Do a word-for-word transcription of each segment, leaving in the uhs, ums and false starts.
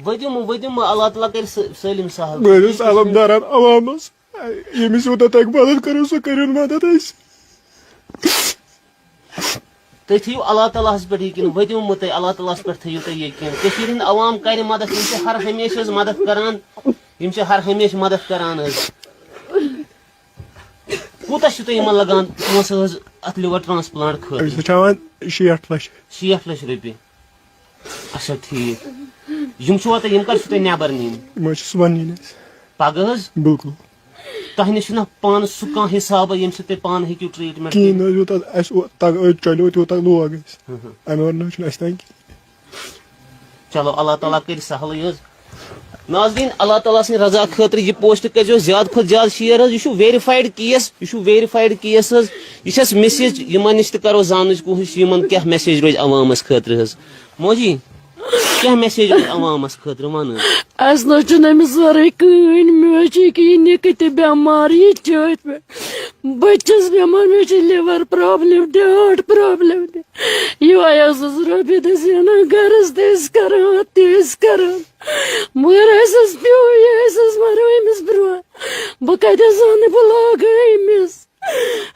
ؤدِم ؤدِم، اللہ تعالیٰ کرِ س- سٲلِم سہل۔ بہٕ حظ چھُس علمدارن عوامس، ییٚمِس یوٗتاہ تۄہہِ مدد کٔرِو، سُہ کٔرِو مدد اَسہِ۔ تُہۍ تھٲیِو اللہ تعالیٰ ہس پٮ۪ٹھ یقین، ؤدِم مہٕ تُہۍ، اللہ تعالیٰ ہس پٮ۪ٹھ تھٲیِو تُہۍ یقین۔ کٔشیٖرِ ہِنٛدۍ عوام کرِ مدد، یِم چھِ ہر ہمیشہِ حظ مدد کران، یِم چھِ ہر ہمیشہِ مدد کران حظ۔ کوٗتاہ چھُ تۄہہِ یِمن لگان پونٛسہٕ حظ اتھ liver transplant خٲطرٕ؟ أسۍ چھِ ہٮ۪وان شیٹھ لچھ۔ شیٹھ لچھ رۄپیہِ۔ اچھا، ٹھیٖک۔ یِم چھِوا تۄہہِ، یِم کر چھِو تۄہہِ نٮ۪بر نِنۍ؟ یِم حظ چھِ صُبحن نِنۍ اَسہِ۔ پگاہ حظ؟ بِلکُل۔ تۄہہِ نِش چھُنہ پانس سُہ کانٛہہ حسابہ ییٚمہِ سۭتۍ تُہۍ پانہٕ ہیٚکِو treatment کِہیٖنۍ کٔرِتھ؟ نہٕ حظ، یوٗتاہ اَسہِ او- تگ- أتۍ چلیو تیوٗتاہ لوگ اَسہِ۔ اَمہِ وَرٲے نہٕ حظ چھُنہٕ اَسہِ تانۍ کِہیٖنۍ۔ چلو، اللہ تعالیٰ کرِ سہلٕے حظ۔ ناظرین، اللہ تعالیٰ سٕنٛدِ رضا خٲطرٕ یہِ post کٔرۍزیو زیادٕ کھۄتہٕ زیادٕ share حظ۔ یہِ چھُ verified case، یہِ چھُ verified case حظ۔ یہِ چھَس message، یِمن نِش تہِ کرو زاننٕچ کوٗشِش، یِمن کیٛاہ message روزِ عوامس خٲطرٕ حظ۔ موجی، کیٛاہ message روزِ عوامس خٲطرٕ، وَن حظ۔ اَسہِ نہ چھُنہٕ أمِس ورٲے کٕہٕنۍ۔ مےٚ حظ چھِ ییٚکیٛاہ یہِ نِکہٕ تہِ بٮ۪مار، یہِ تہِ چھِ أتھۍ پٮ۪ٹھ۔ بہٕ تہِ چھَس بٮ۪مار، مےٚ چھِ liver problem تہِ، heart problem تہِ۔ یِہوٚے ٲسٕس رۄپیہِ دَہ زینان، گَرَس تہِ ٲسۍ کَران، اَتھ تہِ ٲسۍ کَران۔ مگر اَسہِ حظ پیوٚو یہِ، اَسہِ حظ مَرو أمِس برٛونٛہہ۔ بہٕ کَتٮ۪تھ زانہٕ بہٕ لاگہٕ أمِس؟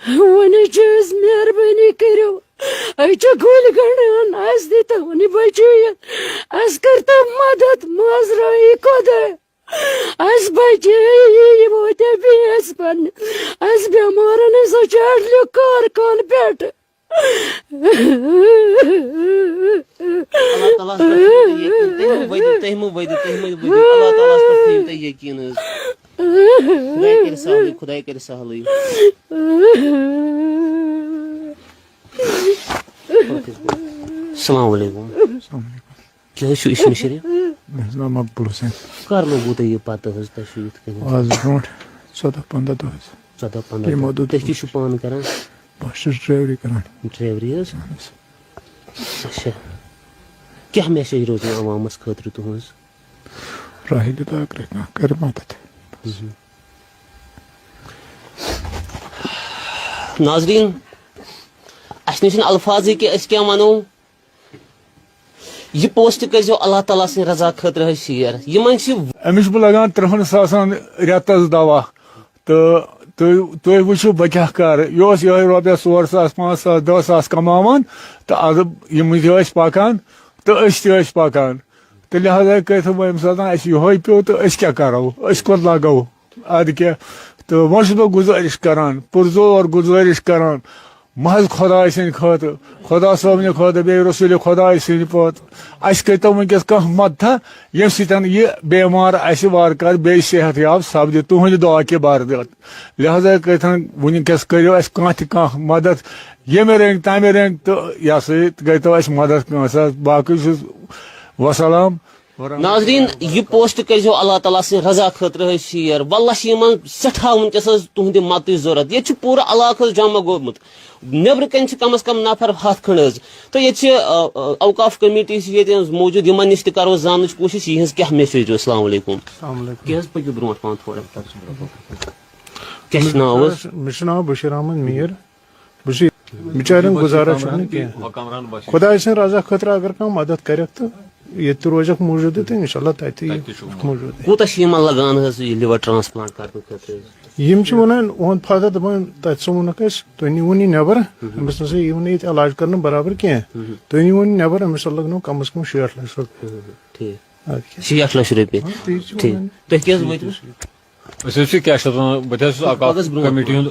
وۄنۍ حظ چھِ أسۍ، مہربٲنی کٔرِو، أسۍ چھِ گُلۍ گنٛڈان، اَسہِ دیٖتو وۄنۍ بچٲیِتھ، اَسہِ کٔرۍتو مدد، مازرٲیی خۄداے، اَسہِ بچٲیی، یہِ ووتیا بیٚیہِ اَسہِ پننہِ، اَسہِ بٮ۪مارن ہٕنٛز سۄ چھِ اَڈلیو کارکان پٮ۪ٹھ۔ اللہ تعالیٰ ہس پٮ۪ٹھ تھٲیِو تُہۍ یقین، تُہۍ مہٕ ؤدِو، تُہۍ مہٕ ؤدِو، تُہۍ مہٕ ؤدِو، اللہ تعالیٰ ہس پٮ۪ٹھ تھٲیِو تُہۍ یقین حظ۔ خۄداے کرِ سہلٕے، خۄداے کرِ سہلٕے۔ السلام علیکم۔ کیٛاہ حظ چھُ اسمِ شریٖف؟ مےٚ حظ ناو مقبول حسین۔ کر لوٚگوٕ تۄہہِ یہِ پتہ حظ، تۄہہِ چھُو یِتھ کٔنۍ؟ آز برونٛٹھ ژۄداہ پنٛداہ دۄہ حظ۔ ژۄداہ پنٛداہ یِمو دۄہ۔ دوٚپ تُہۍ کیٛاہ چھِو پانہٕ کران؟ بہٕ حظ چھُس ڈرایوری کران۔ ڈرایوری حظ؟ اچھا۔ کیٛاہ message روزِ عوامس خٲطرٕ تُہٕنٛز؟ راہہِ دِ تہٕ اگرے کانٛہہ کرِ مدد۔ ناظرین، اسہِ نِش چھِنہٕ الفاظٕے کہِ أسۍ کیٛاہ ونو۔ یہِ post کٔرۍزیو اللہ تعالیٰ سٕنٛدِ رضا خٲطرٕ حظ share۔ یِمن چھِ أمِس چھُ بہٕ لگان ترٕٛہن ساسن رٮ۪تس دوا، تہٕ تُہۍ تُہۍ وٕچھِو بہٕ کیٛاہ کرٕ۔ یہِ اوس یِہوٚے رۄپیس ژور ساس، پانٛژھ ساس، دہ ساس کماوان، تہٕ ادٕ یِم تہِ ٲسۍ پکان تہٕ أسۍ تہِ ٲسۍ پکان۔ تہٕ لہذا کٔرِتھ وۄنۍ ییٚمہِ ساتہٕ اَسہِ یِہوٚے پیوٚو تہٕ أسۍ کیٛاہ کرو، أسۍ کوٚت لگو؟ ادٕ کیٛاہ؟ تہٕ وۄنۍ چھُس بہٕ گُزٲرِش کران، پُرزور گُزٲرِش کران، محض خۄداے سٕنٛدِ خٲطرٕ، خۄدا صٲبنہِ خٲطرٕ، بیٚیہِ رسوٗلِ خۄداے سٕنٛدِ پٲٹھۍ، اَسہِ کٔرۍتو وٕنکیٚس کانٛہہ مدتھا، ییٚمہِ سۭتۍ یہِ بیمار اَسہِ وارٕ کارٕ بیٚیہِ صحت یاب سپدِ۔ تُہٕنٛدِ دعا کہِ بردر۔ لہذا کٔرِتھ وٕنکیٚس کٔرِو اَسہِ کانٛہہ تہِ کانٛہہ مدد، ییٚمہِ رٔنٛگۍ تَمہِ رٔنٛگۍ، تہٕ یہِ ہسا یہِ گٔیتو اَسہِ مدد کٲنٛسہِ۔ باقٕے چھُس وسلام۔ ناظرین، یہِ post کٔرۍزیو اللہ تعالیٰ سٕنٛدِ رضا خٲطرٕ حظ share۔ واللہ چھِ یِمن سٮ۪ٹھاہ وٕنکیٚس حظ تُہٕنٛدِ مدتٕچ ضروٗرت۔ ییٚتہِ چھُ پوٗرٕ علاقہٕ حظ جمع گوٚمُت۔ نیٚبرٕ کَنہِ چھِ کم از کم نفر ہَتھ کھنٛڈ حظ۔ تہٕ ییٚتہِ چھِ، آ، آ، اوقاف کمیٹی چھِ ییٚتہِ حظ موٗجوٗد، یِمن نِش تہِ کرو زاننٕچ کوٗشِش، یِہٕنٛز کیٛاہ message چھِ۔ السلام علیکم۔ السلام علیکم۔ کیٛاہ حظ، پٔکِو برونٛٹھ پہن تھوڑا۔ کیٛاہ چھُ ناو حظ؟ مےٚ چھُ ناو بشیر احمد میر۔ بہٕ چھُس بِچارٮ۪ن گُزارا چھُنہٕ کینٛہہ۔ خۄداے سٕنٛدِ رضا خٲطرٕ اگر کانٛہہ مدد کرٮ۪کھ تہٕ ییٚتہِ تہِ روزٮ۪کھ موٗجوٗدٕے تہٕ انشاءاللہ تَتہِ تہِ یِیہِ موٗجوٗدٕے۔ کوٗتاہ چھِ یِمن لگان حظ یہِ liver transplant کرنہٕ خٲطرٕ حظ؟ یِم چھِ وَنان، اُہُنٛد فادر دَپان، تَتہِ سا ووٚنُکھ اَسہِ، تُہۍ نیٖوُن یہِ نٮ۪بر، أمِس نہ سا یِیِو نہٕ ییٚتہِ علاج کرنہٕ برابر کینٛہہ۔ تُہۍ نیٖوُن یہِ نٮ۪بر، أمِس لَگنو کم از کم شیٹھ لَچھ رۄپیہِ۔ ٹھیٖک۔ اَدٕ کیٛاہ؟ شیٹھ لَچھ رۄپیہِ۔ ہاں، تی چھِ ٹھیٖک۔ وَنان۔ تُہۍ کیٛاہ حظ وٲتِو؟ أسۍ حظ چھِ کیٛاہ چھِ اَتھ وَنان، بہٕ تہِ حظ چھُس اوقاف پَگہَس برونٛٹھ کمیٹی ہُنٛد،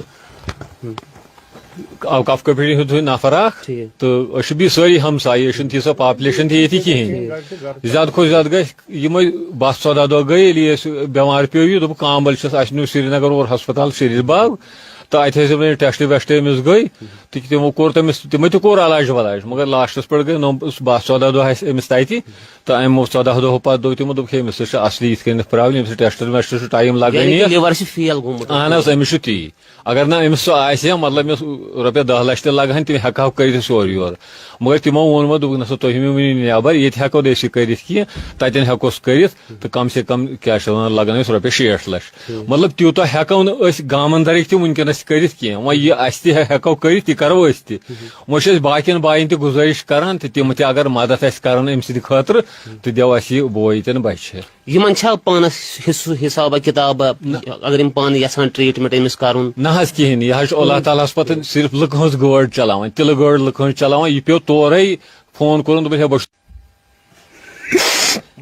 اوقاف کمیٹی ہُنٛد تھٲوِو نفر اکھ، ٹھیٖک۔ تہٕ أسۍ چھِ بیٚیہِ سٲری ہمسایہِ، أسۍ چھِنہٕ تیٖژاہ population تہِ ییٚتہِ کِہیٖنۍ۔ زیادٕ کھۄتہٕ زیادٕ گژھِ یِمے باہ ژۄداہ دۄہ گٔے، ییٚلہِ اَسہِ بٮ۪مار پیوٚو یہِ، دوٚپُکھ کامبل چھِس، اَسہِ نیوٗ سرینگر اور ہسپتال شریٖف باغ، تہٕ اَتہِ ٲسۍ یِمے ٹیسٹ ویسٹ أمِس گٔے، تہٕ تِمو کوٚر تٔمِس، تِمے تہِ کوٚر علاج ولاج، مگر لاسٹس پٮ۪ٹھ گٔے نو، باہ ژۄداہ دۄہ اَسہِ أمِس تَتہِ، تہٕ اَمہِ ژۄداہ دۄہ پتہٕ دوٚپ تِمو، دوٚپُکھ ہے أمِس سۭتۍ چھِ اصلی یِتھ کٔنۍ پرابلم، أمِس چھِ ٹیسٹن ویسٹن چھُ ٹایم لگٲنی۔ یعنی کہِ liver چھِ fail گوٚمُت۔ اہن حظ، أمِس چھُ تی۔ اگر نہٕ أمِس سُہ آسہِ ہا، مطلب، مےٚ اوس رۄپیَس دَہ لَچھ تہِ لَگہٕ ہَن، تِم ہٮ۪کہٕ ہاو کٔرِتھ أسۍ اورٕ یورٕ۔ مگر تِمو ووٚن وۄنۍ، دوٚپُکھ، نہ سا، تُہۍ مہٕ ؤنِو نٮ۪بَر، ییٚتہِ ہٮ۪کو نہٕ أسۍ یہِ کٔرِتھ کینٛہہ، تَتٮ۪ن ہٮ۪کوس کٔرِتھ، تہٕ کم سے کم، کیٛاہ چھِ وَنان، لَگَن اَسہِ رۄپیَس شیٹھ لَچھ۔ مطلب، تیوٗتاہ ہٮ۪کو نہٕ أسۍ گامَن دَرٕکۍ تہِ وٕنکٮ۪نَس کٔرِتھ کینٛہہ۔ وۄنۍ یہِ اَسہِ تہِ ہٮ۪کو کٔرِتھ، تہِ کَرو أسۍ تہِ۔ وۄنۍ چھِ أسۍ باقیَن بایَن تہِ گُزٲرِش کَران تہٕ تِم تہِ اگر مَدَد اَسہِ کَرَن أمۍ سٕنٛدِ خٲطرٕ تہٕ دِیو اَسہِ یہِ بوے تہِ نہٕ بَچہِ۔ یِمَن چھا پانَس حِصہٕ حِسابہ کِتابہ، اگر یِم پانہٕ یَژھان ٹرٛیٖٹمٮ۪نٛٹ أمِس کَرُن؟ نہ حظ کِہیٖنۍ، یہِ حظ چھُ اللہ تعالیٰ ہَس پَتہٕ صرف لُکہٕ ہٕنٛز گٲڑۍ چَلاوان، تِلہٕ گٲڑۍ لُکہٕ ہٕنٛز چَلاوان۔ یہِ پیوٚو تورَے فون کوٚرُن، دوٚپُن، "ہے، بہٕ چھُس۔"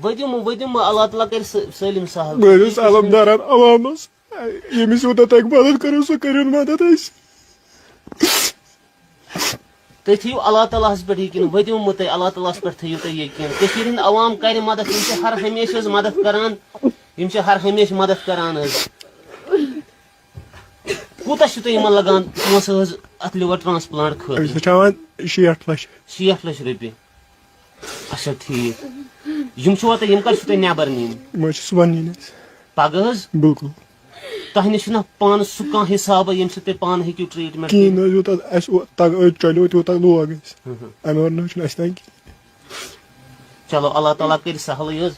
ؤدِو مہٕ، ؤدِو مہٕ، اللہ تعالیٰ کَرِ سٲ-، سٲلِم سہل۔ بہٕ حظ چھُس علمدارَن عوامَس، ییٚمِس یوٗتاہ تۄہہِ مَدَد کٔرِو، سُہ کٔرِو مَدَد اَسہِ۔ تُہۍ تھٲیِو اللہ تعالیٰ ہَس پٮ۪ٹھ یقیٖن، ؤدِو مہٕ تُہۍ، اللہ تعالیٰ ہَس پٮ۪ٹھ تھٲیِو تُہۍ یقیٖن۔ کٔشیٖرِ ہِنٛدۍ عوام کَرِ مَدَد، یِم چھِ ہر ہمیشہِ حظ مَدَد کَران، یِم چھِ ہر ہمیشہِ مَدَد کَران حظ۔ کوٗتاہ چھُ تۄہہِ یِمَن لَگان پونٛسہٕ حظ اَتھ liver transplant خٲطرٕ؟ أمِس چھِ ہٮ۪وان شیٹھ لَچھ۔ شیٹھ لَچھ رۄپیہِ۔ اچھا، ٹھیٖک۔ یِم چھِوا تۄہہِ، یِم کَر چھِو تۄہہِ نٮ۪بَر نِنۍ؟ یِم حظ چھِ صُبحن نِنۍ اَسہِ۔ پَگاہ حظ؟ بِلکُل۔ تۄہہِ نِش چھُنہ پانَس سُہ کانٛہہ حِسابہ، ییٚمہِ سۭتۍ تُہۍ پانہٕ ہیٚکِو treatment کِہیٖنۍ کٔرِتھ؟ نہ حظ، یوٗتاہ اَسہِ او-، تَگ-، أتۍ چَلیو، تیوٗتاہ لوگ اَسہِ۔ ہُہ ہُہ۔ اَمہِ وَرٲے نہ حظ چھُنہٕ اَسہِ تَگہِ کِہیٖنۍ۔ چلو، اللہ تعالیٰ کٔرِ سہلٕے حظ۔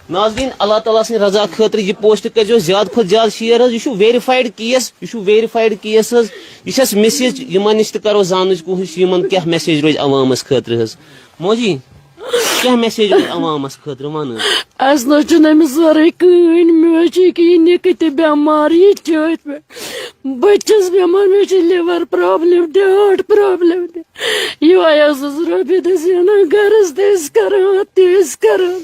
ناظریٖن، اللہ تعالیٰ سٕنٛدِ رضا خٲطرٕ یہِ post کٔرۍزیو زیادٕ کھۄتہٕ زیادٕ share حظ۔ یہِ چھُ verified case، یہِ چھُ verified case حظ۔ یہِ چھَس message، یِمَن نِش تہِ کَرو زاننٕچ کوٗشِش، یِمَن کیٛاہ message روزِ عوامَس خٲطرٕ حظ۔ موجی، کیٛاہ message روزِ عوامَس خٲطرٕ، وَن حظ۔ اَسہِ نہ حظ چھُنہٕ أمِس وَرٲے کٕہٕنۍ، مےٚ حظ چھِ ییٚکیٛاہ یہِ نِکہٕ تہِ بٮ۪مار، یہِ تہِ چھِ أتھۍ پٮ۪ٹھ۔ بہٕ تہِ چھَس بٮ۪مار، مےٚ چھِ liver problem تہِ، heart problem تہِ۔ یِہوٚے حظ ٲس رۄپیہِ دَہ زینان، گَرَس تہِ ٲسۍ کَران، اَتھ تہِ ٲسۍ کَران۔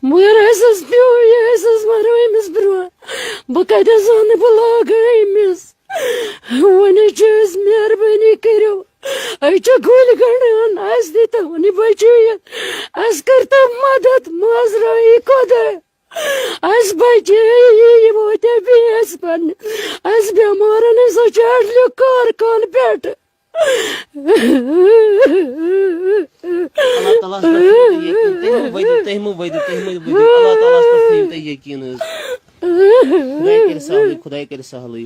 مگر اَسہِ حظ پیوٚو یہِ، اَسہِ حظ مَرو أمِس برٛونٛہہ۔ بہٕ کَتہِ حظ اَنہٕ، بہٕ لاگہٕ أمِس؟ وۄنۍ حظ چھِ أسۍ، مہربٲنی کٔرِو، أسۍ چھِ گُلۍ گنٛڈان، اَسہِ دیٖتو وۄنۍ بَچٲیِتھ، اَسہِ کٔرۍتو مَدَد، مازرٲیی خۄداے۔ اَسہِ بَچے یہِ، یہِ ووت بیٚیہِ اَسہِ پَننہِ، اَسہِ بٮ۪مارَن ہٕنٛز سۄ چھِ اَڈلیو کارخانہٕ پٮ۪ٹھٕ۔ اللہ تعالیٰ ہَس پٮ۪ٹھ تھٲیِو تُہۍ یقیٖن۔ تُہۍ مہٕ ؤدِو، تُہۍ مہٕ ؤدِو، تُہۍ مہٕ ؤدِو۔ اللہ تعالیٰ ہَس پٮ۪ٹھ تھٲیِو تُہۍ یقیٖن حظ۔ خۄداے کَرِ سہلٕے، خۄداے کَرِ سہلٕے۔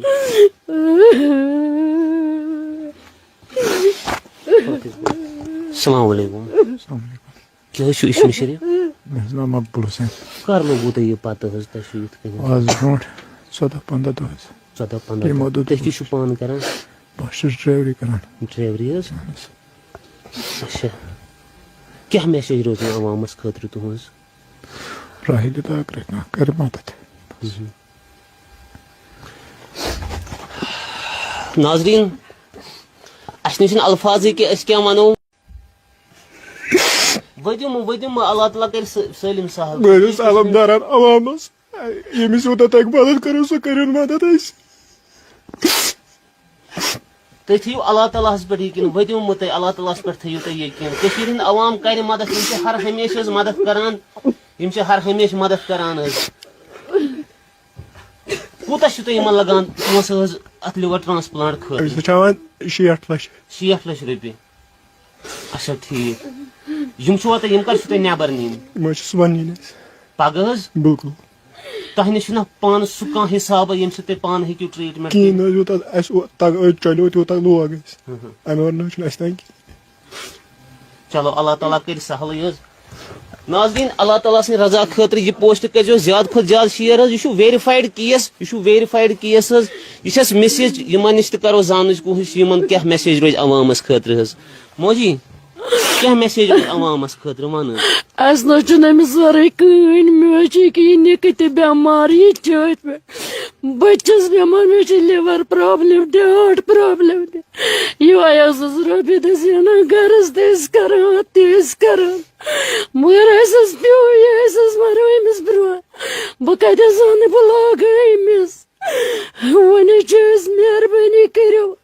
السلام علیکم۔ السلام علیکم۔ کیٛاہ حظ چھُ اسمِ شریٖف؟ مےٚ حظ ناو مقبول حسین۔ کر لوگوٕ تۄہہِ یہِ پتہ حظ، تۄہہِ چھُو یِتھ کٔنۍ؟ آز برونٛٹھ ژۄداہ پنٛداہ دۄہ حظ۔ ژۄداہ پنٛداہ یِمو دۄہ۔ دوٚپ تُہۍ کیٛاہ چھِو پانہٕ کران؟ بہٕ حظ چھُس ڈرایوری کران۔ ڈرایوری حظ؟ اہن حظ۔ اچھا۔ کیٛاہ message روزِ مےٚ عوامس خٲطرٕ تُہٕنٛز؟ راحلہِ داغ رکھنا، کر مدد۔ ناظریٖن، اَسہِ نِش چھِنہٕ الفاظٕے کہِ أسۍ کیٛاہ وَنو۔ ؤدِو مہٕ، ؤدِو مہٕ، اللہ تعالیٰ کَرِ سٲ-، سٲلِم سہل۔ بہٕ حظ چھُس علمدارَن عوامَس، ییٚمِس یوٗتاہ تۄہہِ مدد کٔرِو، سُہ کٔرِو مدد اَسہِ۔ تُہۍ تھٲیِو اللہ تعالیٰ ہَس پٮ۪ٹھ یقیٖن، ؤدِو مہٕ تُہۍ، اللہ تعالیٰ ہَس پٮ۪ٹھ تھٲیِو تُہۍ یقیٖن۔ کٔشیٖرِ ہِنٛدۍ عوام کَرِ مدد، یِم چھِ ہر ہمیشہٕ حظ مدد کران، یِم چھِ ہر ہمیشہٕ مدد کران حظ۔ کوٗتاہ چھُ تۄہہِ یِمَن لَگان پونٛسہٕ حظ اَتھ liver transplant خٲطرٕ؟ أمِس چھِ ہٮ۪وان شیٹھ لَچھ۔ شیٹھ لَچھ رۄپیہِ۔ اچھا، ٹھیٖک۔ یِم چھِوا تۄہہِ، یِم کر چھِو تۄہہِ نٮ۪بر نِنۍ؟ یِم حظ چھِ صُبحن نِنۍ اَسہِ۔ پگاہ حظ؟ بِلکُل۔ تۄہہِ نِش چھُنہ پانس سُہ کانٛہہ حسابہ، ییٚمہِ سۭتۍ تُہۍ پانہٕ ہیٚکِو treatment کِہیٖنۍ کٔرِتھ؟ نہ حظ، یوٗتاہ اَسہِ او-، تگ-، أتۍ چلیو، تیوٗتاہ لوگ اَسہِ۔ ہُہ ہُہ۔ اَمہِ ورٲے نہ حظ چھُنہٕ اَسہِ تانۍ کِہیٖنۍ۔ چلو، اللہ تعالیٰ کَرِ سہلٕے حظ۔ ناظریٖن، اللہ تعالیٰ سٕنٛدِ رضا خٲطرٕ یہِ post کٔرۍزیو زیادٕ کھۄتہٕ زیادٕ share حظ۔ یہِ چھُ verified case، یہِ چھُ verified case حظ۔ یہِ چھَس message، یِمَن نِش تہِ کَرو زاننٕچ کوٗشِش، یِمَن کیٛاہ message روزِ عوامَس خٲطرٕ حظ۔ موجی، کیٛاہ message روزِ عوامَس خٲطرٕ، وَن حظ۔ اَسہِ نہ حظ چھُنہٕ أمِس وَرٲے کٕہٕنۍ، مےٚ حظ چھِ ییٚکیٛاہ یہِ نِکہٕ تہِ بٮ۪مار، یہِ تہِ چھِ أتھۍ پٮ۪ٹھ۔ بہٕ تہِ چھَس بٮ۪مار، مےٚ چھِ liver problem تہِ، heart problem تہِ۔ یِہوٚے حظ ٲس رۄپیہِ دَہ زینان، گَرَس تہِ ٲسۍ کَران، اَتھ تہِ ٲسۍ کَران۔ مگر اَسہِ حظ پیوٚو یہِ، اَسہِ حظ مَرو أمِس برٛونٛہہ۔ بہٕ کَتہِ حظ اَنہٕ، بہٕ لاگہٕ أمِس؟ وۄنۍ حظ چھِ أسۍ، مہربٲنی کٔرِو،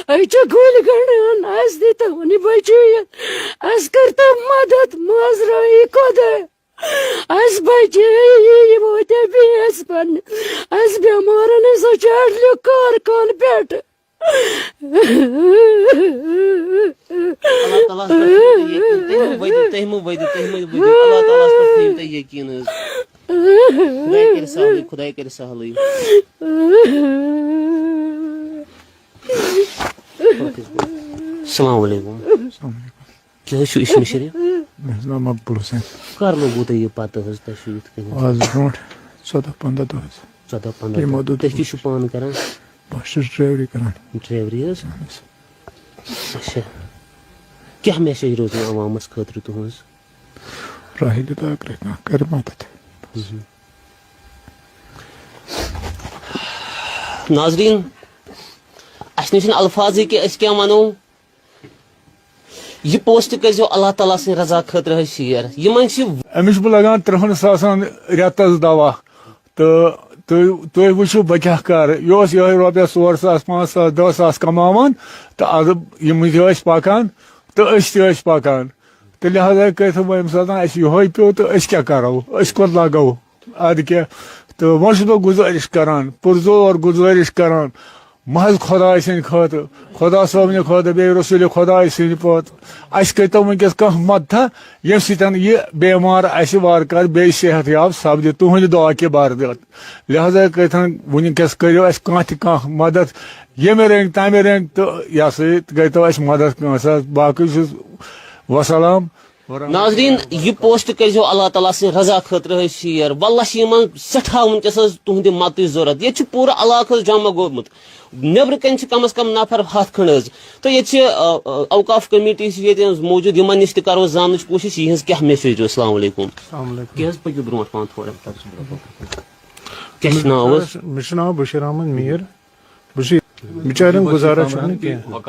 أسۍ چھِ گُلۍ گنٛڈان، اَسہِ دیٖتو وۄنۍ بَچٲیِتھ، اَسہِ کٔرۍتو مَدَد، مازرٲیی خۄداے۔ اَسہِ بَچے یہِ، یہِ ووت بیٚیہِ اَسہِ پَننہِ، اَسہِ بٮ۪مارَن ہٕنٛز سۄ چھِ اَڈلیو کارخانہٕ پٮ۪ٹھٕ۔ اللہ تعالیٰ ہَس پٮ۪ٹھ تھٲیِو تُہۍ یقیٖن۔ تُہۍ مہٕ ؤدِو، تُہۍ مہٕ ؤدِو، تُہۍ مہٕ ؤدِو۔ اللہ تعالیٰ ہَس پٮ۪ٹھ تھٲیِو تُہۍ یقیٖن حظ۔ خۄداے کَرِ سہلٕے، خۄداے کَرِ سہلٕے۔ السلام علیکم۔ السلام علیکم۔ کیٛاہ حظ چھُو اسمِ شریٖف؟ مےٚ حظ ناو مقبول حسین۔ کر لوگوٕ تۄہہِ یہِ پتہ حظ، تۄہہِ چھُو یِتھ کٔنۍ؟ آز برونٛٹھ ژۄداہ پنٛداہ دۄہ حظ۔ ژۄداہ پنٛداہ یِمو دۄہ۔ دوٚپ تُہۍ کیٛاہ چھِو پانہٕ کران؟ بہٕ حظ چھُس ڈرایوری کران۔ ڈرایوری حظ؟ اچھا۔ کیٛاہ میسیج روزِ عوامس خٲطرٕ تُہنٛز؟ راہِلہِ تہٕ اگرے کانٛہہ کرِ مدد۔ ناظریٖن، اسہِ نِش چھِنہٕ الفاظٕے کہِ أسۍ کیٛاہ ونو۔ یہِ پوسٹ کٔرۍزیو اللہ تعالیٰ سٕنٛدِ رضا خٲطرٕ حظ شیر۔ یِمن چھِ أمِس چھُ لگان ترٕٛہن ساسن رٮ۪تس دوا۔ تہٕ تُہۍ، تُہۍ وٕچھِو بہٕ کیٛاہ کَرٕ۔ یہِ اوس یِہوٚے رۄپیَس ژور ساس، پانٛژھ ساس، دَہ ساس کَماوان، تہٕ اَدٕ یِم تہِ ٲسۍ پَکان تہٕ أسۍ تہِ ٲسۍ پَکان۔ تہٕ لہذا کٔرِتھ وۄنۍ ییٚمہِ ساتہٕ اَسہِ یِہوٚے پیوٚو تہٕ أسۍ کیٛاہ کَرو؟ أسۍ کوٚت لَگو؟ اَدٕ کیٛاہ؟ تہٕ وۄنۍ چھُس بہٕ گُزٲرِش کَران، پُرزور گُزٲرِش کَران، محض خۄداے سٕنٛدِ خٲطرٕ، خۄدا صٲبنہِ خٲطرٕ، بیٚیہِ رسوٗلِ خۄداے سٕنٛدِ پٲٹھۍ، اَسہِ کٔرۍتو وٕنۍکٮ۪س کانٛہہ مدتھا، ییٚمہِ سۭتۍ یہِ بیمار اَسہِ وارٕ کارٕ بیٚیہِ صحت یاب سپدِ، تُہٕنٛدِ دعا کہِ برکت۔ لہذا کٔرۍتن وٕنۍکٮ۪س کٔرِو اَسہِ کانٛہہ تہِ کانٛہہ مدد، ییٚمہِ رٔنٛگۍ تَمہِ رٔنٛگۍ، تہٕ یہِ ہسا یہِ کٔرۍتو اَسہِ مدد کٲنٛسہِ حظ۔ باقٕے چھُس وسلام۔ ناظریٖن، یہِ پوسٹ کٔرۍزیو اللہ تعالیٰ سٕنٛدِ رضا خٲطرٕ حظ شیر۔ واللہ چھِ یِمن سٮ۪ٹھاہ وٕنۍکٮ۪س حظ تُہٕنٛدِ مدتٕچ ضروٗرت۔ ییٚتہِ چھُ پوٗرٕ علاقہٕ حظ جمع گوٚمُت۔ نیٚبرٕ کَنہِ چھِ کم از کم نفر ہَتھ کھنٛڈ حظ۔ تہٕ ییٚتہِ چھِ، آ، آ، اوقاف کمیٹی چھِ ییٚتہِ حظ موٗجوٗد، یِمن نِش تہِ کرو زاننٕچ کوٗشش، یِہٕنٛز کیٛاہ میسیج روزِ۔ السلام علیکم۔ السلام علیکم۔ کیٛاہ حظ پٔکِو برونٛٹھ پہن تھوڑا۔ کیٛاہ چھُ ناو حظ؟ مےٚ چھُ ناو بشیٖر احمد میٖر۔ بہٕ چھُس بِچارٮ۪ن گُزارا چھُنہٕ کینٛہہ۔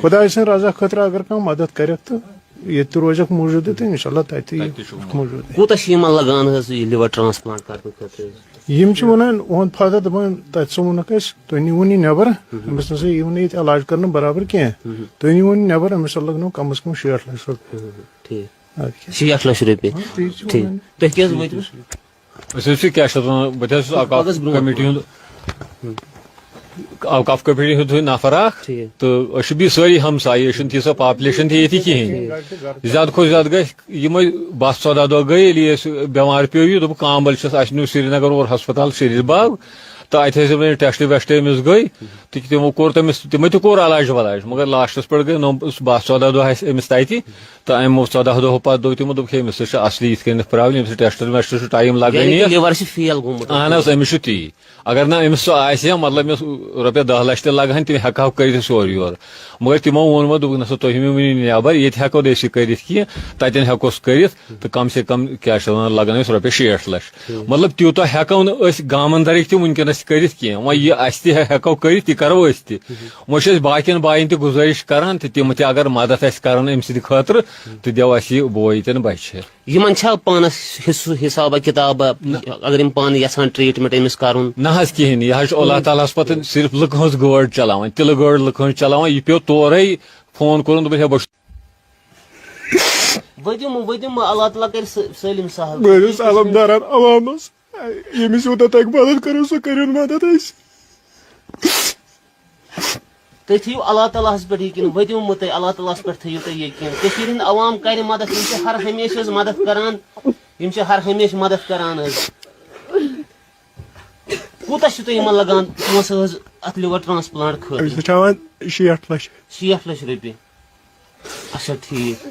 خۄداے سٕنٛدِ رضا خٲطرٕ اگر کانٛہہ مدد کَرٮ۪کھ تہٕ ییٚتہِ تہِ روزٮ۪کھ موٗجوٗدٕے تہٕ اِنشاء اللہ تَتہِ تہِ یِکھ موٗجوٗدٕے۔ کوٗتاہ چھِ یِمن لگان حظ یہِ liver transplant کرنہٕ خٲطرٕ حظ؟ یِم چھِ وَنان، اُہُنٛد فادر دَپان، تَتہِ سا ووٚنُکھ اَسہِ، تُہۍ نیٖوُن یہِ نٮ۪بر، أمِس نہ سا یِیِو نہٕ ییٚتہِ علاج کرنہٕ برابر کینٛہہ۔ تُہۍ نیٖوُن یہِ نٮ۪بر، أمِس سا لَگنو کم از کم شیٹھ لَچھ رۄپیہِ۔ ٹھیٖک۔ اَدٕ کیٛاہ؟ شیٹھ لَچھ رۄپیہِ۔ ہاں، تی چھِ ٹھیٖک۔ وَنان۔ تُہۍ کیٛاہ حظ وٲتِو؟ أسۍ حظ چھِ، کیٛاہ چھِ اَتھ وَنان، بہٕ تہِ حظ چھُس اوقاف پَگہہ برونٛٹھ کمیٹی ہُنٛد، اوقاف کمیٹی ہُنٛد نفر اکھ۔ ٹھیٖک۔ تہٕ أسۍ چھِ بیٚیہِ سٲری ہمسایہِ، أسۍ چھِنہٕ تیٖژاہ population تہِ ییٚتہِ کِہیٖنۍ۔ ٹھیٖک۔ زیادٕ کھۄتہٕ زیادٕ گژھِ یِمَے باہ ژۄداہ دۄہ گٔے، ییٚلہِ اَسہِ بٮ۪مار پیوٚو یہِ، دوٚپُکھ کامبل چھِس، اَسہِ نیوٗ سرینگر اور ہسپتال شریٖف باغ، تہٕ اَتہِ ٲسۍ یِمَے test ویسٹ أمِس گٔے، تہٕ تِمو کوٚر تٔمِس، تِمَے تہِ کوٚر علاج ولاج، مگر lastس پٮ۪ٹھ گٔے نو-، باہ ژۄداہ دۄہ اَسہِ أمِس تَتہِ۔ تہٕ اَمہِ ژۄداہ دۄہو پَتہٕ دوٚپ تِمو، دوٚپُکھ، ہے، أمِس چھِ اَصلی یِتھ کٔنٮ۪تھ problem، أمِس چھِ test ویسٹ چھُ time لَگٲنی یعنی کہِ یَتھ۔ Liver چھِ fail گوٚمُت۔ اَہَن حظ، أمِس چھُ تی۔ اگر نہٕ أمِس سُہ آسہِ ہا، مطلب، أمِس رۄپیہِ دَہ لَچھ تہِ لَگہٕ ہَن، تِم ہٮ۪کہٕ ہاو کٔرِتھ سورُے یورٕ۔ مگر تِمو ووٚن وۄنۍ، دوٚپُکھ، نہ سا، تُہۍ مہٕ ؤنِو نٮ۪بَر، ییٚتہِ ہٮ۪کو نہٕ أسۍ یہِ کٔرِتھ کینٛہہ، تَتٮ۪ن ہٮ۪کوس کٔرِتھ، تہٕ کم سے کم، کیٛاہ چھِ وَنان، لَگَن أمِس رۄپیَس شیٹھ لَچھ۔ مطلب، تیوٗتاہ ہٮ۪کو نہٕ أسۍ گامَن دَرٕکۍ تہِ وٕنکٮ۪نَس کٔرِتھ کینٛہہ۔ وۄنۍ یہِ اَسہِ تہِ ہٮ۪کو کٔرِتھ، تہِ کَرو أسۍ تہِ۔ وۄنۍ چھِ أسۍ باقیَن بایَن تہِ گُزٲرِش کَران، تہٕ تِم تہِ اگر مَدَد اَسہِ کَرَن أمۍ سٕنٛدِ خٲطرٕ، تہٕ دِیو اَسہِ یہِ بوے تہِ نہٕ بَچہِ۔ یِمن چھا پانس حصہٕ حسابہ کتابہ، نہ۔ اگر یِم پانہٕ یژھان treatment أمِس کرُن؟ نہ حظ، کِہیٖنۍ۔ یہِ حظ چھُ اللہ تعالیٰ ہس پتہٕ صرف لُکہٕ ہٕنٛز گٲڑۍ چلاوان، تِلہٕ گٲڑۍ لُکہٕ ہٕنٛز چلاوان۔ یہِ پیوٚو تورے فون کوٚرُن، دوٚپُن، ہے، بہٕ چھُس۔ ؤدِو مہٕ، ؤدِو مہٕ، اللہ تعالیٰ کرِ سٲ-، سٲلِم سہل۔ بہٕ حظ چھُس علمدارن عوامس، ییٚمِس یوٗتاہ تۄہہِ مدد کٔرِو، سُہ کٔرِو مدد اَسہِ۔ تُہۍ تھٲیِو اللہ تعالیٰ ہَس پٮ۪ٹھ یقیٖن، ؤتِو مہٕ تُہۍ، اللہ تعالیٰ ہَس پٮ۪ٹھ تھٲیِو تُہۍ یقیٖن۔ کٔشیٖرِ ہِنٛدۍ عوام کَرِ مدد، یِم چھِ ہر ہمیشہٕ حظ مدد کران، یِم چھِ ہر ہمیشہٕ مدد کران حظ۔ کوٗتاہ چھُ تۄہہِ یِمن لگان پونٛسہٕ حظ اَتھ liver transplant خٲطرٕ؟ أسۍ چھِ ہٮ۪وان شیٹھ لَچھ۔ شیٹھ لَچھ رۄپیہِ۔ اچھا، ٹھیٖک۔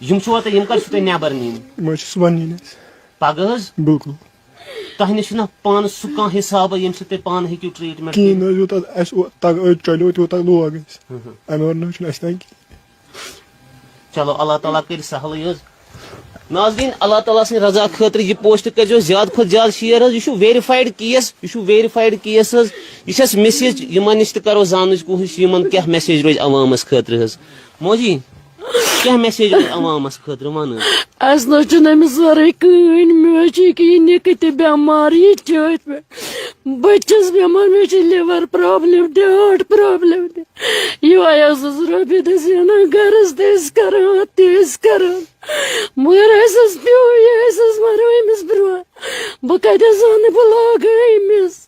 یِم چھِوا تۄہہِ، یِم کر چھِو تۄہہِ نٮ۪بر نِنۍ؟ یِم حظ چھِ صُبحن نِنۍ اَسہِ۔ پگاہ حظ؟ بِلکُل۔ تۄہہِ نِش چھُنہ پانس سُہ کانٛہہ حسابہ، ییٚمہِ سۭتۍ تُہۍ پانہٕ ہیٚکِو treatment کِہیٖنۍ کٔرِتھ؟ نہ حظ، یوٗتاہ اَسہِ او-، تگ-، أڑۍ چلیو، تیوٗتاہ لوگ اَسہِ۔ ہُہ ہُہ۔ اَمہِ ورٲے نہ حظ چھُنہٕ اَسہِ تانۍ کِہیٖنۍ۔ چلو، اللہ تعالیٰ کٔرِ سہلٕے حظ۔ ناظریٖن، اللہ تعالیٰ سٕنٛدِ رضا خٲطرٕ یہِ post کٔرۍزیو زیادٕ کھۄتہٕ زیادٕ share حظ۔ یہِ چھُ verified case، یہِ چھُ verified case حظ۔ یہِ چھَس message، یِمن نِش تہِ کرو زاننٕچ کوٗشِش، یِمن کیٛاہ message روزِ عوامس خٲطرٕ حظ۔ موجی، کیٛاہ message روزِ عوامس خٲطرٕ، وَن حظ۔ اَسہِ نہ حظ چھُنہٕ أمِس وَرٲے کٕہٕنۍ، مےٚ حظ چھِ ییٚکیٛاہ یہِ نِکہٕ تہِ بٮ۪مار، یہِ تہِ چھِ أتھۍ پٮ۪ٹھ۔ بہٕ تہِ چھَس بٮ۪مار، مےٚ چھِ liver problem، heart problem تہِ۔ یِہوٚے حظ اوس رۄپیہِ دَہ زینان گَرَس تہِ ٲسۍ کَران، اَتھ تہِ ٲسۍ کَران۔ مگر اَسہِ حظ پیوٚو یہِ، اَسہِ حظ مَریو أمِس برٛونٛہہ۔ بہٕ کَتہِ حظ اَنہٕ، بہٕ لاگہٕ أمِس؟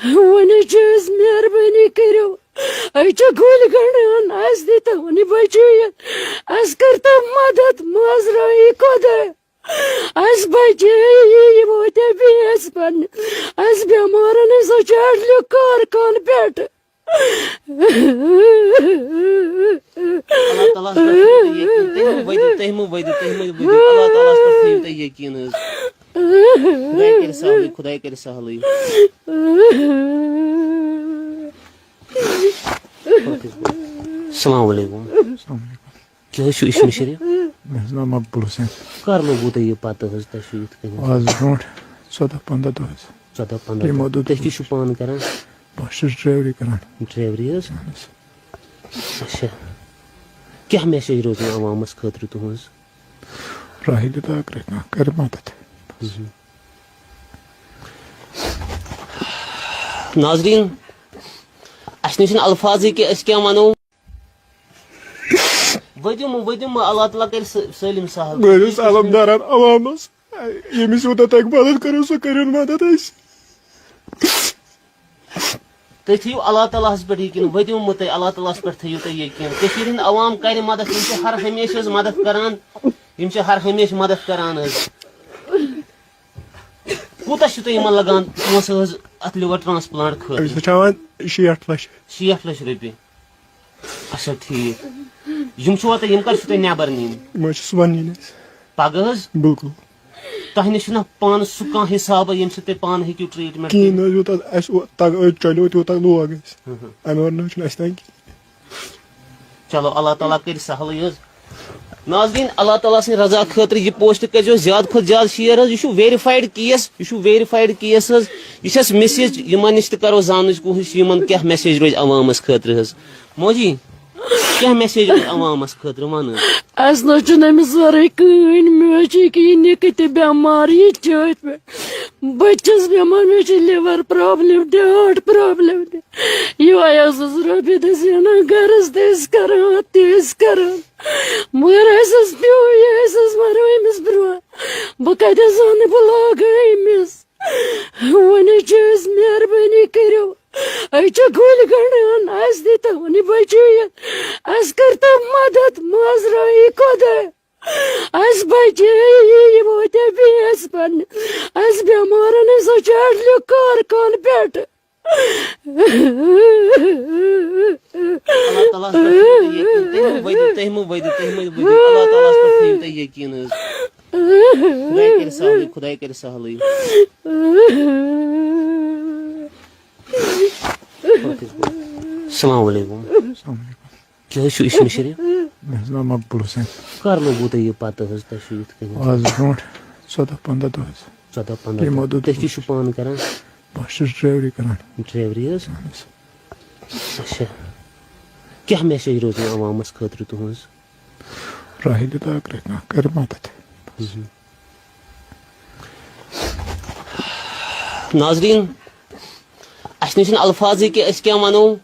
وۄنۍ حظ چھِ أسۍ مہربٲنی کٔرِو، أسۍ چھِ گُلۍ گنٛڈان، اَسہِ دیٖتو وۄنۍ بچٲیِتھ، اَسہِ کٔرۍتو مدد، مٲنٛزرٲیی خۄداے، اَسہِ بچٲیی یِمو تہِ بیٚیہِ اَسہِ پننہِ، اَسہِ بٮ۪مارن ہٕنٛز أسۍ چھِ اَڈلیو کارخانہٕ پٮ۪ٹھٕ۔ اللہ تعالیٰ ہَس پٮ۪ٹھ تھٲیِو تُہۍ یقیٖن، تُہۍ مہٕ ؤدِو، تُہۍ مہٕ ؤدِو، تُہۍ مہٕ ؤدِو، اللہ تعالیٰ ہَس پٮ۪ٹھ تھٲیِو تُہۍ یقیٖن حظ۔ خۄداے کَرِ سہلٕے، خۄداے کَرِ سہلٕے۔ السلام علیکم۔ السلام علیکم۔ کیٛاہ حظ چھُ اسمِ شریٖف؟ مےٚ حظ ناو مقبول حسین۔ کر لوٚگوٕ تۄہہِ یہِ پتہ حظ، تۄہہِ چھُو یِتھ کٔنۍ؟ آز برونٛٹھ ژۄداہ پنٛداہ دۄہ حظ۔ ژۄداہ پنٛداہ یِمو دۄہ۔ دوٚپ تُہۍ کیٛاہ چھِو پانہٕ کران؟ بہٕ حظ چھُس ڈرایوری کران۔ ڈرایوری حظ؟ اہن حظ۔ اچھا۔ کیٛاہ message روزِ عوامس خٲطرٕ تُہنٛز؟ راہہِ دِ تہٕ اگرے کانٛہہ کرِ مدد۔ ناظریٖن، اَسہِ نِش چھِنہٕ الفاظٕے کہِ أسۍ کیٛاہ وَنو۔ ؤدِو مہٕ، ؤدِو مہٕ، اللہ تعالیٰ کَرِ سٲ-، سٲلِم سہل۔ بہٕ حظ چھُس علمدارن عوامس، ییٚمِس یوٗتاہ تۄہہِ مدد کٔرِو، سُہ کٔرِو مدد اَسہِ۔ تُہۍ تھٲیِو اللہ تعالیٰ ہَس پٮ۪ٹھ یقیٖن، ؤدِو مہٕ تُہۍ، اللہ تعالیٰ ہَس پٮ۪ٹھ تھٲیِو تُہۍ یقیٖن۔ کٔشیٖرِ ہِنٛدۍ عوام کَرِ مدد، یِم چھِ ہر ہمیشہٕ حظ مدد کران، یِم چھِ ہر ہمیشہٕ مدد کران حظ۔ کوٗتاہ چھُ تۄہہِ یِمن لگان پونٛسہٕ حظ اَتھ liver transplant خٲطرٕ؟ أسۍ چھِ ہٮ۪وان شیٹھ لَچھ۔ شیٹھ لَچھ رۄپیہِ۔ اچھا، ٹھیٖک۔ یِم چھِوا تۄہہِ، یِم کر چھِو تۄہہِ نٮ۪بر نِنۍ؟ یِم حظ چھِ صُبحن نِنۍ اَسہِ۔ پگاہ حظ؟ بِلکُل۔ تۄہہِ نِش چھُنہ پانس سُہ کانٛہہ حسابہ، ییٚمہِ سۭتۍ تُہۍ پانہٕ ہیٚکِو treatment کِہیٖنۍ کٔرِتھ؟ نہ حظ، یوٗتاہ اَسہِ او-، تگ-، أتھۍ چلیو، تیوٗتاہ لوگ اَسہِ۔ ہُہ ہُہ۔ اَمہِ ورٲے نہ حظ چھُنہٕ اَسہِ تانۍ کِہیٖنۍ۔ چلو، اللہ تعالیٰ کَرِ سہلٕے حظ۔ ناظریٖن، اللہ تعالیٰ سٕنٛدِ رضا خٲطرٕ یہِ post کٔرۍزیو زیادٕ کھۄتہٕ زیادٕ share حظ۔ یہِ چھُ verified case، یہِ چھُ verified case حظ۔ یہِ چھَس message، یِمن نِش تہِ کَرو زاننٕچ کوٗشِش، یِمن کیٛاہ message روزِ عوامس خٲطرٕ حظ۔ موجی، کیٛاہ message روزِ عوامس خٲطرٕ، وَن حظ۔ اَسہِ نہ چھُنہٕ أمِس ورٲے کٕہٕنۍ، مےٚ حظ چھِ یہِ کِنۍ نِکہٕ تہِ بٮ۪مار، یہِ تہِ چھِ أتھۍ پٮ۪ٹھ۔ بہٕ تہِ چھَس بٮ۪مار، مےٚ چھِ liver problem تہِ، heart problem تہِ۔ یِہوٚے ٲسٕس رۄپیہِ دَہ زینان، گَرَس تہِ ٲسۍ کَران، اَتھ تہِ ٲسۍ کَران۔ مگر اَسہِ حظ پیوٚو یہِ، اَسہِ حظ مَرو أمِس برٛونٛہہ۔ بہٕ کَتہِ حظ اَنہٕ، بہٕ لاگہٕ أمِس؟ وۄنۍ حظ چھِ أسۍ، مہربٲنی کٔرِو، أسۍ چھِ گُلۍ گنٛڈان، اَسہِ دیٖتو وۄنۍ بچٲیِتھ، اَسہِ کٔرۍتو مدد، مٲنٛزرٲیی خۄداے، اَسہِ بچٲیی، یہِ ووتیا بیٚیہِ اَسہِ پننہِ، اَسہِ بٮ۪مارن ہٕنٛز سۄ چھِ اَڈلیو کارکان پٮ۪ٹھ۔ اللہ تعالیٰ ہَس پٮ۪ٹھ تھٲیِو تُہۍ یقیٖن۔ تُہۍ مہٕ ؤدِو، تُہۍ مہٕ ؤدِو، تُہۍ مہٕ ؤدِو۔ اللہ تعالیٰ ہَس پٮ۪ٹھ تھٲیِو تُہۍ یقیٖن حظ۔ خۄداے کَرِ سہلٕے، خۄداے کَرِ سہلٕے۔ السلام علیکم۔ السلام علیکم۔ کیٛاہ حظ چھُ اسمِ شریٖف؟ مےٚ حظ ناو مقبول حسین۔ کر لوٚگوٕ تۄہہِ یہِ پتہ حظ، تۄہہِ چھُو یِتھ کٔنۍ؟ آز برونٛٹھ ژۄداہ پنٛداہ دۄہ حظ۔ ژۄداہ پنٛداہ یِمو دۄہ۔ دوٚپ تُہۍ کیٛاہ چھِو پانہٕ کران؟ بہٕ حظ چھُس ڈرایوری کران۔ ڈرایوری حظ؟ اہن حظ۔ اچھا۔ کیٛاہ message روزِ عوامس خٲطرٕ تُہنٛز؟ راہہِ دِ تہٕ اگرے کانٛہہ کرِ مدد۔ ناظریٖن، اَسہِ نِش چھِنہٕ الفاظٕے کہِ أسۍ کیٛاہ وَنو۔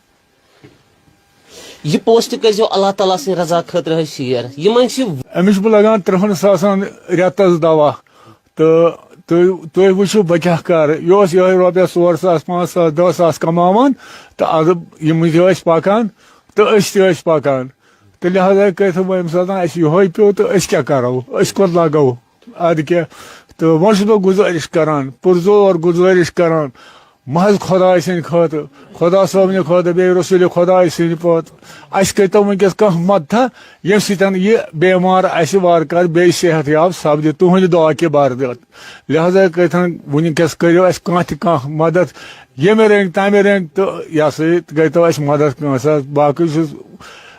یہِ post کٔرۍزیو اللہ تعالیٰ سٕنٛدِ رضا خٲطرٕ حظ share۔ یِمن چھِ أمِس چھُ بہٕ لگان ترٕٛہَن ساسَن رٮ۪تَس دوا۔ تہٕ تُہۍ، تُہۍ وٕچھِو بہٕ کیٛاہ کَرٕ۔ یہِ اوس یِہوٚے رۄپیَس ژور ساس، پانٛژھ ساس، دَہ ساس کماوان، تہٕ اَدٕ یِم تہِ ٲسۍ پَکان تہٕ أسۍ تہِ ٲسۍ پَکان۔ تہٕ لہذا کٔرِتھ وۄنۍ ییٚمہِ ساتہٕ اَسہِ یِہوٚے پیوٚو تہٕ أسۍ کیٛاہ کَرو؟ أسۍ کوٚت لاگو؟ اَدٕ کیٛاہ؟ تہٕ وۄنۍ چھُس بہٕ گُزٲرِش کَران، پُرزور گُزٲرِش کَران، محض خۄداے سٕنٛدِ خٲطرٕ، خۄدا صٲبنہِ خٲطرٕ، بیٚیہِ رسوٗلِ خۄداے سٕنٛدِ پٲٹھۍ۔ اَسہِ کٔرۍتو وٕنۍکٮ۪س کانٛہہ مدتھا، ییٚمہِ سۭتۍ یہِ بٮ۪مار اَسہِ وارٕ کارٕ بیٚیہِ صحت یاب سپدِ۔ تُہٕنٛدِ دُعا کہِ بردٲر۔ لہذا کٔرۍتھن وٕنۍکٮ۪س کٔرِو اَسہِ کانٛہہ تہِ کانٛہہ مدد، ییٚمہِ رٔنٛگۍ تَمہِ رٔنٛگۍ، تہٕ یہِ ہسا یہِ کٔرۍتو اَسہِ مدد کٲنٛسہِ حظ۔ باقٕے چھُس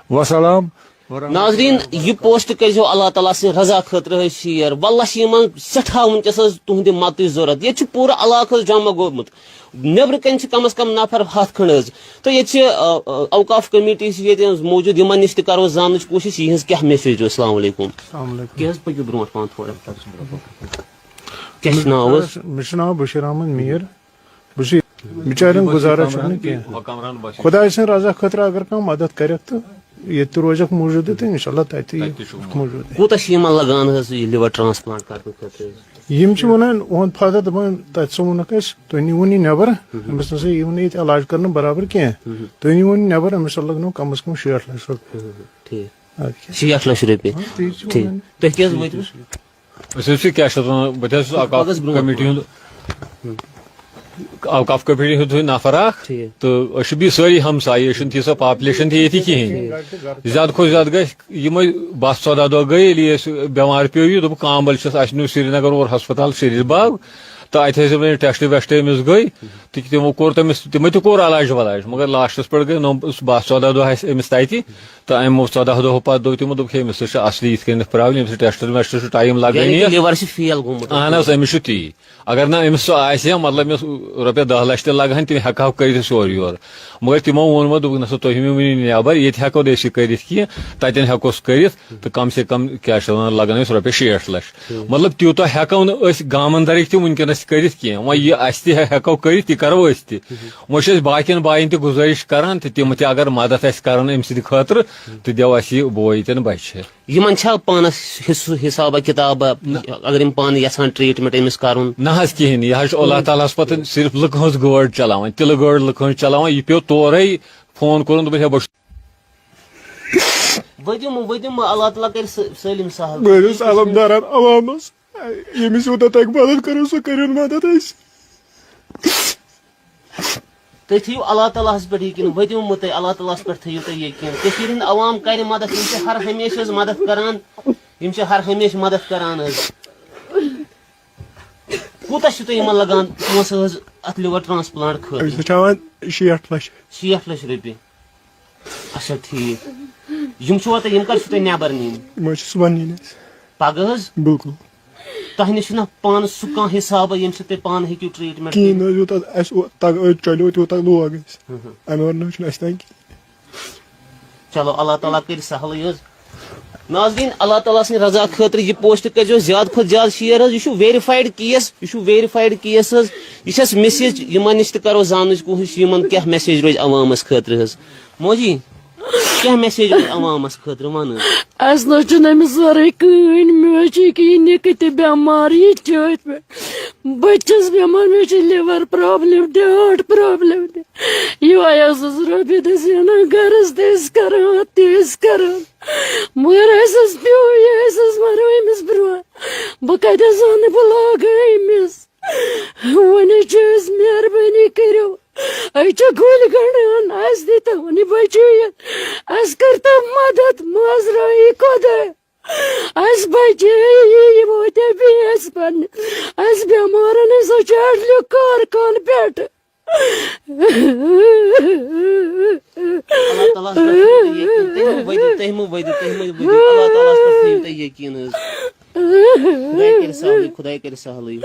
وسلام۔ ناظریٖن، یہِ post کٔرۍزیو اللہ تعالیٰ سٕنٛدِ رضا خٲطرٕ حظ share۔ واللہ چھِ یِمن سٮ۪ٹھاہ وٕنۍکٮ۪س حظ تُہٕنٛدِ مدتٕچ ضروٗرت۔ ییٚتہِ چھُ پوٗرٕ علاقہٕ حظ جمع گوٚمُت۔ نیٚبرٕ کَنہِ چھِ کم از کم نفر ہَتھ کھنٛڈ حظ۔ تہٕ ییٚتہِ چھِ، آ، آ، اوقاف committee چھِ ییٚتہِ حظ موٗجوٗد، یِمن نِش تہِ کرو زاننٕچ کوٗشِش، یِہٕنٛز کیٛاہ message چھِ۔ السلام علیکم۔ السلام علیکم۔ کیٛاہ حظ، پٔکِو برونٛٹھ پہن تھوڑا۔ کیٛاہ چھُ ناو حظ؟ مےٚ چھُ ناو بشیٖر احمد میٖر۔ بہٕ چھُس بِچارٮ۪ن گُزارا چھُنہٕ کینٛہہ۔ خۄداے سٕنٛدِ رضا خٲطرٕ اگر کانٛہہ مدد کَرٮ۪کھ تہٕ ییٚتہِ تہِ روزٮ۪کھ موٗجوٗدٕے تہٕ اِنشاء اللہ تَتہِ تہِ یِکھ موٗجوٗدٕے۔ کوٗتاہ چھِ یِمن لگان حظ یہِ liver transplant کرنہٕ خٲطرٕ حظ؟ یِم چھِ وَنان، اُہُنٛد فادر دَپان، تَتہِ سا ووٚنُکھ اَسہِ، تُہۍ نِیٖوُن یہِ نٮ۪بر، أمِس نہ سا یِیِو نہٕ ییٚتہِ علاج کرنہٕ برابر کینٛہہ۔ تُہۍ نِیٖوُن یہِ نٮ۪بر، أمِس لَگنو کم از کم شیٹھ لَچھ رۄپیہِ۔ ٹھیٖک۔ اَدٕ کیٛاہ؟ شیٹھ لَچھ رۄپیہِ۔ ہاں، تی چھِ ٹھیٖک۔ وَنان۔ تُہۍ کیٛاہ حظ وٲتِو؟ أسۍ حظ چھِ کیٛاہ چھِ اَتھ وَنان، بہٕ تہِ حظ چھُس اوقاف کمیٹی ہُنٛد، اوقاف کمیٹی ہُنٛد نفر اکھ۔ ٹھیٖک۔ تہٕ أسۍ چھِ بیٚیہِ سٲری ہمسایہِ، أسۍ چھِنہٕ تیٖژاہ population تہِ ییٚتہِ کِہیٖنۍ۔ ٹھیٖک۔ زیادٕ کھۄتہٕ زیادٕ گژھِ یِمَے باہ ژۄداہ دۄہ گٔے، ییٚلہِ یہِ اَسہِ بٮ۪مار پیوٚو یہِ، دوٚپُکھ کامبل چھِس، اَسہِ نیوٗ سرینگر اور ہسپتال سریٖش باغ، تہٕ اَتہِ ٲسۍ یِمَے ٹیسٹ ویسٹ أمِس گٔے، تہٕ تِمو کوٚر تٔمِس، تِمَے تہِ کوٚر علاج ولاج، مگر لاسٹَس پٮ۪ٹھ گٔے نَو، بَہہ ژۄداہ دۄہ اَسہِ أمِس تَتہِ، تہٕ اَمہِ ژۄداہ دۄہ پَتہٕ دوٚپ تِمو، دوٚپُکھ، "ہے، أمِس سۭتۍ چھِ اَصلی یِتھ کٔنٮ۪تھ پرابلم، أمِس چھِ ٹیسٹن ویسٹن چھُ ٹایم لَگٲنی یعنی کہ یَتھ۔" لِور چھُ فیل گوٚمُت۔ اَہَن حظ، أمِس چھُ تی۔ اگر نہٕ أمِس سُہ آسہِ ہا، مطلب، مےٚ اوس رۄپیَس دَہ لَچھ تہِ لَگہٕ ہَن، تِم ہٮ۪کہٕ ہاو کٔرِتھ سورٕ یورٕ۔ مگر تِمو ووٚن وۄنۍ، دوٚپُکھ، "نہ سا، تُہۍ مہٕ ؤنِو نٮ۪بَر، ییٚتہِ ہٮ۪کو نہٕ أسۍ یہِ کٔرِتھ کینٛہہ، تَتٮ۪ن ہٮ۪کوس کٔرِتھ۔" تہٕ کم سے کم، کیٛاہ چھِ وَنان، لَگَن اَسہِ رۄپیَس شیٹھ لَچھ۔ مطلب، تیوٗتاہ ہٮ۪کو نہٕ أسۍ گامَن دَرٕکۍ تہِ وٕنکیٚنَس کٔرِتھ کینٛہہ۔ وۄنۍ یہِ اَسہِ تہِ ہٮ۪-، ہٮ۪کو کٔرِتھ، تہِ کَرو أسۍ تہِ۔ وۄنۍ چھِ أسۍ باقین باین تہِ گُزٲرِش کران تہٕ تِم تہِ اگر مدد آسہِ کران أمۍ سٕنٛدِ خٲطرٕ تہٕ دِو اَسہِ یہِ بوے تہِ نہٕ بچہِ۔ یِمن چھا پانس حصہٕ حسابہ کتابہ، نہ۔ اگر یِم پانہٕ یژھان ٹریٹمنٹ أمِس کرُن؟ نہ حظ کِہیٖنۍ، یہِ حظ چھُ اللہ تعالیٰ ہس پتہٕ صرف لُکہٕ ہٕنٛز گٲڑ چلاوان، تِلہٕ گٲڑ لُکہٕ ہٕنٛز چلاوان، یہِ پیوٚو تورے فون کوٚرُن، دوٚپُن، "ہے، بہٕ چھُس۔" ؤدِم، ؤدِم، اللہ تعالیٰ کرِ س-، سٲلِم سہل۔ بہٕ حظ چھُس علمدارن عوامس، ییٚمِس یوٗتاہ تۄہہِ مدد کٔرِو، سُہ کٔرِو مدد اَسہِ۔ تُہۍ تھٲیِو اللہ تعالیٰ ہَس پٮ۪ٹھ یقیٖن، ؤتِو مہٕ تُہۍ، اللہ تعالیٰ ہَس پٮ۪ٹھ تھٲیِو تُہۍ یقیٖن۔ کٔشیٖرِ ہِنٛدۍ عوام کَرِ مدد، یِم چھِ ہر ہمیشہِ حظ مدد کران، یِم چھِ ہر ہمیشہِ مدد کران حظ۔ کوٗتاہ چھُ تۄہہِ یِمن لگان پونٛسہٕ حظ اَتھ liver transplant خٲطرٕ؟ أسۍ چھِ ہٮ۪وان شیٹھ لَچھ۔ شیٹھ لَچھ رۄپیہِ۔ اچھا، ٹھیٖک۔ یِم چھِوا تۄہہِ، یِم کر چھِو تۄہہِ نٮ۪بر نِنۍ؟ یِم حظ چھِ صُبحن نِنۍ اَسہِ۔ پگاہ حظ؟ بِلکُل۔ تۄہہِ نِش چھُنہ پانس سُہ کانٛہہ حسابہ، ییٚمہِ سۭتۍ تُہۍ پانہٕ ہیٚکِو treatment کِہیٖنۍ کٔرِتھ؟ نہ حظ، یوٗتاہ اَسہِ او-، تگ-، أتھۍ چلیو، تیوٗتاہ لوگ اَسہِ۔ ہُہ ہُہ۔ اَمہِ ورٲے نہ حظ چھُنہٕ اَسہِ تانۍ کِہیٖنۍ۔ چلو، اللہ تعالیٰ کٔرِ سہلٕے حظ۔ ناظریٖن، اللہ تعالیٰ سٕنٛدِ رضا خٲطرٕ یہِ post کٔرۍزیو زیادٕ کھۄتہٕ زیادٕ share حظ۔ یہِ چھُ verified case، یہِ چھُ verified case حظ۔ یہِ چھِ اَسہِ message یِمن نِش تہِ کرو زاننٕچ کوٗشِش، یِمن کیٛاہ message روزِ عوامس خٲطرٕ حظ۔ موجی، کیٛاہ message روزِ عوامس خٲطرٕ؟ وَن حظ۔ اَسہِ نہ حظ چھُنہٕ أمِس ورٲے کٕہٕنۍ، مےٚ حظ چھِ یہِ کہِ یہِ نِکہٕ تہِ بٮ۪مار، یہِ تہِ چھِ أتھۍ پٮ۪ٹھ۔ بہٕ تہِ چھَس بٮ۪مار، مےٚ چھِ liver problem تہِ، heart problem تہِ۔ یِہوٚے حظ ٲس رۄپیہِ دَہ زینان، گَرَس تہِ ٲسۍ کَران، اَتھ تہِ ٲسۍ کَران۔ مگر اَسہِ حظ پیوٚو یہِ، اَسہِ حظ مَرو أمِس برٛونٛہہ۔ بہٕ کَتہِ حظ اَنہٕ، بہٕ لاگہٕ أمِس؟ وۄنۍ حظ چھِ أسۍ، مہربٲنی کٔرِو، أسۍ چھِ گُلۍ گنٛڈان، اَسہِ دیٖتو وۄنۍ یہِ بچٲیِتھ، اَسہِ کٔرۍتو مدد، مازرٲیی خۄداے۔ اَسہِ بچٲیی یہِ ووتیا بیٚیہِ اَسہِ پننہِ، اَسہِ بٮ۪مارن ہٕنٛز سۄ چھِ اَڈلیو کارخانہٕ پٮ۪ٹھٕ۔ اللہ تعالیٰ ہَس پٮ۪ٹھ تھٲیِو تُہۍ یقیٖن۔ تُہۍ مہٕ ؤدِو، تُہۍ مہٕ ؤدِو، تُہۍ مہٕ ؤدِو۔ اللہ تعالیٰ ہَس پٮ۪ٹھ تھٲیِو تُہۍ یقیٖن حظ۔ خۄداے کَرِ سہلٕے، خۄداے کَرِ سہلٕے۔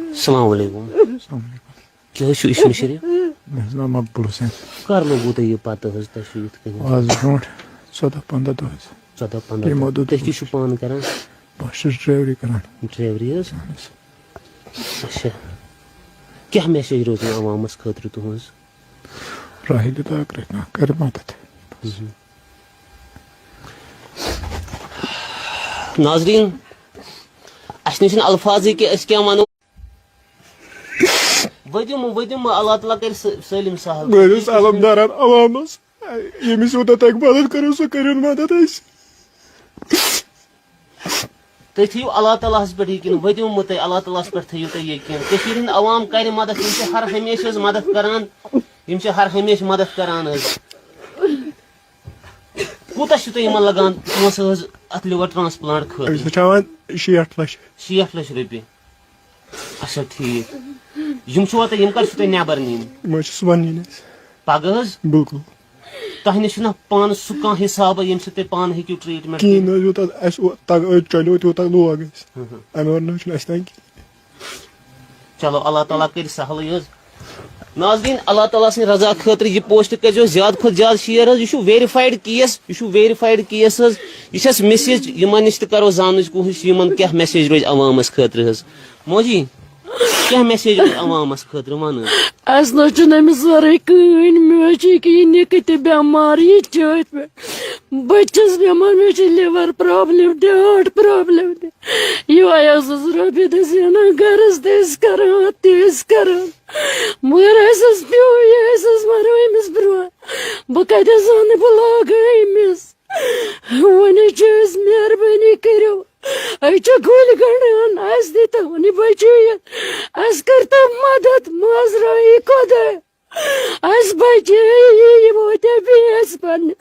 السلام علیکم۔ السلام علیکم۔ کیٛاہ حظ چھُ اسمِ شریٖف؟ مےٚ حظ ناو مقبول حسین۔ کر لوگوٕ تۄہہِ یہِ پتہ حظ، تۄہہِ چھُو یِتھ کٔنۍ؟ آز برونٛٹھ ژۄداہ پنٛداہ دۄہ حظ۔ ژۄداہ پنٛداہ یِمو دۄہ۔ دوٚپ تُہۍ کیٛاہ چھِو پانہٕ کران؟ بہٕ حظ چھُس ڈرایوری کران۔ ڈرایوری حظ؟ اہن حظ۔ اچھا۔ کیٛاہ message روزِ مےٚ عوامس خٲطرٕ تُہٕنٛز؟ راہہِ دِتھ اکھ رٔٹۍ نا، کر مدد۔ ناظریٖن، اَسہِ نِش چھِنہٕ الفاظٕے کہِ أسۍ کیٛاہ وَنو۔ ؤدِو مہٕ، ؤدِو مہٕ، اللہ تعالیٰ کَرِ سٲ-، سٲلِم سہل۔ بہٕ حظ چھُس علمدارن عوامس، ییٚمِس یوٗتاہ تۄہہِ مدد کٔرِو، سُہ کٔرِو مدد اَسہِ۔ تُہۍ تھٲیِو اللہ تعالیٰ ہَس پٮ۪ٹھ یقیٖن، ؤدِو مہٕ تُہۍ، اللہ تعالیٰ ہَس پٮ۪ٹھ تھٲیِو تُہۍ یقیٖن۔ کٔشیٖرِ ہِنٛدۍ عوام کَرِ مدد، یِم چھِ ہر ہمیشہِ حظ مدد کران، یِم چھِ ہر ہمیشہِ مدد کران حظ۔ کوٗتاہ چھُ تۄہہِ یِمن لگان پونٛسہٕ حظ اَتھ liver transplant خٲطرٕ؟ أسۍ چھِ ہٮ۪وان شیٹھ لَچھ۔ شیٹھ لَچھ رۄپیہِ۔ اچھا، ٹھیٖک۔ یِم چھِوا تۄہہِ، یِم کر چھِو تۄہہِ نٮ۪بر نِنۍ؟ یِم حظ چھِ صُبحن نِنۍ اَسہِ۔ پگاہ حظ؟ بِلکُل۔ تۄہہِ نِش چھُنہ پانس سُہ کانٛہہ حسابہ، ییٚمہِ سۭتۍ تُہۍ پانہٕ ہیٚکِو treatment کِہیٖنۍ کٔرِتھ؟ نہ حظ، یوٗتاہ اَسہِ او-، تگ-، أتھۍ چلیو، تیوٗتاہ لوگ اَسہِ۔ ہُہ ہُہ۔ اَمہِ ورٲے نہ حظ چھُنہٕ اَسہِ تانۍ کِہیٖنۍ۔ چلو، اللہ تعالیٰ کَرِ سہلٕے حظ۔ ناظریٖن، اللہ تعالیٰ سٕنٛدِ رضا خٲطرٕ یہِ post کٔرۍزیو زیادٕ کھۄتہٕ زیادٕ share حظ۔ یہِ چھُ verified case، یہِ چھُ verified case حظ۔ یہِ چھِ اَسہِ message، یِمن نِش تہِ کَرو زاننٕچ کوٗشِش، یِمن کیٛاہ message روزِ عوامس خٲطرٕ حظ۔ موجی، کیٛاہ message روزِ عوامس خٲطرٕ؟ وَن حظ۔ اَسہِ نہ حظ چھُنہٕ أمِس ورٲے کٕہٕنۍ، مےٚ حظ چھِ یہِ کہِ یہِ نِکہٕ تہِ بٮ۪مار، یہِ تہِ چھِ أتھۍ پٮ۪ٹھ۔ بہٕ تہِ چھَس بٮ۪مار، مےٚ چھِ liver problem تہِ، heart problem تہِ۔ یِہوٚے حظ اوس رۄپیہِ دَہ زینان، گَرَس تہِ ٲسۍ کَران، اَتھ تہِ ٲسۍ کَران۔ مگر اَسہِ حظ پیوٚو یہِ، اَسہِ حظ مَرو أمِس برٛونٛہہ۔ بہٕ کَتہِ حظ اَنہٕ، بہٕ لاگہٕ أمِس؟ وۄنۍ حظ چھِ أسۍ، مہربٲنی کٔرِو، أسۍ چھِ گُلۍ گنٛڈان، اَسہِ دیٖتو وۄنۍ یہِ بچٲیِتھ، اَسہِ کٔرۍتو مدد، مازرٲیی خۄداے۔ اَسہِ بچٲیی، یہِ ووتیا بیٚیہِ اَسہِ پننہِ،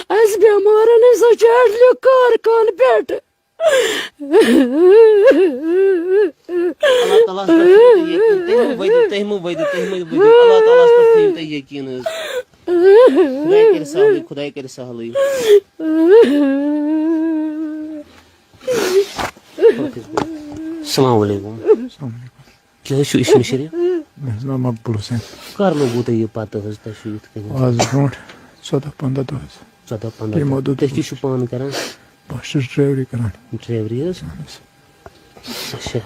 اَسہِ بٮ۪مارن ہٕنٛز سۄ چھِ اَڈلیو کارخانہٕ پٮ۪ٹھٕ۔ اللہ تعالیٰ ہَس پٮ۪ٹھ تھٲیِو تُہۍ یقیٖن۔ تُہۍ مہٕ ؤدِو، تُہۍ مہٕ ؤدِو، تُہۍ مہٕ ؤدِو۔ اللہ تعالیٰ ہَس پٮ۪ٹھ تھٲیِو تُہۍ یقیٖن حظ۔ خۄداے کَرِ سہلٕے، خۄداے کَرِ سہلٕے۔ السلام علیکم۔ کیٛاہ حظ چھُ عشمِ شریف؟ مےٚ حظ ناو مقبول حسین۔ کر لوگوٕ تۄہہِ یہِ پتہ حظ، تۄہہِ چھُو یِتھ کٔنۍ حظ؟ آز برونٛٹھ ژۄداہ پنٛداہ دۄہ حظ۔ ژۄداہ پنٛداہ یِمو دۄہ۔ دوٚپ تُہۍ کیٛاہ چھِو پانہٕ کران؟ بہٕ حظ چھُس ڈرایوری کران۔ ڈرایوری حظ؟ اہن حظ۔ اچھا۔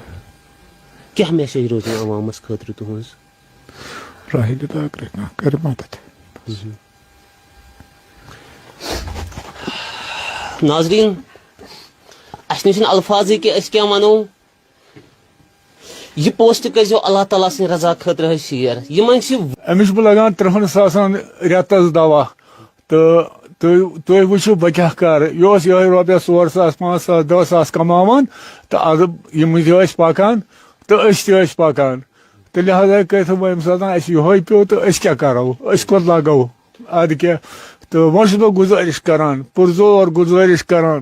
کیٛاہ میسیج روزِ عوامس خٲطرٕ تُہٕنٛز؟ راہہِ دِ تہٕ اگرے کانٛہہ کرِ مدد۔ ناظریٖن، اَسہِ نِش چھِنہٕ الفاظٕے کہِ أسۍ کیٛاہ وَنو۔ یہِ پوسٹ کٔرۍزیو اللہ تعالیٰ سٕنٛدِ رضا خٲطرٕ حظ شیر۔ یِمن چھِ أمِس چھُ بہٕ لگان ترٕٛہن ساسن رٮ۪تس دوا۔ تہٕ تُہۍ، تُہۍ وٕچھِو بہٕ کیٛاہ کَرٕ۔ یہِ اوس یِہوٚے رۄپیَس ژور ساس، پانٛژھ ساس، دَہ ساس کماوان۔ تہٕ اَدٕ یِم تہِ ٲسۍ پَکان تہٕ أسۍ تہِ ٲسۍ پَکان۔ تہٕ لہذا کٔرِتھ وۄنۍ ییٚمہِ ساتہٕ اَسہِ یِہوٚے پیوٚو تہٕ أسۍ کیٛاہ کَرو؟ أسۍ کوٚت لَگو؟ اَدٕ کیٛاہ؟ تہٕ وۄنۍ چھُس بہٕ گُزٲرِش کَران، پُرزور گُزٲرِش کَران،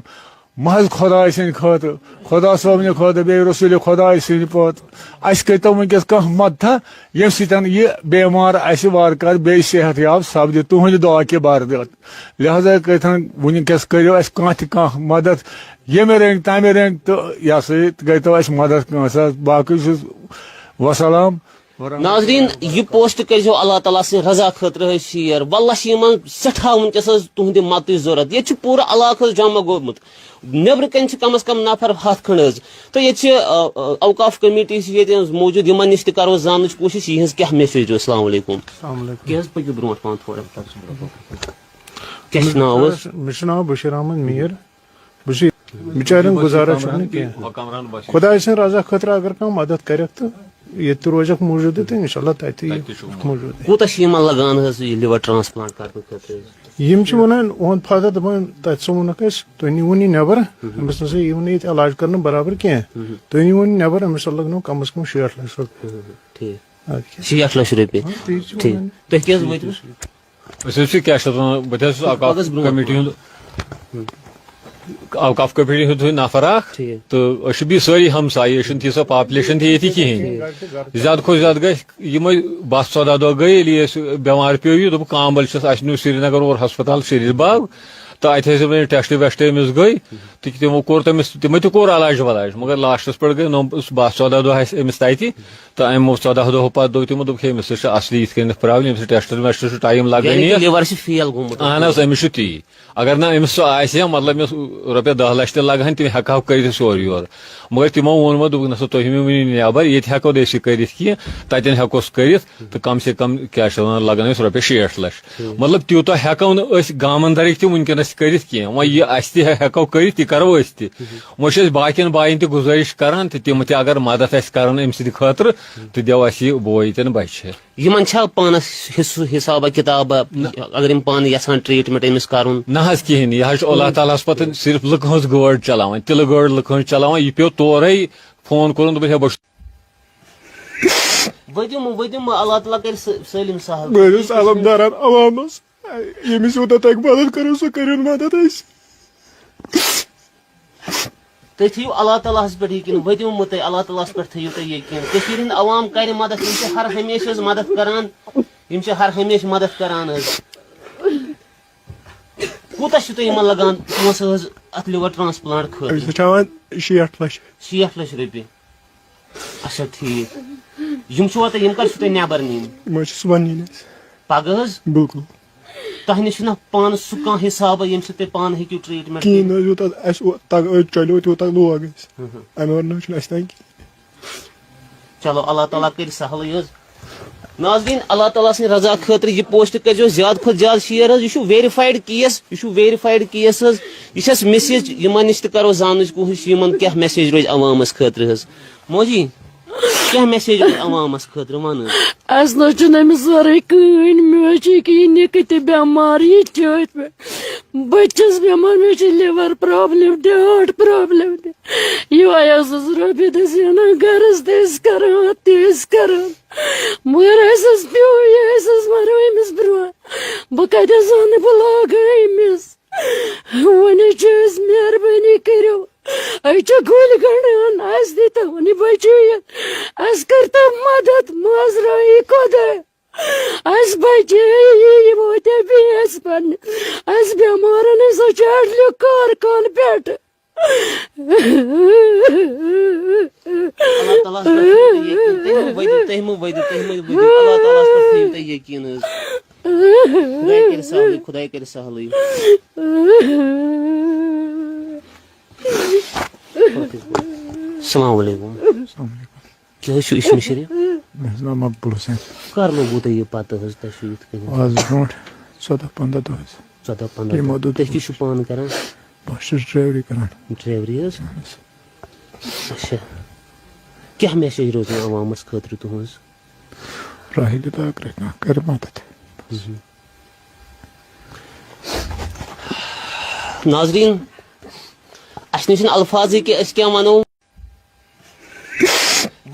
محض خۄداے سٕنٛدِ خٲطرٕ، خۄدا صٲبنہِ خٲطرٕ، بیٚیہِ رسوٗلِ خۄداے سٕنٛدِ پٲٹھۍ۔ اَسہِ کٔرۍتو وٕنۍکٮ۪س کانٛہہ مدتھا، ییٚمہِ سۭتۍ یہِ بٮ۪مار اَسہِ وارٕ کارٕ بیٚیہِ صحت یاب سپدِ۔ تُہٕنٛدِ دُعا کہِ برکت۔ لہذا کٔرۍتھن وٕنۍکٮ۪س کٔرِو اَسہِ کانٛہہ تہِ کانٛہہ مدد، ییٚمہِ رٔنٛگۍ تَمہِ رٔنٛگۍ، تہٕ یہِ ہسا یہِ کٔرۍتو اَسہِ مدد کٲنٛسہِ حظ۔ باقٕے چھُس وسلام۔ ناظریٖن، یہِ پوسٹ کٔرۍزیو اللہ تعالیٰ سٕنٛدِ رضا خٲطرٕ حظ شیر۔ واللہ چھِ یِمن سٮ۪ٹھاہ وٕنۍکٮ۪س حظ تُہٕنٛدِ مدتٕچ ضوٚرتھ۔ ییٚتہِ چھُ پوٗرٕ علاقہٕ حظ جمع گوٚمُت۔ نیٚبرٕ کَنہِ چھِ کم از کم نفر ہَتھ کھنٛڈ حظ۔ تہٕ ییٚتہِ چھِ، آ، آ، اوقاف کمیٹی چھِ ییٚتہِ حظ موٗجوٗد، یِمن نِش تہِ کرو زاننٕچ کوٗشِش، یِہٕنٛز کیٛاہ میسیج روزِ۔ السلام علیکم۔ السلام علیکم۔ کیٛاہ حظ، پٔکِو برونٛٹھ پہن تھوڑا۔ کیٛاہ چھُ ناو حظ؟ مےٚ چھُ ناو بشیٖر احمد میٖر۔ بہٕ چھُس بِچارٮ۪ن گُزارا چھُنہٕ کینٛہہ۔ خۄداے سٕنٛدِ رضا خٲطرٕ اگر کانٛہہ مدد کَرٮ۪کھ تہٕ ییٚتہِ تہِ روزٮ۪کھ موٗجوٗد تہٕ اِنشاء اللہ تَتہِ تہِ یِکھ موٗجوٗد۔ کوٗتاہ چھِ یِمن لگان حظ یہِ liver transplant کرنہٕ خٲطرٕ حظ؟ یِم چھِ وَنان، اُہُنٛد فادر دَپان، تَتہِ سا ووٚنُکھ اَسہِ، تُہۍ نیٖوُن یہِ نٮ۪بر، أمِس نہ سا یِیِو نہٕ ییٚتہِ علاج کرنہٕ برابر کینٛہہ۔ تُہۍ نیٖوُن یہِ نٮ۪بر، أمِس لَگنو کم از کم شیٹھ لَچھ رۄپیہِ۔ ٹھیٖک۔ اَدٕ کیٛاہ؟ شیٹھ لَچھ رۄپیہِ۔ ہاں، تی چھِ ٹھیٖک۔ وَنان۔ تُہۍ کیٛاہ حظ وٲتِو؟ أسۍ حظ چھِ کیٛاہ چھِ اَتھ وَنان، بہٕ تہِ حظ چھُس اوقاف پَگہہ حظ برونٛٹھ کمیٹی ہُنٛد، اوقاف کمیٹی ہُنٛد نفر اکھ۔ ٹھیٖک۔ تہٕ أسۍ چھِ بیٚیہِ سٲری ہمسایہِ، أسۍ چھِنہٕ تیٖژاہ population تہِ ییٚتہِ کِہیٖنۍ۔ ٹھیٖک۔ زیادٕ کھۄتہٕ زیادٕ گژھِ یِمَے باہ ژۄداہ دۄہ گٔے، ییٚلہِ یہِ اَسہِ بٮ۪مار پیوٚو، یہِ دوٚپُکھ کامبَل چھِس، اَسہِ نیوٗ سرینگر اور ہسپتال شریٖف باغ، تہٕ اَتہِ ٲسۍ أمِس ٹیسٹ ویسٹ أمِس گٔے، تہٕ تِمو کوٚر تٔمِس، تِمو تہِ کوٚر علاج ولاج، مگر لاسٹَس پٮ۪ٹھ گٔے نو، باہ ژۄداہ دۄہ اَسہِ أمِس تَتہِ۔ تہٕ اَمہِ ژۄداہ دۄہو پَتہٕ دوٚپ تِمو، دوٚپُکھ، ہے، أمِس چھِ اَصلی یِتھ کٔنٮ۪تھ problem، أمِس چھِ ٹیسٹَن ویسٹَن چھُ time لَگٲنی۔ یعنی کہِ liver چھِ fail گوٚمُت۔ اَہَن حظ، أمِس چھُ تی۔ اگر نہٕ أمِس سُہ آسہِ ہا، مطلب، مےٚ اوس رۄپیَس دَہ لَچھ تہِ لَگہٕ ہَن، تِم ہٮ۪کہٕ ہاو کٔرِتھ سورُے یورٕ۔ مگر تِمو ووٚن وۄنۍ، دوٚپُکھ، نہ سا، تُہۍ مہٕ ؤنِو نٮ۪بَر، ییٚتہِ ہٮ۪کو نہٕ أسۍ یہِ کٔرِتھ کینٛہہ، تَتٮ۪ن ہٮ۪کوس کٔرِتھ، تہٕ کم سے کم، کیٛاہ چھِ وَنان، لَگَن اَسہِ رۄپیَس شیٹھ لَچھ۔ مطلب، تیوٗتاہ ہٮ۪کو نہٕ أسۍ گامَن دَرٕکۍ تہِ وٕنکیٚنَس کٔرِتھ کینٛہہ۔ وۄنۍ یہِ اَسہِ تہِ ہٮ۪کو کٔرِتھ، تہِ کَرو أسۍ تہِ۔ وۄنۍ چھِ أسۍ باقین باین تہِ گُزٲرِش کران تہٕ تِم تہِ اگر مدد آسہِ کران أمۍ سٕنٛدِ خٲطرٕ تہٕ دِو اَسہِ یہِ بوے تہِ نہٕ بچہِ۔ یِمن چھا پانس حصہٕ حسابہ کتابہ، نہ۔ اگر یِم پانہٕ یژھان treatment أمِس کرُن؟ نہ حظ کِہیٖنۍ، یہِ حظ چھُ اللہ تعالیٰ ہس پتہٕ صرف لُکہٕ ہٕنٛز گٲڑۍ چلاوان، تِلہٕ گٲڑۍ لُکہٕ ہٕنٛز چلاوان، یہِ پیوٚو تورے فون کوٚرُن، دوٚپُن، ہے، بہٕ چھُس ؤدِم، ؤدِم، اللہ تعالیٰ کرِ سٲ-، سٲلِم سہل۔ بہٕ حظ چھُس علمدارن عوامس، ییٚمِس یوٗتاہ تۄہہِ مدد کٔرِو، سُہ کٔرِو مدد اَسہِ۔ تُہۍ تھٲیِو اللہ تعالیٰ ہَس پٮ۪ٹھ یقیٖن، ؤتِو مہٕ تُہۍ، اللہ تعالیٰ ہَس پٮ۪ٹھ تھٲیِو تُہۍ یقیٖن۔ کٔشیٖرِ ہِنٛدۍ عوام کَرِ مدد، یِم چھِ ہر ہمیشہِ حظ مدد کران، یِم چھِ ہر ہمیشہِ مدد کران حظ۔ کوٗتاہ چھُ تۄہہِ یِمن لگان پونٛسہٕ حظ اَتھ liver transplant خٲطرٕ؟ أسۍ چھِ ہٮ۪وان شیٹھ لَچھ۔ شیٹھ لَچھ رۄپیہِ۔ اچھا، ٹھیٖک۔ یِم چھِوا تۄہہِ، یِم کر چھِو تۄہہِ نٮ۪بر نِنۍ؟ یِم حظ چھِ صُبحن نِنۍ اَسہِ۔ پگاہ حظ؟ بِلکُل۔ تۄہہِ نِش چھُنہ پانس سُہ کانٛہہ حسابہ، ییٚمہِ سۭتۍ تُہۍ پانہٕ ہیٚکِو treatment کِہیٖنۍ کٔرِتھ؟ نہ حظ، یوٗتاہ اَسہِ او-، تگ-، أتۍ چلیو، تیوٗتاہ لوگ اَسہِ۔ ہُہ، ہُہ۔ اَمہِ ورٲے نہ حظ چھُنہٕ اَسہِ تَگہِ کِہیٖنۍ۔ چلو، اللہ تعالیٰ کٔرِ سہلٕے حظ۔ ناظریٖن، اللہ تعالیٰ سٕنٛدِ رضا خٲطرٕ یہِ post کٔرۍزیو زیادٕ کھۄتہٕ زیادٕ share حظ۔ یہِ چھُ verified case، یہِ چھُ verified case حظ۔ یہِ چھَس message، یِمن نِش تہِ کرو زاننٕچ کوٗشِش، یِمن کیٛاہ message روزِ عوامس خٲطرٕ حظ۔ موجی، کیٛاہ message روزِ عوامس خٲطرٕ، وَن حظ۔ اَسہِ نہ حظ چھُنہٕ أمِس ورٲے کٕہٕنۍ۔ مےٚ حظ چھِ ییٚکیٛاہ یہِ نِکہٕ تہِ بٮ۪مار، یہِ تہِ چھِ أتھۍ پٮ۪ٹھ۔ بہٕ تہِ چھَس بٮ۪مار، مےٚ چھِ liver problem تہِ، heart problem تہِ۔ یِہوٚے حظ ٲس رۄپیہِ دَہ زینان، گَرَس تہِ ٲسۍ کَران، اَتھ تہِ ٲسۍ کَران۔ مگر اَسہِ حظ پیوٚو یہِ، أسۍ حظ مَرو أمِس برٛونٛہہ۔ بہٕ کَتہِ حظ اَنہٕ، بہٕ لاگہٕ أمِس؟ وۄنۍ حظ چھِ أسۍ، مہربٲنی کٔرِو، أسۍ چھِ گُلۍ گنٛڈان، اَسہِ دیٖتو وۄنۍ بچٲیِتھ، اَسہِ کٔرۍتو مدد، مٲنٛزرٲیی خۄداے، اَسہِ بچٲیی، یہِ ووتیا بیٚیِس پننہِ، اَسہِ بٮ۪مارن ہٕنٛز سۄ چھِ اَڈلیو کارخان پٮ۪ٹھ۔ اللہ تعالیٰ ہس پٮ۪ٹھ تھٲیِو تُہۍ یقیٖن، تُہۍ مہٕ ؤدِو، تُہۍ مہٕ ؤدِو، تُہۍ مہٕ ؤدِو، اللہ تعالیٰ ہس پٮ۪ٹھ تھٲیِو تُہۍ یقیٖن حظ۔ خۄداے کَرِ سہلٕے، خۄداے کَرِ سہلٕے۔ السلام علیکم۔ السلام علیکم۔ کیٛاہ حظ چھُ اسمِ شریٖف؟ مےٚ حظ ناو مقبول حسین۔ کر لوگوٕ تۄہہِ یہِ پتہ حظ، تۄہہِ چھُو یِتھ کٔنۍ؟ آز برونٛٹھ ژۄداہ پنٛداہ دۄہ حظ۔ ژۄداہ پنٛداہ یِمو دۄہ۔ دوٚپ تُہۍ کیٛاہ چھِو پانہٕ کران؟ بہٕ حظ چھُس ڈرایوری کران۔ ڈرایوری حظ؟ اہن حظ۔ اچھا۔ کیٛاہ میسیج روزِ وۄنۍ عوامس خٲطرٕ تُہنٛز؟ راہی دِتو اگر کانٛہہ کرِ مدد۔ ناظریٖن، اَسہِ نِش چھِنہٕ الفاظٕے کہِ أسۍ کیٛاہ وَنو۔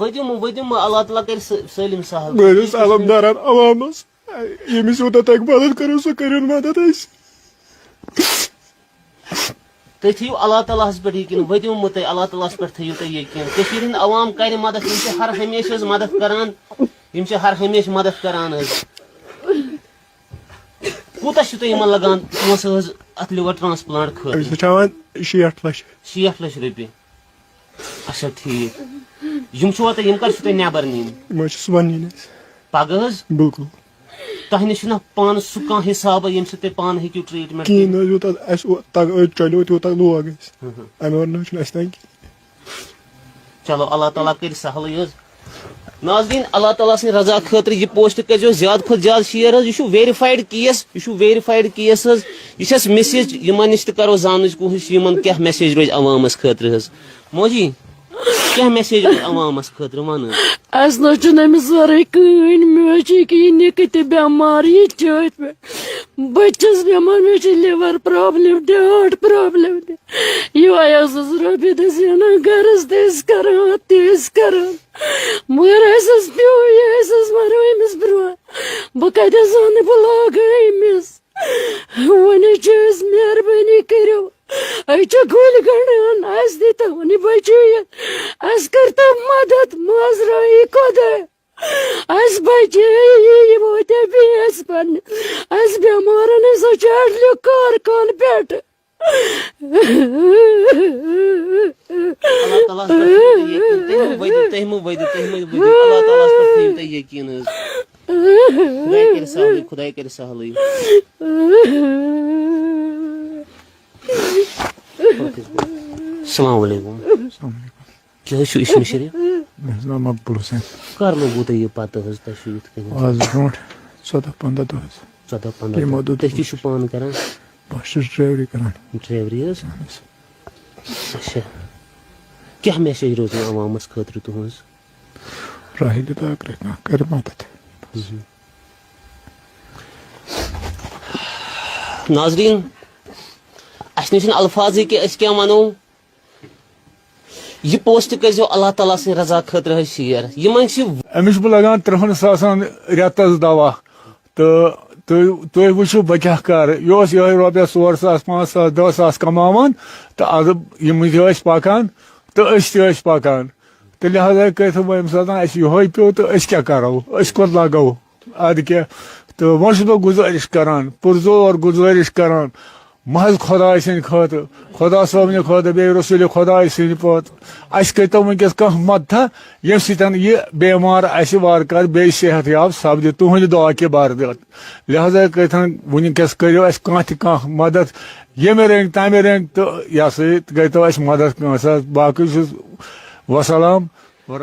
ؤدِو مہٕ، ؤدِو مہٕ، اللہ تعالیٰ کَرِ سٲ-، سٲلِم سہل۔ بہٕ حظ چھُس علمدارن عوامس، ییٚمِس یوٗتاہ تۄہہِ مدد کٔرِو، سُہ کٔرِو مدد اَسہِ۔ تُہۍ تھٲیِو اللہ تعالیٰ ہَس پٮ۪ٹھ یقیٖن، ؤدِو مہٕ تُہۍ، اللہ تعالیٰ ہَس پٮ۪ٹھ تھٲیِو تُہۍ یقیٖن۔ کٔشیٖرِ ہِنٛدۍ عوام کَرِ مدد، یِم چھِ ہر ہمیشہِ حظ مدد کَران، یِم چھِ ہر ہمیشہِ مدد کَران حظ۔ کوٗتاہ چھُ تۄہہِ یِمن لگان پونٛسہٕ حظ اتھ liver transplant خٲطرٕ؟ أسۍ چھِ ہٮ۪وان شیٹھ لچھ۔ شیٹھ لچھ رۄپیہِ۔ اچھا، ٹھیٖک۔ یِم چھِوا تۄہہِ، یِم کر چھِو تۄہہِ نٮ۪بر نِنۍ؟ یِم حظ چھِ صُبحن نِنۍ اَسہِ۔ پگاہ حظ؟ بِلکُل۔ تۄہہِ نِش چھُنہ پانس سُہ کانٛہہ حسابہ، ییٚمہِ سۭتۍ تُہۍ پانہٕ ہیٚکِو treatment کِہیٖنۍ کٔرِتھ؟ نہ حظ، یوٗتاہ اَسہِ او-، تگ-، أتۍ چلیو تیوٗتاہ لوگ اَسہِ۔ ہُہ ہُہ۔ اَمہِ ورٲے نہ حظ چھُنہٕ اَسہِ تَگہِ کِہیٖنۍ۔ چلو، اللہ تعالیٰ کٔرِ سہلٕے حظ۔ ناظریٖن، اللہ تعالیٰ سٕنٛدِ رضا خٲطرٕ یہِ post کٔرۍزیو زیادٕ کھۄتہٕ زیادٕ share حظ۔ یہِ چھُ verified case، یہِ چھُ verified case حظ۔ یہِ چھِ اَسہِ message، یِمن نِش تہِ کرو زاننٕچ کوٗشِش، یِمن کیٛاہ message روزِ عوامس خٲطرٕ حظ۔ موجی، کیٛاہ message روزِ عوامس خٲطرٕ، وَن حظ۔ اَسہِ نہ چھُنہٕ أمِس ورٲے کٕہٕنۍ، مےٚ حظ چھِ یہِ نِکہٕ تہِ بٮ۪مار، یہِ تہِ چھِ أتھۍ پٮ۪ٹھ۔ بہٕ تہِ چھَس بٮ۪مار، مےٚ چھِ liver problem تہِ، heart problem تہِ۔ یِہوٚے ٲسٕس رۄپیہِ دَہ زینان، گَرَس تہِ ٲسۍ کَران، اَتھ تہِ ٲسۍ کَران۔ مگر اَسہِ حظ پیوٚو یہِ، أسۍ حظ مَرو أمِس برٛونٛہہ۔ بہٕ کَتہِ حظ اَنہٕ، بہٕ لاگہٕ أمِس؟ وۄنۍ حظ چھِ أسۍ، مہربٲنی کٔرِو، أسۍ چھِ گُلۍ گنٛڈان، اَسہِ دیٖتو وۄنۍ بَچٲیِتھ، اَسہِ کٔرۍتو مَدَد، مٲنٛزرٲیی خۄداے۔ اَسہِ بچے یہِ، یہِ ووتیا بیٚیِس پننہِ۔ اَسہِ بٮ۪مارن ہٕنٛز سۄ چھِ اَڈلیو کارخان پٮ۪ٹھ۔ اللہ تعالیٰ ہَس پٮ۪ٹھ تھٲیِو تُہۍ یقیٖن، تُہۍ مہٕ ؤدِو، تُہۍ مہٕ ؤدِو، تُہۍ مہٕ ؤدِو۔ اللہ تعالیٰ ہَس پٮ۪ٹھ تھٲیِو تُہۍ یقیٖن حظ۔ خۄداے کَرِ سہلٕے، خۄداے کَرِ سہلٕے۔ السلام علیکم۔ السلام علیکم۔ کیٛاہ حظ چھُ اسمِ شریٖف؟ مےٚ حظ ناو مقبول حسین۔ کر لوگوٕ تۄہہِ یہِ پتہ حظ، تۄہہِ چھُو یِتھ کٔنۍ؟ آز برونٛٹھ ژۄداہ پنٛداہ دۄہ حظ۔ ژۄداہ پنٛداہ یِمو دۄہ۔ دوٚپ تُہۍ کیٛاہ چھِو پانہٕ کران؟ بہٕ حظ چھُس ڈرایوری کران۔ ڈرایوری حظ؟ اہن حظ۔ اچھا۔ کیٛاہ message روزِ عوامس خٲطرٕ تُہنٛز؟ راہی دِتو اگر کانٛہہ کرِ مدد۔ ناظریٖن، اَسہِ نِش چھِنہٕ الفاظٕے کہِ أسۍ کیٛاہ وَنو۔ یہِ post کٔرۍزیو اللہ تعالیٰ سٕنٛدِ رضا خٲطرٕ حظ share۔ یِمن چھِ أمِس چھُ بہٕ لگان ترٛہَن ساسَن رٮ۪تَس دوا۔ تہٕ تُہۍ، تُہۍ وٕچھِو بہٕ کیٛاہ کَرٕ۔ یہِ اوس یِہوٚے رۄپیَس ژور ساس، پانٛژھ ساس، دَہ ساس کماوان۔ تہٕ اَدٕ یِم تہِ ٲسۍ پَکان تہٕ أسۍ تہِ ٲسۍ پَکان۔ تہٕ لہذا کٔرِتھ وۄنۍ ییٚمہِ ساتہٕ اَسہِ یِہوٚے پیوٚو تہٕ أسۍ کیٛاہ کَرو؟ أسۍ کوٚت لَگو؟ اَدٕ کیٛاہ؟ تہٕ وۄنۍ چھُس بہٕ گُزٲرِش کَران، پُرزور گُزٲرِش کَران، محض خۄداے سٕنٛدِ خٲطرٕ، خۄدا صٲبنہِ خٲطرٕ، بیٚیہِ رسوٗلِ خۄداے سٕنٛدِ پٲٹھۍ۔ اَسہِ کٔرۍتو وٕنۍکٮ۪س کانٛہہ مدتھا، ییٚمہِ سۭتۍ یہِ بٮ۪مار اَسہِ وارٕ کارٕ بیٚیہِ صحت یاب سپدِ۔ تُہٕنٛدِ دُعا کہِ بردِل۔ لہذا کٔرِتھ وٕنۍکٮ۪س کٔرِو اَسہِ کانٛہہ تہِ کانٛہہ مدتھ، ییٚمہِ رٔنٛگۍ تَمہِ رٔنٛگۍ، تہٕ یہِ ہسا یہِ گٔیتو اَسہِ مدتھ کٲنٛسہِ حظ۔ باقٕے چھُس وسلام۔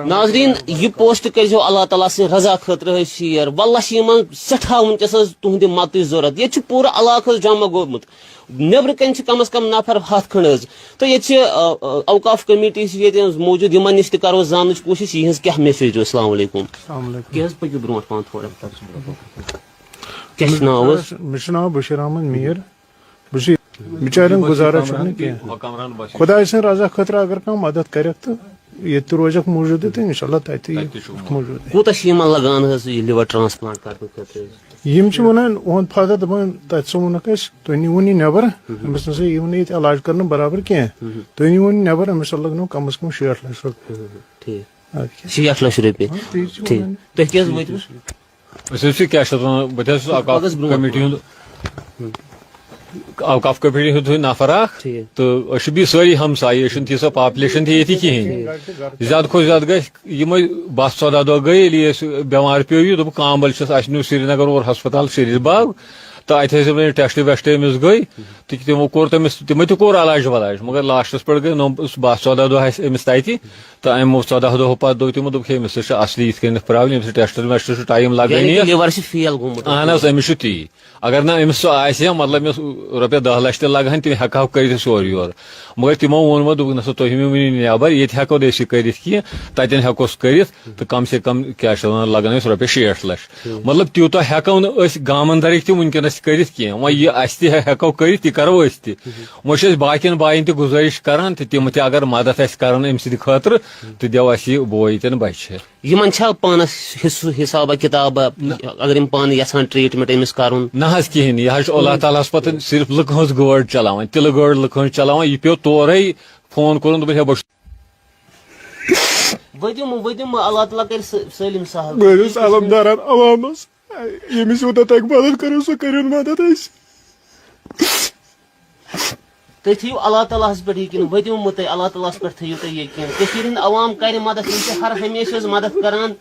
ناظریٖن، یہِ post کٔرۍزیو اللہ تعالیٰ سٕنٛدِ رضا خٲطرٕ حظ share۔ واللہ چھِ یِمن سٮ۪ٹھاہ وٕنۍکٮ۪س حظ تُہٕنٛدِ مدتٕچ ضروٗرت۔ ییٚتہِ چھُ پوٗرٕ علاقہٕ حظ جمع گوٚمُت۔ نیٚبرٕ کَنہِ چھِ کم از کم نفر ہَتھ کھنٛڈ حظ۔ تہٕ ییٚتہِ چھِ، آ، آ، اوقاف کمیٹی چھِ ییٚتہِ حظ موٗجوٗد، یِمن نِش تہِ کرو زاننٕچ کوٗشِش، یِہٕنٛز کیٛاہ message روزِ۔ السلام علیکم۔ السلام علیکم۔ کیٛاہ حظ، پٔکِو برونٛٹھ پہن تھوڑا۔ کیٛاہ چھُ ناو حظ؟ مےٚ چھُ ناو بشیٖر احمد میٖر۔ بہٕ چھُس بِچارٮ۪ن گُزارا چھُنہٕ کینٛہہ۔ خۄداے سٕنٛدِ رضا خٲطرٕ اگر کانٛہہ مدد کَرٮ۪کھ تہٕ ییٚتہِ تہِ روزٮ۪کھ موٗجوٗدٕے تہٕ اِنشاء اللہ تَتہِ تہِ یِیہِ موٗجوٗدٕے۔ کوٗتاہ چھِ یِمن لگان حظ یہِ liver transplant کرنہٕ خٲطرٕ حظ؟ یِم چھِ وَنان، اُہُنٛد فادر دَپان، تَتہِ سا ووٚنُکھ اَسہِ، تُہۍ نیٖوُن یہِ نٮ۪بر، أمِس نہ سا یِیِو نہٕ ییٚتہِ علاج کَرنہٕ برابر کینٛہہ۔ تُہۍ نیٖوُن یہِ نٮ۪بر، أمِس سا لَگنو کَم از کَم شیٹھ لَچھ رۄپیہِ۔ ٹھیٖک۔ اَدٕ کیٛاہ؟ شیٹھ لَچھ رۄپیہِ۔ ہاں، تی چھِ ٹھیٖک۔ وَنان۔ تُہۍ کیٛاہ حظ وٲتِو؟ أسۍ حظ چھِ، کیٛاہ چھِ اَتھ وَنان، بہٕ تہِ حظ چھُس اوقاف پَگہہ برونٛٹھ کمیٹی ہُنٛد، اوقاف کمیٹی ہُنٛد نفر اَکھ۔ ٹھیٖک۔ تہٕ أسۍ چھِ بیٚیہِ سٲری ہمسایہِ، أسۍ چھِنہٕ تیٖژاہ پاپلیشن تہِ ییٚتہِ کِہیٖنۍ۔ زیادٕ کھۄتہٕ زیادٕ گژھِ یِمے باہ ژۄداہ دۄہ گٔے، ییٚلہِ یہِ اَسہِ بٮ۪مار پیوٚو یہِ، دوٚپُکھ کامبل چھِس، اَسہِ نیوٗ سرینگر اور ہسپتال شریٖف باغ، تہٕ اَتہِ ٲسۍ یِمے ٹیسٹ ویسٹ أمِس گٔے، تہٕ تِمو کوٚر تٔمِس، تِمے تہِ کوٚر علاج ولاج، مگر لاسٹس پٮ۪ٹھ گٔے نو، باہ ژۄداہ دۄہ اَسہِ أمِس تَتہِ، تہٕ اَمہِ ژۄداہ دۄہو پتہٕ دوٚپ تِمو، دوٚپُکھ، ہے، أمِس چھِ اصلی یِتھ کٔنٮ۪تھ پرابلم، أمِس چھِ ٹیسٹن ویسٹن چھُ ٹایم لگٲنی۔ یعنی کہِ لِور چھِ فیل گوٚمُت۔ اہن حظ، أمِس چھُ تی۔ اگر نہٕ أمِس سُہ آسہِ ہا، مطلب، مےٚ اوس رۄپیہِ دَہ لَچھ تہِ لَگہٕ ہَن، تِم ہٮ۪کہٕ ہاو کٔرِتھ سورٕ یورٕ۔ مگر تِمو ووٚن وۄنۍ، دوٚپُکھ، "نہ سا، تُہۍ مہٕ ؤنِو نٮ۪بَر، ییٚتہِ ہٮ۪کو نہٕ أسۍ یہِ کٔرِتھ کینٛہہ، تَتٮ۪ن ہٮ۪کوس کٔرِتھ، تہٕ کم سے کم، کیٛاہ چھِ وَنان، لَگَن اَسہِ رۄپیَس شیٹھ لَچھ۔" مطلب، تیوٗتاہ ہٮ۪کو نہٕ أسۍ گامَن دَرٕکۍ تہِ وٕنکٮ۪نَس تہِ کٔرِتھ کینٛہہ۔ وۄنۍ یہِ اَسہِ تہِ ہٮ۪کو کٔرِتھ، تہِ کَرو أسۍ تہِ۔ وۄنۍ چھِ أسۍ باقیَن بایَن تہِ گُزٲرِش کَران، تہٕ تِم تہِ اگر مَدَد آسہِ کَران أمۍ سٕنٛدِ خٲطرٕ، تہٕ دِیو اَسہِ یہِ بوے ییٚتٮ۪ن بَچہِ۔ یِمن چھا پانس حصہٕ حسابہ کتابہ، اگر یِم پانہٕ یژھان ٹریٹمنٹ أمِس کرُن؟ نہ حظ کِہیٖنۍ، یہِ حظ چھُ اللہ تعالیٰ ہس پتہٕ صرف لُکہٕ ہٕنٛز گٲڑ چلاوان، تِلہٕ گٲڑ لُکہٕ ہٕنٛز چلاوان، یہِ پیوٚو تورے فون کوٚرُن، دوٚپُن، "ہے، بہٕ چھُس۔" ؤدِو مہٕ، ؤدِو مہٕ، اللہ تعالیٰ کرِ سٲ-، سٲلِم سہل۔ بہٕ حظ چھُس علمدارن عوامس، ییٚمِس یوٗتاہ تۄہہِ مدد کٔرِو، سُہ کٔرِو مدد اَسہِ۔ تُہۍ تھٲیِو اللہ تعالیٰ ہَس پٮ۪ٹھ یقیٖن، ؤتِو مہٕ تُہۍ، اللہ تعالیٰ ہَس پٮ۪ٹھ تھٲیِو تُہۍ یقیٖن۔ کٔشیٖرِ ہِنٛدۍ عوام کَرِ مدد، یِم چھِ ہر ہمیشہِ حظ مدد کَران،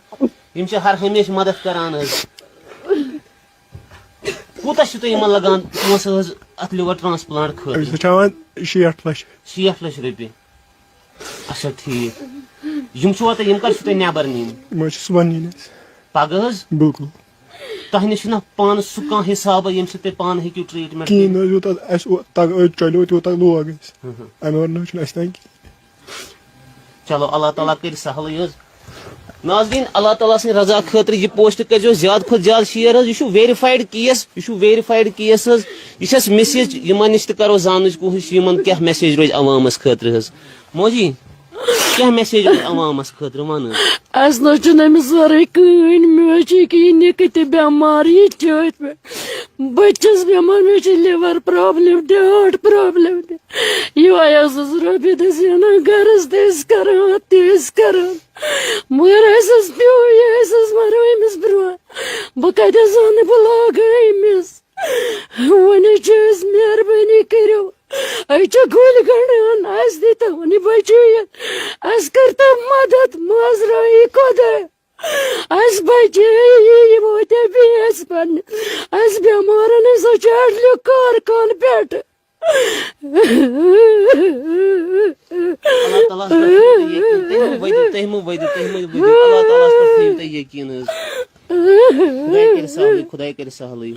یِم چھِ ہر ہمیشہِ مدد کَران حظ۔ کوٗتاہ چھُ تۄہہِ یِمَن لَگان پونٛسہٕ حظ اَتھ liver transplant خٲطرٕ؟ أسۍ چھِ ہٮ۪وان شیٹھ لَچھ۔ شیٹھ لَچھ رۄپیہِ۔ اچھا، ٹھیٖک۔ یِم چھِوا تۄہہِ، یِم کَر چھِو تۄہہِ نٮ۪بَر نِنۍ؟ یِم حظ چھِ صُبحن نِنۍ اَسہِ۔ پَگاہ حظ؟ بِلکُل۔ تۄہہِ نِش چھُنہ پانَس سُہ کانٛہہ حِسابہ، ییٚمہِ سۭتۍ تُہۍ پانہٕ ہیٚکِو ٹرٛیٖٹمٮ۪نٛٹ کِہیٖنۍ کٔرِتھ؟ نہ حظ، یوٗتاہ اَسہِ او-، تَگ-، أتۍ چَلیو، تیوٗتاہ لوگ اَسہِ۔ ہُہ، ہُہ۔ اَمہِ وَرٲے نہ حظ چھُنہٕ اَسہِ تَگان کِہیٖنۍ۔ چلو، اللہ تعالیٰ کٔرِ سہلٕے حظ۔ ناظریٖن، اللہ تعالیٰ سٕنٛدِ رضا خٲطرٕ یہِ post کٔرۍزیو زیادٕ کھۄتہٕ زیادٕ share حظ۔ یہِ چھُ verified case، یہِ چھُ verified case حظ۔ یہِ چھَس message، یِمَن نِش تہِ کَرو زاننٕچ کوٗشِش، یِمَن کیٛاہ message روزِ عوامَس خٲطرٕ حظ۔ موجی، کیٛاہ message روزِ عوامَس خٲطرٕ، وَن حظ۔ اَسہِ نہ حظ چھُنہٕ أمِس وَرٲے کٕہٕنۍ۔ مےٚ حظ چھِ ییٚکیٛاہ یہِ نِکہٕ تہِ بٮ۪مار، یہِ تہِ چھِ أتھۍ پٮ۪ٹھ۔ بہٕ تہِ چھَس بٮ۪مار، مےٚ چھِ liver problem تہِ، heart problem تہِ۔ یِہوٚے حظ ٲس رۄپیہِ دَہ زینان، گَرَس تہِ ٲسۍ کَران، اَتھ تہِ ٲسۍ کَران۔ مگر اَسہِ حظ پیوٚو یہِ، اَسہِ حظ مَرو أمِس برٛونٛہہ۔ بہٕ کَتہِ حظ اَنہٕ، بہٕ لاگہٕ أمِس؟ وۄنۍ حظ چھِ أسۍ، مہربٲنی کٔرِو، أسۍ چھِ گُلۍ گنٛڈان، اَسہِ دیٖتو وۄنۍ بچٲیِتھ، اَسہِ کٔرۍتو مدد، مازرٲیی خۄداے، اَسہِ بچٲیی، یہِ ووتیا بیٚیہِ اَسہِ پننہِ، اَسہِ بٮ۪مارن ہٕنٛز سۄ چھِ اَڈلیو کارخانہٕ پٮ۪ٹھٕ۔ اللہ تعالیٰ ہَس پٮ۪ٹھ تھٲیِو تُہۍ یقیٖن، تُہۍ مہٕ ؤدِو، تُہۍ مہٕ ؤدِو، تُہۍ مہٕ ؤدِو، اللہ تعالیٰ ہَس پٮ۪ٹھ تھٲیِو تُہۍ یقیٖن حظ۔ خداے کَرِ سہلٕے، خداے کَرِ سہلٕے۔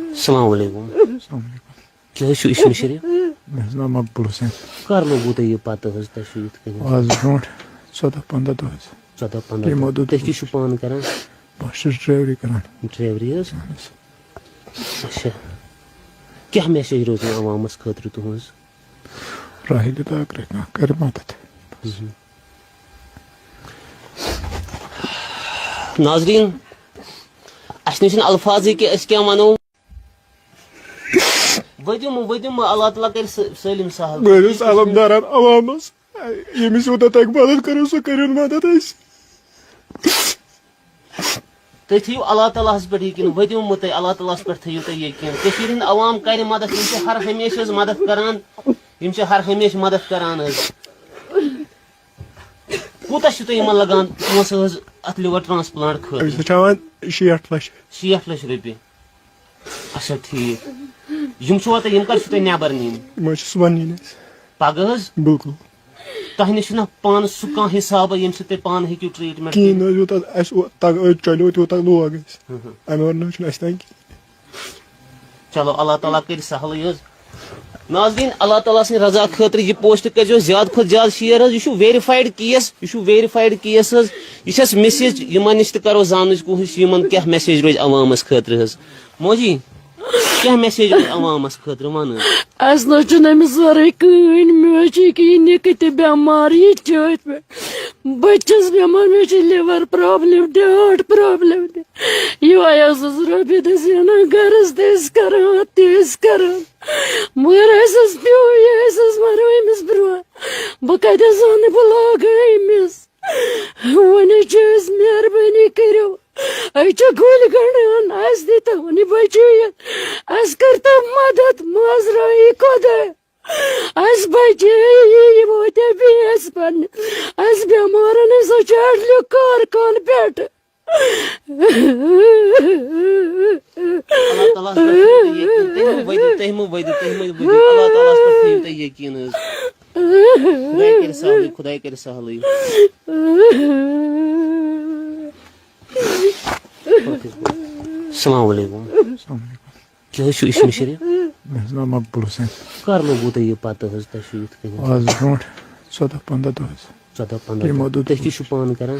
السلام علیکم۔ السلام علیکم۔ کیٛاہ حظ چھُو اِسمِ شریٖف؟ مےٚ حظ ناو مقبول حسین۔ کَر لوٚگوٕ تۄہہِ یہِ پَتہٕ حظ، تۄہہِ چھُو یِتھ کٔنۍ؟ آز برونٛٹھ ژۄداہ پنٛداہ دۄہ حظ۔ ژۄداہ پنٛداہ یِمو دۄہ۔ دوٚپ تُہۍ کیٛاہ چھِو پانہٕ کَران؟ بہٕ حظ چھُس ڈرٛیوری کَران۔ ڈرٛیوری حظ؟ اہن حظ۔ اچھا۔ کیٛاہ message روزِ عوامَس خٲطرٕ تُہٕنٛز؟ راہہِ دِ تہٕ اگرے کانٛہہ کَرِ مدد۔ ناظریٖن، اَسہِ نِش چھِنہٕ الفاظٕے کہِ أسۍ کیٛاہ وَنو۔ ؤدِو مہٕ، ؤدِو مہٕ، اللہ تعالیٰ کَرِ سٲ-، سٲلِم سہل۔ بہٕ حظ چھُس علمدارن عوامس، ییٚمِس یوٗتاہ تۄہہِ مدد کٔرِو، سُہ کٔرِو مدد اَسہِ۔ تُہۍ تھٲیِو اللہ تعالیٰ ہَس پٮ۪ٹھ یقیٖن، ؤدِو مہٕ تُہۍ، اللہ تعالیٰ ہَس پٮ۪ٹھ تھٲیِو تُہۍ یقیٖن۔ کٔشیٖرِ ہِنٛدۍ عوام کَرِ مدد، یِم چھِ ہر ہمیشہِ حظ مدد کَران، یِم چھِ ہر ہمیشہِ مدد کَران حظ۔ کوٗتاہ چھُ تۄہہِ یِمَن لَگان پونٛسہٕ حظ اَتھ liver transplant خٲطرٕ؟ أسۍ چھِ ہٮ۪وان شیٹھ لَچھ۔ شیٹھ لَچھ رۄپیہِ۔ اچھا، ٹھیٖک۔ یِم چھِوا تۄہہِ، یِم کَر چھِو تۄہہِ نٮ۪بَر نِنۍ؟ یِم حظ چھِ صُبحن نِنۍ اَسہِ۔ پَگاہ حظ؟ بِلکُل۔ تۄہہِ نِش چھُنہ پانَس سُہ کانٛہہ حِسابہ، ییٚمہِ سۭتۍ تُہۍ پانہٕ ہیٚکِو ٹرٛیٖٹمٮ۪نٛٹ کِہیٖنۍ کٔرِتھ؟ نہ حظ، یوٗتاہ اَسہِ او-، تَگ-، أتۍ چَلیو، تیوٗتاہ لوگ اَسہِ۔ ہُہ، ہُہ۔ اَمہِ وَرٲے نہ حظ چھُنہٕ اَسہِ تَگان کِہیٖنۍ۔ چلو، اللہ تعالیٰ کٔرِ سہلٕے حظ۔ ناظریٖن، اللہ تعالیٰ سٕنٛدِ رضا خٲطرٕ یہِ post کٔرۍزیو زیادٕ کھۄتہٕ زیادٕ share حظ۔ یہِ چھُ verified case، یہِ چھُ verified case حظ۔ یہِ چھَس message، یِمَن نِش تہِ کَرو زاننٕچ کوٗشِش، یِمَن کیٛاہ message روزِ عوامَس خٲطرٕ حظ۔ موجی، کیٛاہ میسیج اوس عوامس خٲطرٕ؟ وَن حظ۔ اَسہِ نہ چھُنہٕ أمِس ورٲے کٕہٕنۍ۔ مےٚ حظ چھِ ییٚکیٛاہ یہِ نِکہٕ تہِ بٮ۪مار، یہِ چھِ أتھۍ پٮ۪ٹھ۔ بہٕ تہِ چھَس بٮ۪مار، مےٚ چھِ liver problem تہِ، heart problem تہِ۔ یِہوٚے ٲسٕس رۄپیہِ دَہ زینان، گَرَس تہِ ٲسۍ کَران، اَتھ تہِ ٲسۍ کَران۔ مگر اَسہِ حظ پیوٚو یہِ، أسۍ حظ مَرو أمِس برٛونٛہہ۔ بہٕ کَتہِ حظ اَنہٕ، بہٕ لاگہٕ أمِس؟ وۄنۍ حظ چھِ أسۍ، مہربٲنی کٔرِو، أسۍ چھِ گُلۍ گنٛڈان، اَسہِ دیٖتو وۄنۍ بچٲیِتھ، اَسہِ کٔرۍتو مدد، مازرٲیی خۄداے، اَسہِ بچٲیی، یہِ ووتیا بیٚیہِ اَسہِ پننہِ، اَسہِ بٮ۪مارن ہٕنٛز سۄ چھِ اَڈلیو کارخان پٮ۪ٹھٕ۔ اللہ تعالیٰ ہَس پٮ۪ٹھ تھٲیِو تُہۍ یقیٖن، تُہۍ مہٕ ؤدِو، تُہۍ مہٕ ؤدِو، تُہۍ مہٕ ؤدِو، اللہ تعالیٰ ہَس پٮ۪ٹھ تھٲیِو تُہۍ یقیٖن حظ۔ خداے کَرِ سہلٕے، خداے کَرِ سہلٕے۔ السلام علیکم۔ السلام علیکم۔ کیٛاہ حظ چھُ، یہِ چھُ مےٚ شریف؟ مےٚ حظ ناو مقبول حسین۔ کر لوگوٕ تۄہہِ یہِ پتہ حظ، تۄہہِ چھُو یِتھ کٔنۍ؟ آز برونٛٹھ ژۄداہ پنٛداہ دۄہ حظ۔ ژۄداہ پنٛداہ یِمو دۄہ۔ دوٚپ تُہۍ کیٛاہ چھِو پانہٕ کران؟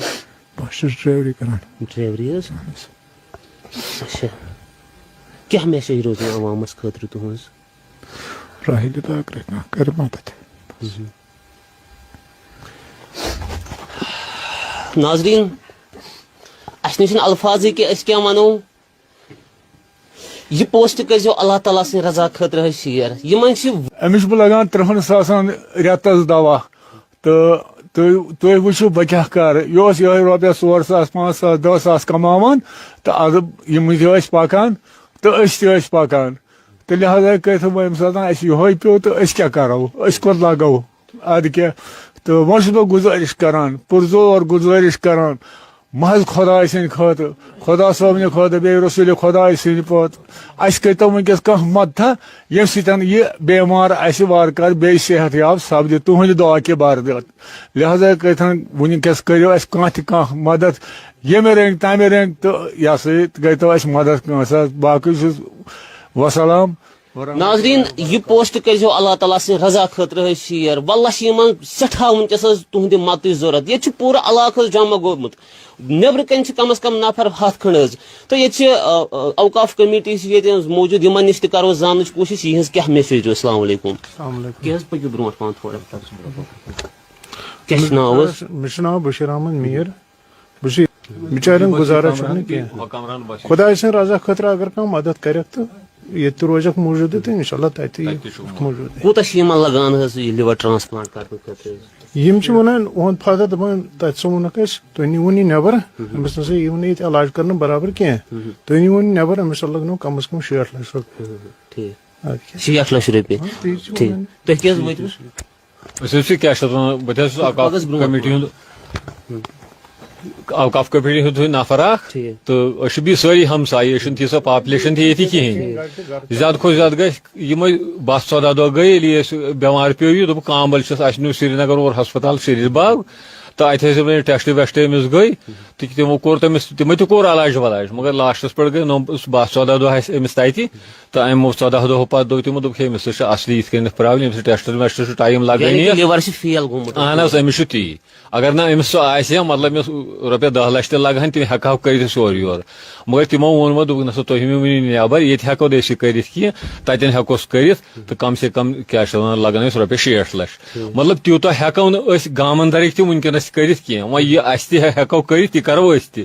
بہٕ حظ چھُس ڈرایوری کران۔ ڈرایوری حظ؟ اہن حظ۔ اچھا۔ کیٛاہ میسیج روزِ عوامس خٲطرٕ تُہنٛز؟ راہہِ دِ داکرے کانٛہہ کرِ مدد۔ ناظریٖن، اَسہِ نِش چھِنہٕ الفاظٕے کہِ أسۍ کیٛاہ وَنو۔ یہِ پوسٹ کٔرۍزیو اللہ تعالیٰ سٕنٛدِ رضا خٲطرٕ حظ شیر۔ یِمن چھِ أمِس چھُ لگان ترٛہَن ساسَن رٮ۪تَس دوا۔ تہٕ تُہۍ، تُہۍ وٕچھِو بہٕ کیٛاہ کَرٕ۔ یہِ اوس یِہوٚے رۄپیَس ژور ساس، پانٛژھ ساس، دَہ ساس کَماوان، تہٕ اَدٕ یِم تہِ ٲسۍ پَکان تہٕ أسۍ تہِ ٲسۍ پَکان۔ تہٕ لہذا کٔرِتھ وۄنۍ ییٚمہِ ساتہٕ اَسہِ یِہوٚے پیوٚو تہٕ أسۍ کیٛاہ کَرو؟ أسۍ کوٚت لاگو؟ اَدٕ کیٛاہ؟ تہٕ وۄنۍ چھُس بہٕ گُزٲرِش کَران، پُرزور گُزٲرِش کَران، محض خۄداے سٕنٛدِ خٲطرٕ، خۄدا صٲبنہِ خٲطرٕ، بیٚیہِ رسوٗلِ خۄداے سٕنٛدِ پٲٹھۍ، اَسہِ کٔرۍتو وٕنۍکٮ۪س کانٛہہ مدتھا، ییٚمہِ سۭتۍ یہِ بیمار اَسہِ وارٕ کارٕ بیٚیہِ صحت یاب سپدِ، تُہٕنٛدِ دُعا کہِ برکت۔ لہذا کٔرِتھ وٕنۍکٮ۪س کٔرِو اَسہِ کانٛہہ تہِ کانٛہہ مدد، ییٚمہِ رٔنٛگۍ تَمہِ رٔنٛگۍ، تہٕ یہِ ہسا یہِ کٔرۍتو اَسہِ مدد کٲنٛسہِ حظ۔ باقٕے چھُس وسلام۔ ناظریٖن، یہِ پوسٹ کٔرۍزیو اللہ تعالیٰ سٕنٛدِ رضا خٲطرٕ حظ شیر۔ واللہ چھِ یِمن سٮ۪ٹھاہ وٕنۍکٮ۪س حظ تُہٕنٛدِ مدتٕچ ضروٗرت۔ ییٚتہِ چھُ پوٗرٕ علاقہٕ حظ جمع گوٚمُت۔ نیٚبرٕ کَنہِ چھِ کم از کم نفر ہَتھ کھنٛڈ حظ۔ تہٕ ییٚتہِ چھِ، آ، آ، اوقاف کمیٹی چھِ ییٚتہِ حظ موٗجوٗد، یِمن نِش تہِ کرو زاننٕچ کوٗشِش، یِہٕنٛز کیٛاہ میسیج روزِ۔ السلام علیکم۔ السلام علیکم۔ کیٛاہ حظ، پٔکِو برونٛٹھ پہن تھوڑا۔ کیٛاہ چھُ ناو حظ؟ مےٚ چھُ ناو بشیٖر احمد میٖر۔ بہٕ چھُس، بِچارٮ۪ن گُزارا چھُنہٕ کینٛہہ۔ خۄداے سٕنٛدِ رضا خٲطرٕ اگر کانٛہہ مدد کَرٮ۪کھ تہٕ ییٚتہِ تہِ روزٮ۪کھ موٗجوٗدٕے تہٕ اِنشاء اللہ تَتہِ تہِ یِکھ موٗجوٗدٕے۔ کوٗتاہ چھِ یِمن لگان حظ یہِ liver transplant کرنہٕ خٲطرٕ حظ؟ یِم چھِ وَنان، اُہُنٛد فادر دَپان، تَتہِ سا ووٚنُکھ اَسہِ، تُہۍ نیٖوُن یہِ نٮ۪بر، أمِس نہ سا یِیِو نہٕ ییٚتہِ علاج کرنہٕ برابر کینٛہہ۔ تُہۍ نیٖوُن یہِ نٮ۪بر، أمِس لَگنو کم از کم شیٹھ لَچھ رۄپیہِ۔ ٹھیٖک۔ اَدٕ کیٛاہ؟ شیٹھ لَچھ رۄپیہِ۔ ہاں، تی چھِ ٹھیٖک۔ وَنان۔ تُہۍ کیٛاہ حظ وٲتِو؟ أسۍ حظ چھِ کیٛاہ چھِ اَتھ وَنان، بہٕ تہِ حظ چھُس اوقاف پَکھ حظ برونٛٹھ کمیٹی پَہَن۔ ہُنٛد، اوقاف کمیٹی ہُنٛد چھُس نفر اکھ۔ ٹھیٖک۔ تہٕ أسۍ چھِ بیٚیہِ سٲری ہمسایہِ، أسۍ چھِنہٕ تیٖژاہ population تہِ ییٚتہِ کِہیٖنۍ۔ ٹھیٖک۔ زیادٕ کھۄتہٕ زیادٕ گژھِ یِمَے باہ ژۄداہ دۄہ گٔے، ییٚلہِ یہِ اَسہِ بٮ۪مار پیوٚو یہِ، دوٚپُکھ کامبل چھُس، اَسہِ نیوٗ سرینگر اور ہسپتال شریٖف باغ، تہٕ اَتہِ ٲسۍ یِمَے ٹیسٹ ویسٹ أمِس گٔے، تہٕ تِمو کوٚر تٔمِس، تِمَے تہِ کوٚر علاج ولاج، مگر لاسٹَس پٮ۪ٹھ گٔے نَو، باہ ژۄداہ دۄہ اَسہِ أمِس تَتہِ۔ تہٕ اَمہِ ژۄداہ دۄہو پَتہٕ دوٚپ تِمو، دوٚپُکھ، ہے، أمِس چھِ اَصلی یِتھ کٔنٮ۪تھ problem، أمِس چھِ ٹیسٹَن ویسٹَن چھُ time لَگٲنی یعنی کہِ یَتھ۔ Liver چھِ fail گوٚمُت۔ اَہَن حظ، أمِس چھُ تی۔ اگر نہٕ أمِس سُہ آسہِ ہا، مطلب، أمِس رۄپیَس دَہ لَچھ تہِ لَگہٕ ہَن، تِم ہٮ۪کہٕ ہاو کٔرِتھ أسۍ اورٕ یور۔ مگر تِمو ووٚن وۄنۍ، دوٚپُکھ، نہ سا، تُہۍ مہٕ ؤنِو نٮ۪بَر، ییٚتہِ ہٮ۪کو نہٕ أسۍ یہِ کٔرِتھ کینٛہہ، تَتٮ۪ن ہٮ۪کوس کٔرِتھ، تہٕ کم سے کم، کیٛاہ چھِ وَنان، لَگَن اَسہِ رۄپیَس شیٹھ لَچھ۔ مطلب، تیوٗتاہ ہٮ۪کو نہٕ أسۍ گامَن دَرٕکۍ تہِ وٕنکٮ۪نَس کٔرِتھ کینٛہہ۔ وۄنۍ یہِ اَسہِ تہِ ہٮ۪کو کٔرِتھ، تہِ کَرو أسۍ تہِ۔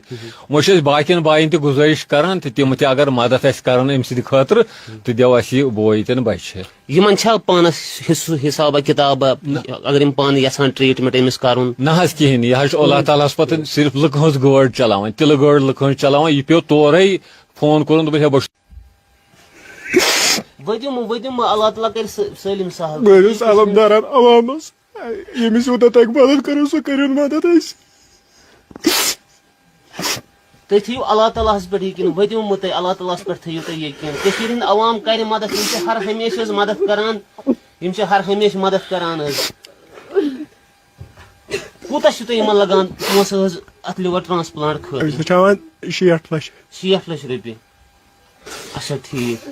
وۄنۍ چھِ أسۍ باقین باین تہِ گُزٲرِش کران تہٕ تِم تہِ اگر مدد آسہِ کران أمۍ سٕنٛدِ خٲطرٕ تہٕ دِیو اَسہِ یہِ بوے تہِ نہٕ بچہِ۔ یِمن چھا پانس حصہٕ حسابہ کتابہ، نہ۔ اگر یِم پانہٕ یژھان treatment أمِس کرُن؟ نہ حظ کِہیٖنۍ، یہِ حظ چھُ اللہ تعالیٰ ہس پتہٕ صرف لُکہٕ ہٕنٛز گٲڑۍ چلاوان، تِلہٕ گٲڑۍ لُکہٕ ہٕنٛز چلاوان، یہِ پیوٚو تورے فون کوٚرُن، دوٚپُن، ہے، بہٕ چھُس۔ ؤدِو مہٕ، ؤدِو مہٕ، اللہ تعالیٰ کرِ سٲ-، سٲلِم سہل۔ بہٕ حظ چھُس علمدارن عوامس، ییٚمِس یوٗتاہ تۄہہِ مدد کٔرِو، سُہ کٔرِو مدد اَسہِ۔ تُہۍ تھٲیِو اللہ تعالیٰ ہَس پٮ۪ٹھ یقیٖن، ؤتِو مہٕ تُہۍ، اللہ تعالیٰ ہَس پٮ۪ٹھ تھٲیِو تُہۍ یقیٖن۔ کٔشیٖرِ ہِنٛدۍ عوام کَرِ مدد، یِم چھِ ہر ہمیشہِ حظ مدد کران، یِم چھِ ہر ہمیشہِ مدد کران حظ۔ کوٗتاہ چھُ تۄہہِ یِمن لگان پونٛسہٕ حظ اَتھ liver transplant خٲطرٕ؟ أسۍ چھِ ہٮ۪وان شیٹھ لَچھ۔ شیٹھ لَچھ رۄپیہِ۔ اچھا، ٹھیٖک۔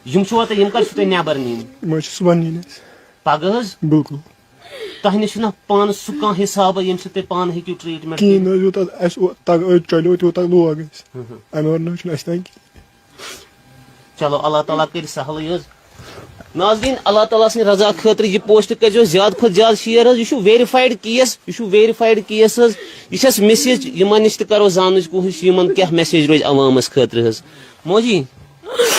یِم چھِوا تۄہہِ، یِم کر چھِو تۄہہِ نٮ۪بر نِنۍ؟ یِم حظ چھِ صُبحن نِنۍ اَسہِ۔ پگاہ حظ؟ بِلکُل۔ تۄہہِ نِش چھُنہ پانہٕ سُہ کانٛہہ حسابہ، ییٚمہِ سۭتۍ تُہۍ پانہٕ ہیٚکِو treatment کِہیٖنۍ کٔرِتھ؟ نہ حظ، یوٗتاہ اَسہِ او-، تگ-، أتھۍ چلیو، تیوٗتاہ لوگ اَسہِ۔ ہُہ ہُہ۔ اَمہِ وَرٲے نہ حظ چھُنہٕ اَسہِ تانۍ کِہیٖنۍ۔ چلو، اللہ تعالیٰ کٔرِ سہلٕے حظ۔ ناظرین، اللہ تعالیٰ سٕنٛدِ رضا خٲطرٕ یہِ پوسٹ کٔرۍزیو زیادٕ کھۄتہٕ زیادٕ شیئر حظ۔ یہِ چھُ ویریفایڈ کیس، یہِ چھُ ویریفایڈ کیس حظ۔ یہِ چھَس میسیج، یِمن نِش تہِ کرو زاننٕچ کوٗشِش، یِمن کیٛاہ میسیج روزِ عوامس خٲطرٕ حظ۔ موجی،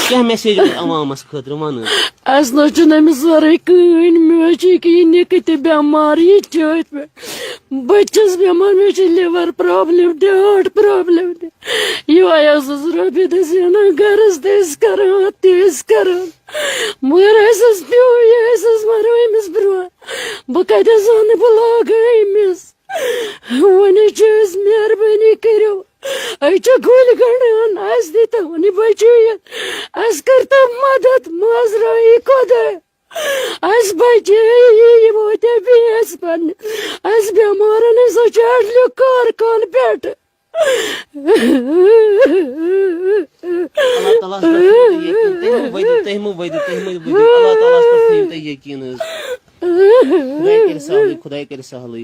کیٛاہ میسیج روزِ عوامس خٲطرٕ، وَن حظ۔ اَسہِ نہ چھُنہٕ أمِس ورٲے کٕہٕنۍ، مےٚ حظ چھِ یہِ کہِ یہِ نِکہٕ تہِ بٮ۪مار، یہِ چھِ أتھۍ پٮ۪ٹھ۔ بہٕ تہِ چھَس بٮ۪مار، مےٚ چھِ liver problem، heart problem تہِ۔ یِہوٚے حظ اوس رۄپیہِ دَہ زینان گَرَس تہِ ٲسۍ کَران، اَتھ تہِ ٲسۍ کَران۔ مگر اَسہِ حظ پیوٚو یہِ، اَسہِ حظ مَریو أمِس برٛونٛہہ۔ بہٕ کَتہِ حظ اَنہٕ، بہٕ لاگہٕ أمِس؟ وۄنۍ حظ چھِ أسۍ مہربٲنی کٔرِو، أسۍ چھِ گُلۍ گَنٛڈان، اَسہِ دیٖتو وۄنۍ بَچٲیِتھ، اَسہِ کٔرۍتو مَدَد، مازرٲیی خۄداے۔ اَسہِ بَچے یہِ، یہِ ووت بیٚیہِ اَسہِ پَننہِ، اَسہِ بٮ۪مارَن ہٕنٛز سۄ چھِ اَڈلیو کارخانہٕ پٮ۪ٹھٕ۔ اللہ تعالیٰ ہَس پٮ۪ٹھ تھٲیِو تُہۍ یقیٖن، تُہۍ مہٕ ؤدِو، تُہۍ مہٕ ؤدِو، تُہۍ مہٕ ؤدِو، اللہ تعالیٰ ہَس پٮ۪ٹھ تھٲیِو تُہۍ یقیٖن حظ۔ خۄداے کَرِ سہلٕے، خۄداے کَرِ سہلٕے۔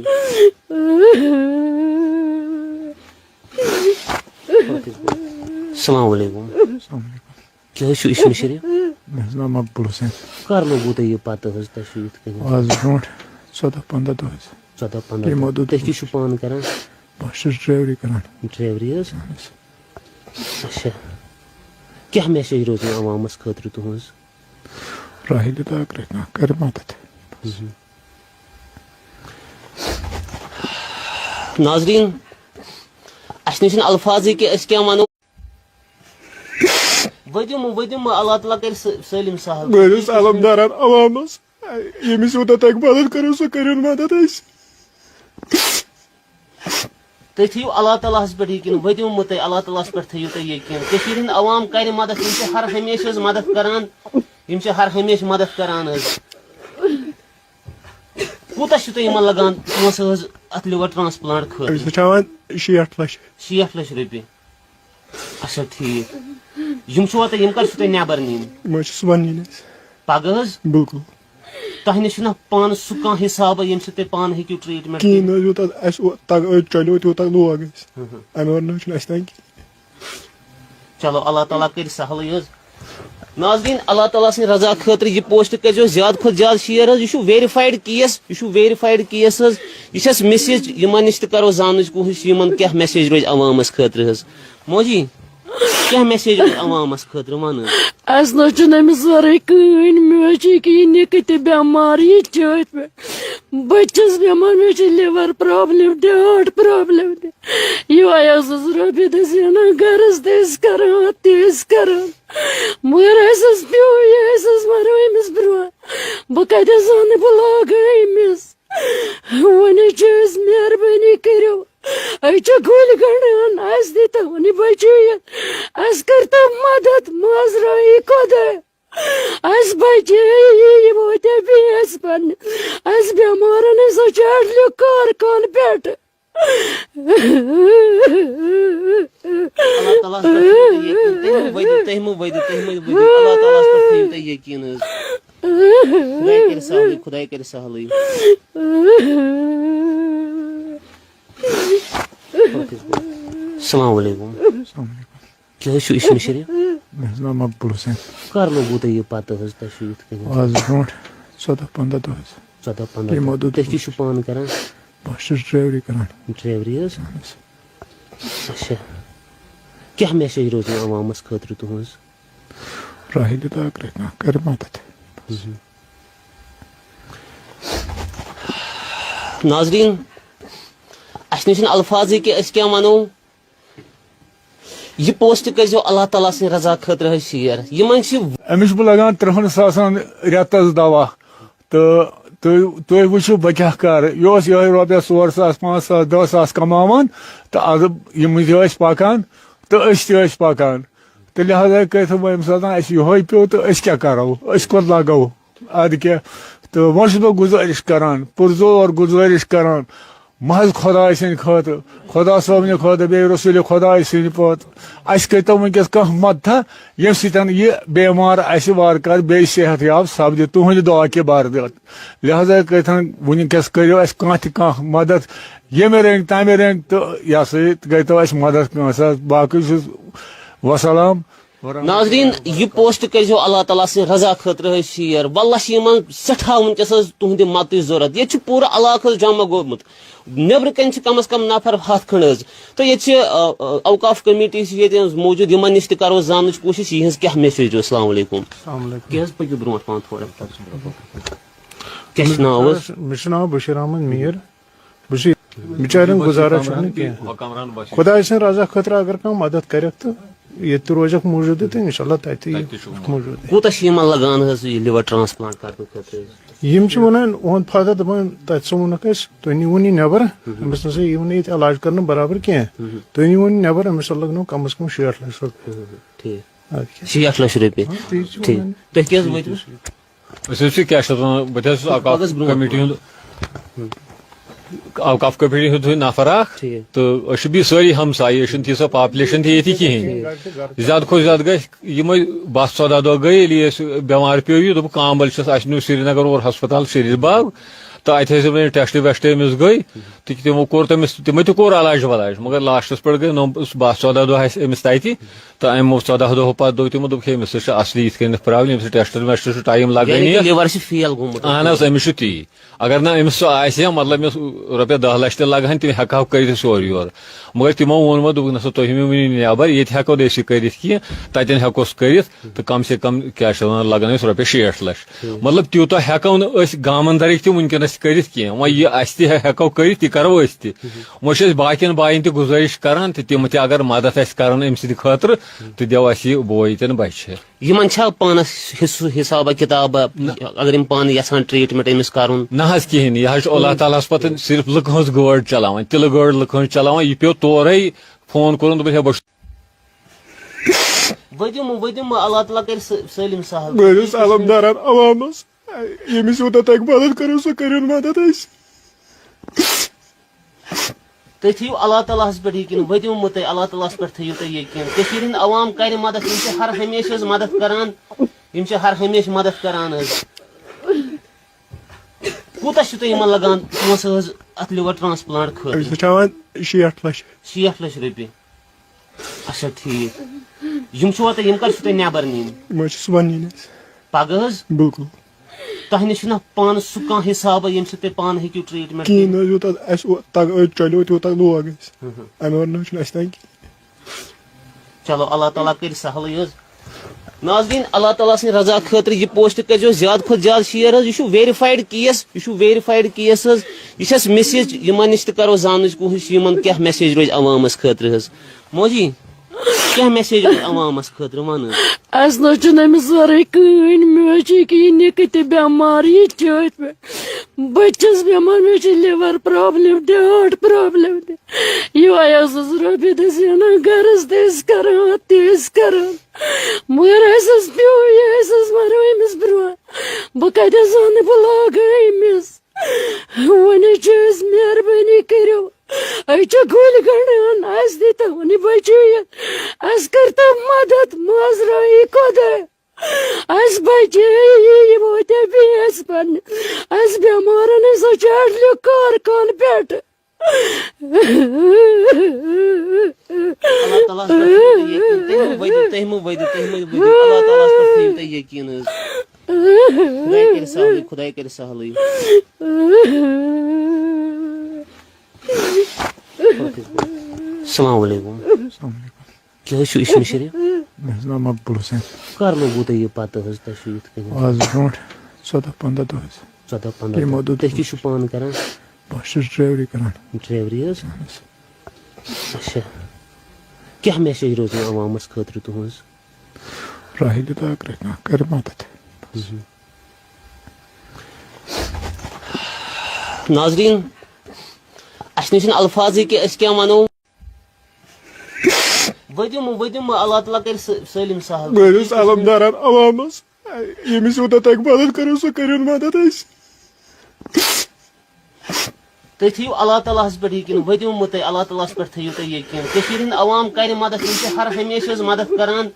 السلام علیکم۔ السلام علیکم۔ کیٛاہ حظ چھُ اسمِ شریٖف؟ مےٚ حظ ناو مقبول حسین۔ کر لوگوٕ تۄہہِ یہِ پتہ حظ، تۄہہِ چھُو یِتھ کٔنۍ؟ آز برونٛٹھ ژۄداہ پنٛداہ دۄہ حظ۔ ژۄداہ پنٛداہ یِمو دۄہ۔ دوٚپ تُہۍ کیٛاہ چھُو پانہٕ کران؟ بہٕ حظ چھُس ڈرایوری کران۔ ڈرایوری حظ؟ اہن حظ۔ اچھا۔ کیٛاہ میسیج روزِ مےٚ عوامس خٲطرٕ تُہنٛز؟ راہہِ دِ تہٕ اگرے کانٛہہ کرِ مدد۔ ناظرین، اسہِ نِش چھِنہٕ الفاظٕے کہِ أسۍ کیٛاہ ونو۔ ؤدِو مہٕ، ؤدِو مہٕ، اللہ تعالیٰ کَرِ سٲ-، سٲلِم سہل۔ بہٕ حظ چھُس علمدارن عوامس، ییٚمِس یوٗتاہ تۄہہِ مدد کٔرِو، سُہ کٔرِو مدد اَسہِ۔ تُہۍ تھٲیِو اللہ تعالیٰ ہَس پٮ۪ٹھ یقیٖن، ؤدِو مہٕ تُہۍ، اللہ تعالیٰ ہَس پٮ۪ٹھ تھٲیِو تُہۍ یقیٖن۔ کٔشیٖرِ ہٕنٛدۍ عوام کَرِ مدد، یِم چھِ ہر ہمیشہِ حظ مدد کران، یِم چھِ ہر ہمیشہِ مدد کران حظ۔ کوٗتاہ چھُ تۄہہِ یِمن لگان پونٛسہٕ حظ اَتھ liver transplant خٲطرٕ؟ أمِس چھِ ہٮ۪وان شیٹھ لَچھ۔ شیٹھ لَچھ رۄپیہِ۔ اچھا، ٹھیٖک۔ یِم چھِوا تۄہہِ، یِم کر چھِو تۄہہِ نٮ۪بر نِنۍ؟ یِم حظ چھِ صُبحن نِنۍ اَسہِ۔ پگاہ حظ؟ بِلکُل۔ تۄہہِ نِش چھُنہ پانہٕ سُہ کانٛہہ حسابہ، ییٚمہِ سۭتۍ تُہۍ پانہٕ ہیٚکِو treatment کِہیٖنۍ کٔرِتھ؟ نہ حظ، یوٗتاہ اَسہِ او-، تگ-، أتۍ چلیو، تیوٗتاہ لوگ اَسہِ۔ ہُہ ہُہ۔ اَمہِ ورٲے نہ حظ چھُنہٕ اَسہِ تانۍ کِہیٖنۍ۔ چلو، اللہ تعالیٰ کٔرِ سہلٕے حظ۔ ناظرین، اللہ تعالیٰ سٕنٛدِ رضا خٲطرٕ یہِ پوسٹ کٔرۍزیو زیادٕ کھۄتہٕ زیادٕ شیئر حظ۔ یہِ چھُ ویریفایڈ کیس، یہِ چھُ ویریفایڈ کیس حظ۔ یہِ چھَس میسیج، یِمن نِش تہِ کرو زاننٕچ کوٗشِش، یِمن کیٛاہ میسیج روزِ عوامس خٲطرٕ حظ۔ موجی، کیٛاہ میسیج روزِ عوامس خٲطرٕ، وَن حظ۔ اَسہِ نہ چھُنہٕ أمِس ورٲے کٕہٕنۍ، مےٚ حظ چھِ یہِ کہِ یہِ نِکہٕ تہِ بٮ۪مار، یہِ چھِ أتھۍ پٮ۪ٹھ۔ بہٕ تہِ چھَس بٮ۪مار، مےٚ چھِ liver problem تہِ، heart problem تہِ۔ یِہوٚے حظ اوس رۄپیہِ دَہ زینان، گَرَس تہِ ٲسۍ کَران، اَتھ تہِ ٲسۍ کَران۔ مگر اَسہِ حظ پیوٚو یہِ، اَسہِ حظ مَریو أمِس برٛونٛہہ۔ بہٕ کَتہِ حظ اَنہٕ، بہٕ لاگہٕ أمِس؟ وۄنۍ حظ چھِ أسۍ، مہربٲنی کٔرِو، أسۍ چھِ گُلۍ گَنٛڈان، اَسہِ دیٖتو وۄنۍ بَچٲیِتھ، اَسہِ کٔرۍتو مَدَد، مازرٲیی خۄداے۔ اَسہِ بَچے یہِ، یہِ ووت بیٚیہِ اَسہِ پَننہِ، اَسہِ بٮ۪مارَن ہٕنٛز سۄ چھِ اَڈلیو کارخانہٕ پٮ۪ٹھٕ۔ اللہ تعالیٰ ہَس پٮ۪ٹھ تھٲیِو تُہۍ یقیٖن، تُہۍ مہٕ ؤدِو، تُہۍ مہٕ ؤدِو، تُہۍ مہٕ ؤدِو۔ اللہ تعالیٰ ہَس پٮ۪ٹھ تھٲیِو تُہۍ یقیٖن حظ۔ خۄداے کَرِ سہلٕے، خۄداے کَرِ سہلٕے۔ السلام علیکم۔ السلام علیکم۔ کیٛاہ حظ چھُ اسمِ شریٖف؟ مےٚ حظ ناو مقبول حسین۔ کر لوگوٕ تۄہہِ یہِ پتہ حظ، تۄہہِ چھُو یِتھ کٔنۍ؟ آز برونٛٹھ ژۄداہ پنٛداہ دۄہ حظ۔ ژۄداہ پنٛداہ یِمو دۄہ۔ دوٚپ تُہۍ کیٛاہ چھِو پانہٕ کران؟ بہٕ حظ چھُس ڈرایوری کران۔ ڈرایوری حظ؟ اہن حظ۔ اچھا۔ کیٛاہ میسیج روزِ مےٚ عوامس خٲطرٕ تُہنٛز؟ راہہِ دِ تہٕ اگرے کانٛہہ کرِ مدد۔ ناظرین، اسہِ نِش چھِنہٕ الفاظٕے کہِ أسۍ کیٛاہ ونو۔ یہِ پوسٹ کٔرۍزیو اللہ تعالیٰ سٕنٛدِ رضا خٲطرٕ حظ شیئر۔ یِمن چھِ أمِس چھُ لگان ترٕٛہن ساسن رٮ۪تس دوا۔ تہٕ تُہۍ، تُہۍ وٕچھِو بہٕ کیٛاہ کَرٕ۔ یہِ اوس یِہوٚے رۄپیَس ژور ساس، پانٛژھ ساس، دَہ ساس کَماوان، تہٕ اَدٕ یِم تہِ ٲسۍ پَکان تہٕ أسۍ تہِ ٲسۍ پَکان۔ تہٕ لہذا کٔرِتھ وۄنۍ ییٚمہِ ساتہٕ اَسہِ یِہوٚے پیوٚو تہٕ أسۍ کیٛاہ کَرو؟ أسۍ کوٚت لَگو؟ اَدٕ کیٛاہ؟ تہٕ وۄنۍ چھُس بہٕ گُزٲرِش کَران، پُرزور گُزٲرِش کَران، محض خۄداے سٕنٛدِ خٲطرٕ، خۄدا صٲبنہِ خٲطرٕ، بیٚیہِ رسوٗلِ خۄداے سٕنٛدِ پٲٹھۍ، اَسہِ کٔرۍتو وٕنۍکٮ۪س کانٛہہ مدتھا، ییٚمہِ سۭتۍ یہِ بٮ۪مار اَسہِ وارٕ کارٕ بیٚیہِ صحت یاب سپدِ۔ تُہٕنٛدِ دُعا کہِ بردٲر۔ لہذا کٔرۍتن وٕنۍکٮ۪س کٔرِو اَسہِ کانٛہہ تہِ کانٛہہ مدد، ییٚمہِ رٔنٛگۍ تَمہِ رٔنٛگۍ، تہٕ یہِ ہسا یہِ کٔرۍتو اَسہِ مدد کٲنٛسہِ حظ۔ باقٕے چھُس وسلام۔ ناظرین، یہِ پوسٹ کٔرزیو اللہ تعالیٰ سٕنٛدِ رضا خٲطرٕ حظ شیئر۔ واللہ چھِ یِمن سٮ۪ٹھاہ وٕنکیٚس حظ تُہنٛدِ مدتٕچ ضروٗرت۔ ییٚتہِ چھُ پوٗرٕ علاقہٕ حظ جمع گوٚمُت۔ نیٚبرٕ کنہِ چھِ کم از کم نفر ہتھ کھنڈ حظ۔ تہٕ ییٚتہِ چھِ، آ، آ، اوقاف کمیٹی چھِ ییٚتہِ حظ موجود، یِمن نِش تہِ کرو زاننٕچ کوٗشش، یِہنٛز کیٛاہ میسیج چھِ۔ السلام علیکم۔ السلام علیکم۔ کیٛاہ حظ، پٔکِو برونٛٹھ پہن تھوڑا۔ کیٛاہ چھُ ناو حظ؟ مےٚ چھُ ناو بشیر احمد میر۔ بہٕ چھُس بِچارٮ۪ن گُزارا چھُنہٕ کینٛہہ۔ خۄداے سٕنٛدِ رضا خٲطرٕ اگر کانٛہہ مدد کرٮ۪کھ تہٕ ییٚتہِ تہِ روزٮ۪کھ موٗجوٗدٕے تہٕ انشاءاللہ تَتہِ تہِ یِیہِ موٗجوٗدٕے۔ کوٗتاہ چھِ یِمن لگان حظ یہِ liver transplant کرنہٕ خٲطرٕ؟ یِم چھِ وَنان، اُہُنٛد فادر دَپان، تَتہِ سا ووٚنُکھ اَسہِ، تُہۍ نِیٖوُن یہِ نٮ۪بر، أمِس نہ سا یِیِو نہٕ ییٚتہِ علاج کرنہٕ برابر کینٛہہ۔ تُہۍ نِیٖوُن یہِ نٮ۪بر، أمِس سا لگنو کم از کم شیٹھ لچھ رۄپیہِ۔ ٹھیٖک۔ اَدٕ کیٛاہ؟ شیٹھ لچھ رۄپیہِ۔ ہاں، تی چھِ ٹھیٖک۔ وَنان۔ تُہۍ کیٛاہ حظ ؤنِو؟ أسۍ حظ چھِ کیٛاہ چھِ اَتھ وَنان، بہٕ تہِ حظ چھُس اوقاف پَگہہ برونٛٹھ کمیٹی ہُنٛد، اوقاف کمیٹی ہُنٛد نفر اَکھ، ٹھیٖک۔ تہٕ أسۍ چھِ بیٚیہِ سٲری ہمسایہِ، أسۍ چھِنہٕ تیٖژاہ population تہِ ییٚتہِ کِہیٖنۍ۔ ٹھیٖک۔ زیادٕ کھۄتہٕ زیادٕ گژھِ یِمَے باہ ژۄداہ دۄہ گٔے، ییٚلہِ یہِ اَسہِ بٮ۪مار پیوٚو یہِ، دوٚپُکھ کامبل چھِس، اَسہِ نیوٗ سِرینگر اور ہسپتال شریٖف باغ، تہٕ اَتہِ حظ یِمَے ٹٮ۪سٹ وٮ۪سٹ أمِس گٔے، تہٕ تِمو کوٚر تٔمِس، تِمَے تہِ کوٚر علاج ولاج، مگر لاسٹَس پٮ۪ٹھ گٔے نو-، باہ ژۄداہ دۄہ اَسہِ أمِس تَتہِ۔ تہٕ اَمہِ ژۄداہ دۄہو پَتہٕ دوٚپ تِمو، دوٚپُکھ، "ہے، أمِس چھِ اَصلی یِتھ کٔنٮ۪تھ problem، أمِس چھِ ٹٮ۪سٹَن وٮ۪سٹَن چھُ ٹایم لَگٲنی یعنی کہِ یَتھ۔" Liver چھُ fail گوٚمُت۔ اَہَن حظ، أمِس چھُ تی۔ اگر نہٕ أمِس سُہ آسہِ ہا، مطلب، أمِس رۄپیَس دَہ لَچھ تہِ لَگہٕ ہَن، تِم ہٮ۪کہٕ ہاو کٔرِتھ سورُے یورٕ۔ مگر تِمو ووٚن وۄنۍ، دوٚپُکھ، "نہ سا، تُہۍ مہٕ ؤنِو نٮ۪بَر، ییٚتہِ ہٮ۪کو نہٕ أسۍ یہِ کٔرِتھ کینٛہہ، تَتٮ۪ن ہٮ۪کو سُہ کٔرِتھ، تہٕ کم سے کم، کیٛاہ چھِ وَنان، لَگَن اَسہِ رۄپیَس شیٹھ لَچھ۔" مطلب، تیوٗتاہ ہٮ۪کو نہٕ أسۍ گامَن دَرٕکۍ تہِ وٕنکٮ۪نَس کٔرِتھ کینٛہہ۔ وۄنۍ یہِ اَسہِ تہِ ہٮ۪کو کٔرِتھ، تہِ کَرو أسۍ تہِ۔ وۄنۍ چھِ أسۍ باقین باین تہِ گُزٲرِش کران تہٕ تِم تہِ اگر مدد اَسہِ کرن أمۍ سٕنٛدِ خٲطرٕ تہٕ دِیو اَسہِ یہِ بوے تہِ نہٕ بچہِ۔ یِمن چھا پانس حصہٕ حسابہ کتابہ؟ نہ۔ اگر یِم پانہٕ یژھان treatment أمِس کرُن؟ نہ حظ کِہیٖنۍ، یہِ حظ چھُ اللہ تعالیٰ ہس پتہٕ صرف لُکہٕ ہٕنٛز گٲڑۍ چلاوان، تِلہٕ گٲڑۍ لُکہٕ ہٕنٛز چلاوان۔ یہِ پیوٚو تورے فون کوٚرُن، دوٚپُن، "ہے، بہٕ چھُس۔" ؤدِو مہٕ، ؤدِو مہٕ، اللہ تعالیٰ کرِ سٲ-، سٲلِم سہل۔ بہٕ حظ چھُس علمدارن عوامس، ییٚمِس یوٗتاہ تۄہہِ مدد کٔرِو، سُہ کٔرِو مدد اَسہِ۔ تُہۍ تھٲیِو اللہ تعالیٰ ہَس پٮ۪ٹھ یقیٖن، ؤتِو مہٕ تُہۍ، اللہ تعالیٰ ہَس پٮ۪ٹھ تھٲیِو تُہۍ یقیٖن۔ کٔشیٖرِ ہِنٛدۍ عوام کَرِ مدد، یِم چھِ ہر ہمیشہِ حظ مدد کران، یِم چھِ ہر ہمیشہِ مدد کران حظ۔ کوٗتاہ چھُ تۄہہِ یِمن لگان پونٛسہٕ حظ اَتھ liver transplant خٲطرٕ؟ أسۍ چھِ ہٮ۪وان شیٹھ لَچھ۔ شیٹھ لَچھ رۄپیہِ۔ اچھا، ٹھیٖک۔ یِم چھِوا تۄہہِ، یِم کر چھِو تۄہہِ نٮ۪بر نِنۍ؟ یِم حظ چھِ صُبحن نِنۍ اَسہِ۔ پگاہ حظ؟ بِلکُل۔ تۄہہِ نِش چھُنہ پانس سُہ کانٛہہ حسابہ ییٚمہِ سۭتۍ تُہۍ پانہٕ ہیٚکِو treatment کِہیٖنۍ کٔرِتھ؟ نہ حظ، یوٗتاہ اَسہِ او-، تگ-، أتۍ چلیو، تیوٗتاہ لوگ اَسہِ۔ ہُہ ہُہ۔ اَمہِ وَرٲے نہ حظ چھُنہٕ اَسہِ تانۍ کِہیٖنۍ۔ چلو، اللہ تعالیٰ کٔرِ سہلٕے حظ۔ ناظرین، اللہ تعالیٰ سٕنٛدِ رضا خٲطرٕ یہِ post کٔرۍزیو زیادٕ کھۄتہٕ زیادٕ share حظ۔ یہِ چھُ verified case، یہِ چھُ verified case حظ۔ یہِ چھَس message، یِمن نِش تہِ کرو زاننٕچ کوٗشِش، یِمن کیٛاہ message روزِ عوامس خٲطرٕ حظ۔ موجی، کیٛاہ message روزِ عوامس خٲطرٕ؟ وَن حظ۔ اَسہِ نہ حظ چھُنہٕ أمِس ورٲے کٕہٕنۍ۔ مےٚ حظ چھِ ییٚکیٛاہ یہِ نِکہٕ تہِ بٮ۪مار، یہِ تہِ چھِ أتھۍ پٮ۪ٹھ۔ بہٕ تہِ چھَس بٮ۪مار، مےٚ چھِ liver problem تہِ، heart problem تہِ۔ یِہوٚے ٲسٕس رۄپیہِ دَہ زینان، گَرَس تہِ ٲسۍ کَران، اَتھ تہِ ٲسۍ کَران۔ مگر اَسہِ حظ پیوٚو یہِ، اَسہِ حظ مَریو أمِس برٛونٛہہ۔ بہٕ کَتہِ حظ اَنہٕ، بہٕ لاگہٕ أمِس؟ وۄنۍ حظ چھِ أسۍ، مہربٲنی کٔرِو، أسۍ چھِ گُلۍ گنٛڈان، اَسہِ دیٖتو وۄنۍ بچٲیِتھ، اَسہِ کٔرۍتو مدد، مٲنٛزرٲیی خۄداے، اَسہِ بچٲیی، یہِ ووتیا بیٚیہِ اَسہِ پننہِ، اَسہِ بٮ۪مارن ہٕنٛز سۄ چھِ اَڈلیو کارخانہٕ پٮ۪ٹھٕ۔ اللہ تعالیٰ ہَس پٮ۪ٹھ تھٲیِو تُہۍ یقیٖن۔ تُہۍ مہٕ ؤدِو، تُہۍ مہٕ ؤدِو، تُہۍ مہٕ ؤدِو۔ اللہ تعالیٰ ہَس پٮ۪ٹھ تھٲیِو تُہۍ یقیٖن حظ۔ خۄداے کَرِ سہلٕے، خۄداے کَرِ سہلٕے۔ السلام علیکم۔ السلام علیکم۔ کیٛاہ حظ چھُ اسمِ شریٖف؟ مےٚ حظ ناو مقبول حسین۔ کَر لوٚگوٕ تۄہہِ یہِ پَتہٕ حظ، تۄہہِ چھُو یِتھ کٔنۍ؟ آز برونٛٹھ ژۄداہ پنٛداہ دۄہ حظ۔ ژۄداہ پنٛداہ یِمو دۄہ۔ دوٚپ تُہۍ کیٛاہ چھُو پانہٕ کَران؟ بہٕ حظ چھُس ڈرٛیوری کَران۔ ڈرٛیوری حظ؟ اہن حظ۔ اچھا۔ کیٛاہ message روزِ عوامَس خٲطرٕ تُہٕنٛز؟ راہہِ دِ تہٕ اَکھ رَٹہِ کانٛہہ، کَرِ مَدَد۔ ناظریٖن، اَسہِ نِش چھِنہٕ الفاظٕے کہِ أسۍ کیٛاہ وَنو۔ ؤدِو مہٕ، ؤدِو مہٕ، اللہ تعالیٰ کَرِ سٲ-، سٲلِم سہل۔ بہٕ حظ چھُس علمدارَن عوامَس، ییٚمِس یوٗتاہ تۄہہِ مَدَد کٔرِو، سُہ کٔرِو مَدَد اَسہِ۔ تُہۍ تھٲیِو اللہ تعالیٰ ہَس پٮ۪ٹھ یقیٖن، ؤدِو مہٕ تُہۍ، اللہ تعالیٰ ہَس پٮ۪ٹھ تھٲیِو تُہۍ یقیٖن۔ کٔشیٖرِ ہِنٛدۍ عوام کَرِ مَدَد، یِم چھِ ہر ہمیشہِ حظ مَدَد کَران،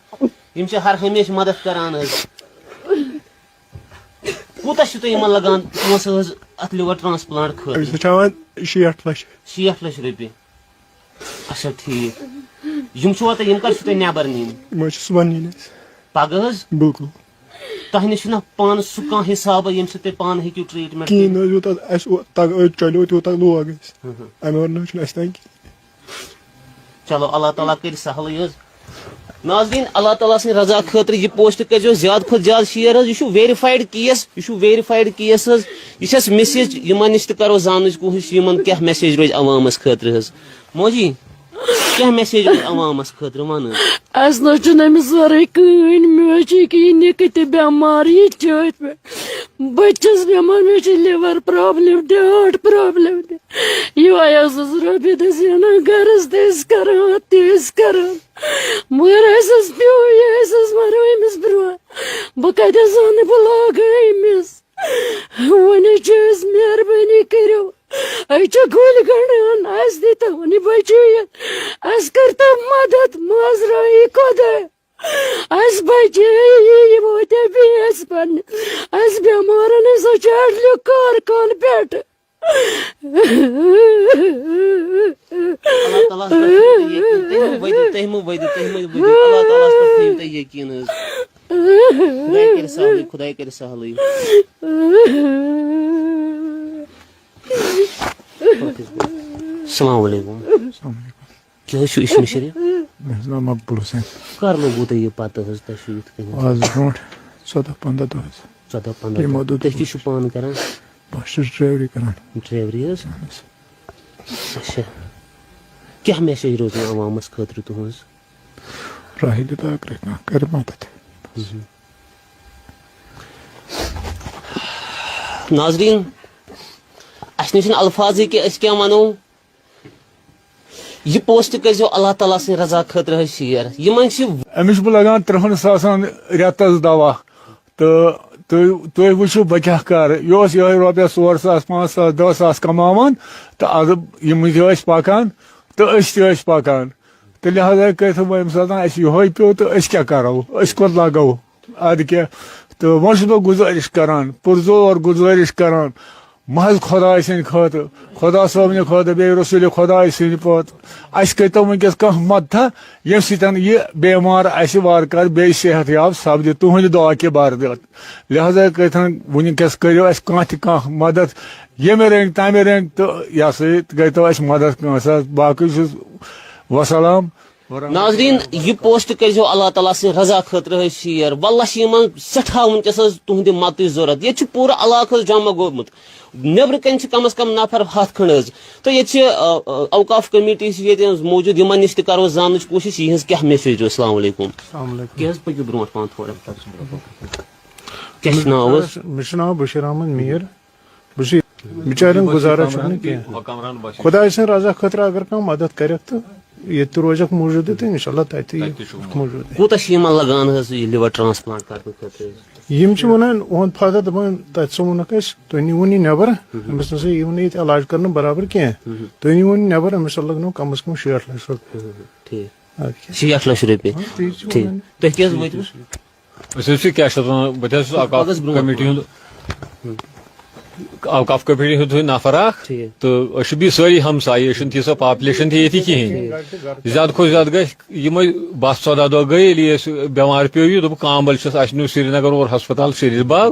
یِم چھِ ہر ہمیشہِ مَدَد کَران حظ۔ کوٗتاہ چھُ تۄہہِ یِمَن لَگان پونٛسہٕ حظ اَتھ liver transplant خٲطرٕ؟ أسۍ چھِ ہٮ۪وان شیٹھ لَچھ۔ شیٹھ لَچھ رۄپیہِ۔ اچھا، ٹھیٖک۔ یِم چھِوا تۄہہِ، یِم کر چھِو تۄہہِ نٮ۪بر نِنۍ؟ یِم حظ چھِ صُبحن نِنۍ اَسہِ۔ پگہہ حظ؟ بِلکُل۔ تۄہہِ نِش چھُنہ پانس سُہ کانٛہہ حسابہ، ییٚمہِ سۭتۍ تُہۍ پانہٕ ہیٚکِو ٹریٹمنٹ کِہیٖنۍ نہ حظ، یوٗتاہ اَسہِ او-، تگ-، أڑۍ چلیو، تیوٗتاہ لوگ اَسہِ۔ اَمہِ ورٲے نہ حظ چھُنہٕ اَسہِ تانۍ کِہیٖنۍ۔ چلو، اللہ تعالیٰ کٔرِ سہلٕے حظ۔ ناظرین، اللہ تعالیٰ سٕنٛدِ رضا خٲطرٕ یہِ پوسٹ کٔرۍزیو زیادٕ کھۄتہٕ زیادٕ شیئر حظ۔ یہِ چھُ ویریفایڈ کیس، یہِ چھُ ویریفایڈ کیس حظ۔ یہِ چھِ اَسہِ میسیج یِمن نِش تہِ کرو زاننٕچ کوٗشِش، یِمن کیٛاہ میسیج روزِ عوامس خٲطرٕ حظ۔ موجی، کیٛاہ میسیج روزِ عوامس خٲطرٕ، وَن حظ۔ اَسہِ نہ چھُنہٕ أمِس ورٲے کٕہٕنۍ، مےٚ حظ چھِ یہِ کہِ یہِ نِکہٕ تہِ بٮ۪مار، یہِ تہِ چھِ أتھۍ پٮ۪ٹھ۔ بہٕ تہِ چھَس بٮ۪مار، مےٚ چھِ liver problem، heart problem تہِ۔ یِہوٚے ٲسٕس رۄپیہِ دَہ زینان، گَرَس تہِ ٲسۍ کَران، اَتھ تہِ ٲسۍ کَران۔ مگر اَسہِ حظ پیوٚو یہِ، اَسہِ حظ مَریو أمِس برٛونٛہہ۔ بہٕ کَتہِ حظ اَنہٕ، بہٕ لاگہٕ أمِس؟ وۄنۍ حظ چھِ أسۍ، مہربٲنی کٔرِو، أسۍ چھِ گُلۍ گنٛڈان، اَسہِ دیٖتو وۄنۍ بچٲیِتھ، اَسہِ کٔرۍتو مدد، مٲنٛزرٲیی خۄداے، اَسہِ بچٲیی، یہِ ووتیا بیٚیہِ اَسہِ پننہِ، اَسہِ بٮ۪مارن ہٕنٛز سۄ چھِ اَڈلیو کارکان پٮ۪ٹھ۔ اللہ تعالیٰ ہَس پٮ۪ٹھ تھٲیِو تُہۍ یقیٖن۔ تُہۍ مہٕ ؤدِو، تُہۍ مہٕ ؤدِو، تُہۍ مہٕ ؤدِو۔ اللہ تعالیٰ ہَس پٮ۪ٹھ تھٲیِو تُہۍ یقیٖن حظ۔ خداے کَرِ سہلٕے، خداے کَرِ سہلٕے۔ السلام علیکم۔ السلام علیکم۔ کیٛاہ حظ چھُ عشمہٕ شریف؟ مےٚ حظ ناو مقبول حسین۔ کر لوگوٕ تۄہہِ یہِ پتہ حظ، تۄہہِ چھُو یِتھ کٔنۍ؟ آز برونٛٹھ ژۄداہ پنٛداہ دۄہ حظ۔ ژۄداہ پنٛداہ یِمو دۄہ۔ دوٚپ تُہۍ کیٛاہ چھِو پانہٕ کران؟ بہٕ حظ چھُس ڈرایوری کران۔ ڈرایوری حظ؟ اہن حظ۔ اچھا۔ کیٛاہ میسیج روزِ عوامس خٲطرٕ تُہنٛز؟ راہہِ دِ تہٕ اگرے کانٛہہ کرِ مدد۔ ناظرین، اسہِ نِش چھِنہٕ الفاظٕے کہِ أسۍ کیٛاہ ونو۔ یہِ پوسٹ کٔرۍزیو اللہ تعالیٰ سٕنٛدِ رضا خٲطرٕ حظ شیر۔ یِمن چھِ أمِس چھُ بہٕ لگان ترٕٛہن ساسن رٮ۪تس دوا۔ تہٕ تُہۍ، تُہۍ وٕچھِو بہٕ کیٛاہ کرٕ۔ یہِ اوس یِہوٚے رۄپیَس ژور ساس، پانٛژھ ساس، دَہ ساس کماوان۔ تہٕ اَدٕ یِم تہِ ٲسۍ پکان تہٕ أسۍ تہِ ٲسۍ پکان۔ تہٕ لہذا کٔرِتھ وۄنۍ ییٚمہِ ساتہٕ اَسہِ یِہوٚے پیوٚو تہٕ أسۍ کیٛاہ کرو؟ أسۍ کوٚت لگو؟ اَدٕ کیٛاہ؟ تہٕ وۄنۍ چھُس بہٕ گُزٲرِش کران، پُرزور گُزٲرِش کران، محض خۄداے سٕنٛدِ خٲطرٕ، خۄدا صٲبنہِ خٲطرٕ، بیٚیہِ رسوٗلِ خۄداے سٕنٛدِ پٲٹھۍ، اَسہِ کٔرۍتو وٕنۍکٮ۪س کانٛہہ مدتھا، ییٚمہِ سۭتۍ یہِ بٮ۪مار اَسہِ وارٕ کارٕ بیٚیہِ صحت یاب سپدِ، تُہٕنٛدِ دُعا کہِ برکت۔ لہذا کٔرِتھ وٕنۍکٮ۪س کٔرِو اَسہِ کانٛہہ تہِ کانٛہہ مدتھ، ییٚمہِ رٔنٛگۍ تَمہِ رٔنٛگۍ، تہٕ یہِ ہسا یہِ کٔرۍتو اَسہِ مدتھ کٲنٛسہِ حظ۔ باقٕے چھُس وسلام۔ ناظرین، یہِ پوسٹ کٔرۍزیو اللہ تعالیٰ سٕنٛدِ رضا خٲطرٕ حظ شیر۔ واللہ چھِ یِمن سٮ۪ٹھاہ وٕنۍکٮ۪س حظ تُہٕنٛدِ مدتٕچ ضروٗرت۔ ییٚتہِ چھُ پوٗرٕ علاقہٕ حظ جمع گوٚمُت۔ نیٚبرٕ کَنہِ چھِ کم از کم نفر ہَتھ کھنٛڈ حظ۔ تہٕ ییٚتہِ چھِ، آ، آ، اوقاف کمیٹی چھِ ییٚتہِ حظ موٗجوٗد، یِمن نِش تہِ کرو زاننٕچ کوٗشِش، یِہٕنٛز کیٛاہ میسیج چھِ۔ السلام علیکم۔ السلام علیکم۔ کیٛاہ حظ، پٔکِو برونٛٹھ پہن تھوڑا۔ کیٛاہ چھُ ناو حظ؟ مےٚ چھُ ناو بشیر احمد میر۔ بہٕ چھُس، بِچارٮ۪ن گُزارا چھُنہٕ کینٛہہ۔ خۄداے سٕنٛدِ رضا خٲطرٕ اگر کانٛہہ مدد کَرٮ۪کھ تہٕ ییٚتہِ تہِ روزٮ۪کھ موٗجوٗدٕے تہٕ اِنشاء اللہ تَتہِ تہِ یِکھ موٗجوٗدٕے۔ کوٗتاہ چھِ یِمن لگان حظ یہِ liver transplant کرنہٕ خٲطرٕ؟ یِم چھِ وَنان، اُہُنٛد فادر دَپان، تَتہِ سا ووٚنُکھ اَسہِ، تُہۍ نِیٖوُن یہِ نٮ۪بر، أمِس نہ سا یِیِو نہٕ ییٚتہِ علاج کرنہٕ برابر کینٛہہ۔ تُہۍ نِیٖوُن یہِ نٮ۪بر، أمِس لَگنو کم از کم شیٹھ لَچھ رۄپیہِ۔ ٹھیٖک۔ اَدٕ کیٛاہ؟ شیٹھ لَچھ رۄپیہِ۔ ہاں، تی چھِ ٹھیٖک۔ وَنان۔ تُہۍ کیٛاہ حظ وٲتِو؟ أسۍ حظ چھِ کیٛاہ چھِ اَتھ وَنان، بہٕ تہِ حظ چھُس اوقاف اَکھ حظ برونٛٹھ کمیٹی ہُنٛد، اوقاف کمیٹی ہُنٛد تُہۍ نفر اَکھ۔ ٹھیٖک۔ تہٕ أسۍ چھِ بیٚیہِ سٲری ہمسایہِ، أسۍ چھِنہٕ تیٖژاہ population تہِ ییٚتہِ کِہیٖنۍ۔ ٹھیٖک۔ زیادٕ کھۄتہٕ زیادٕ گژھِ یِمَے باہ ژۄداہ دۄہ گٔے، ییٚلہِ اَسہِ بٮ۪مار پیوٚو یہِ، دوٚپُکھ کامبَل چھِس، اَسہِ نیوٗ سرینگر اور ہسپتال شریٖف باغ،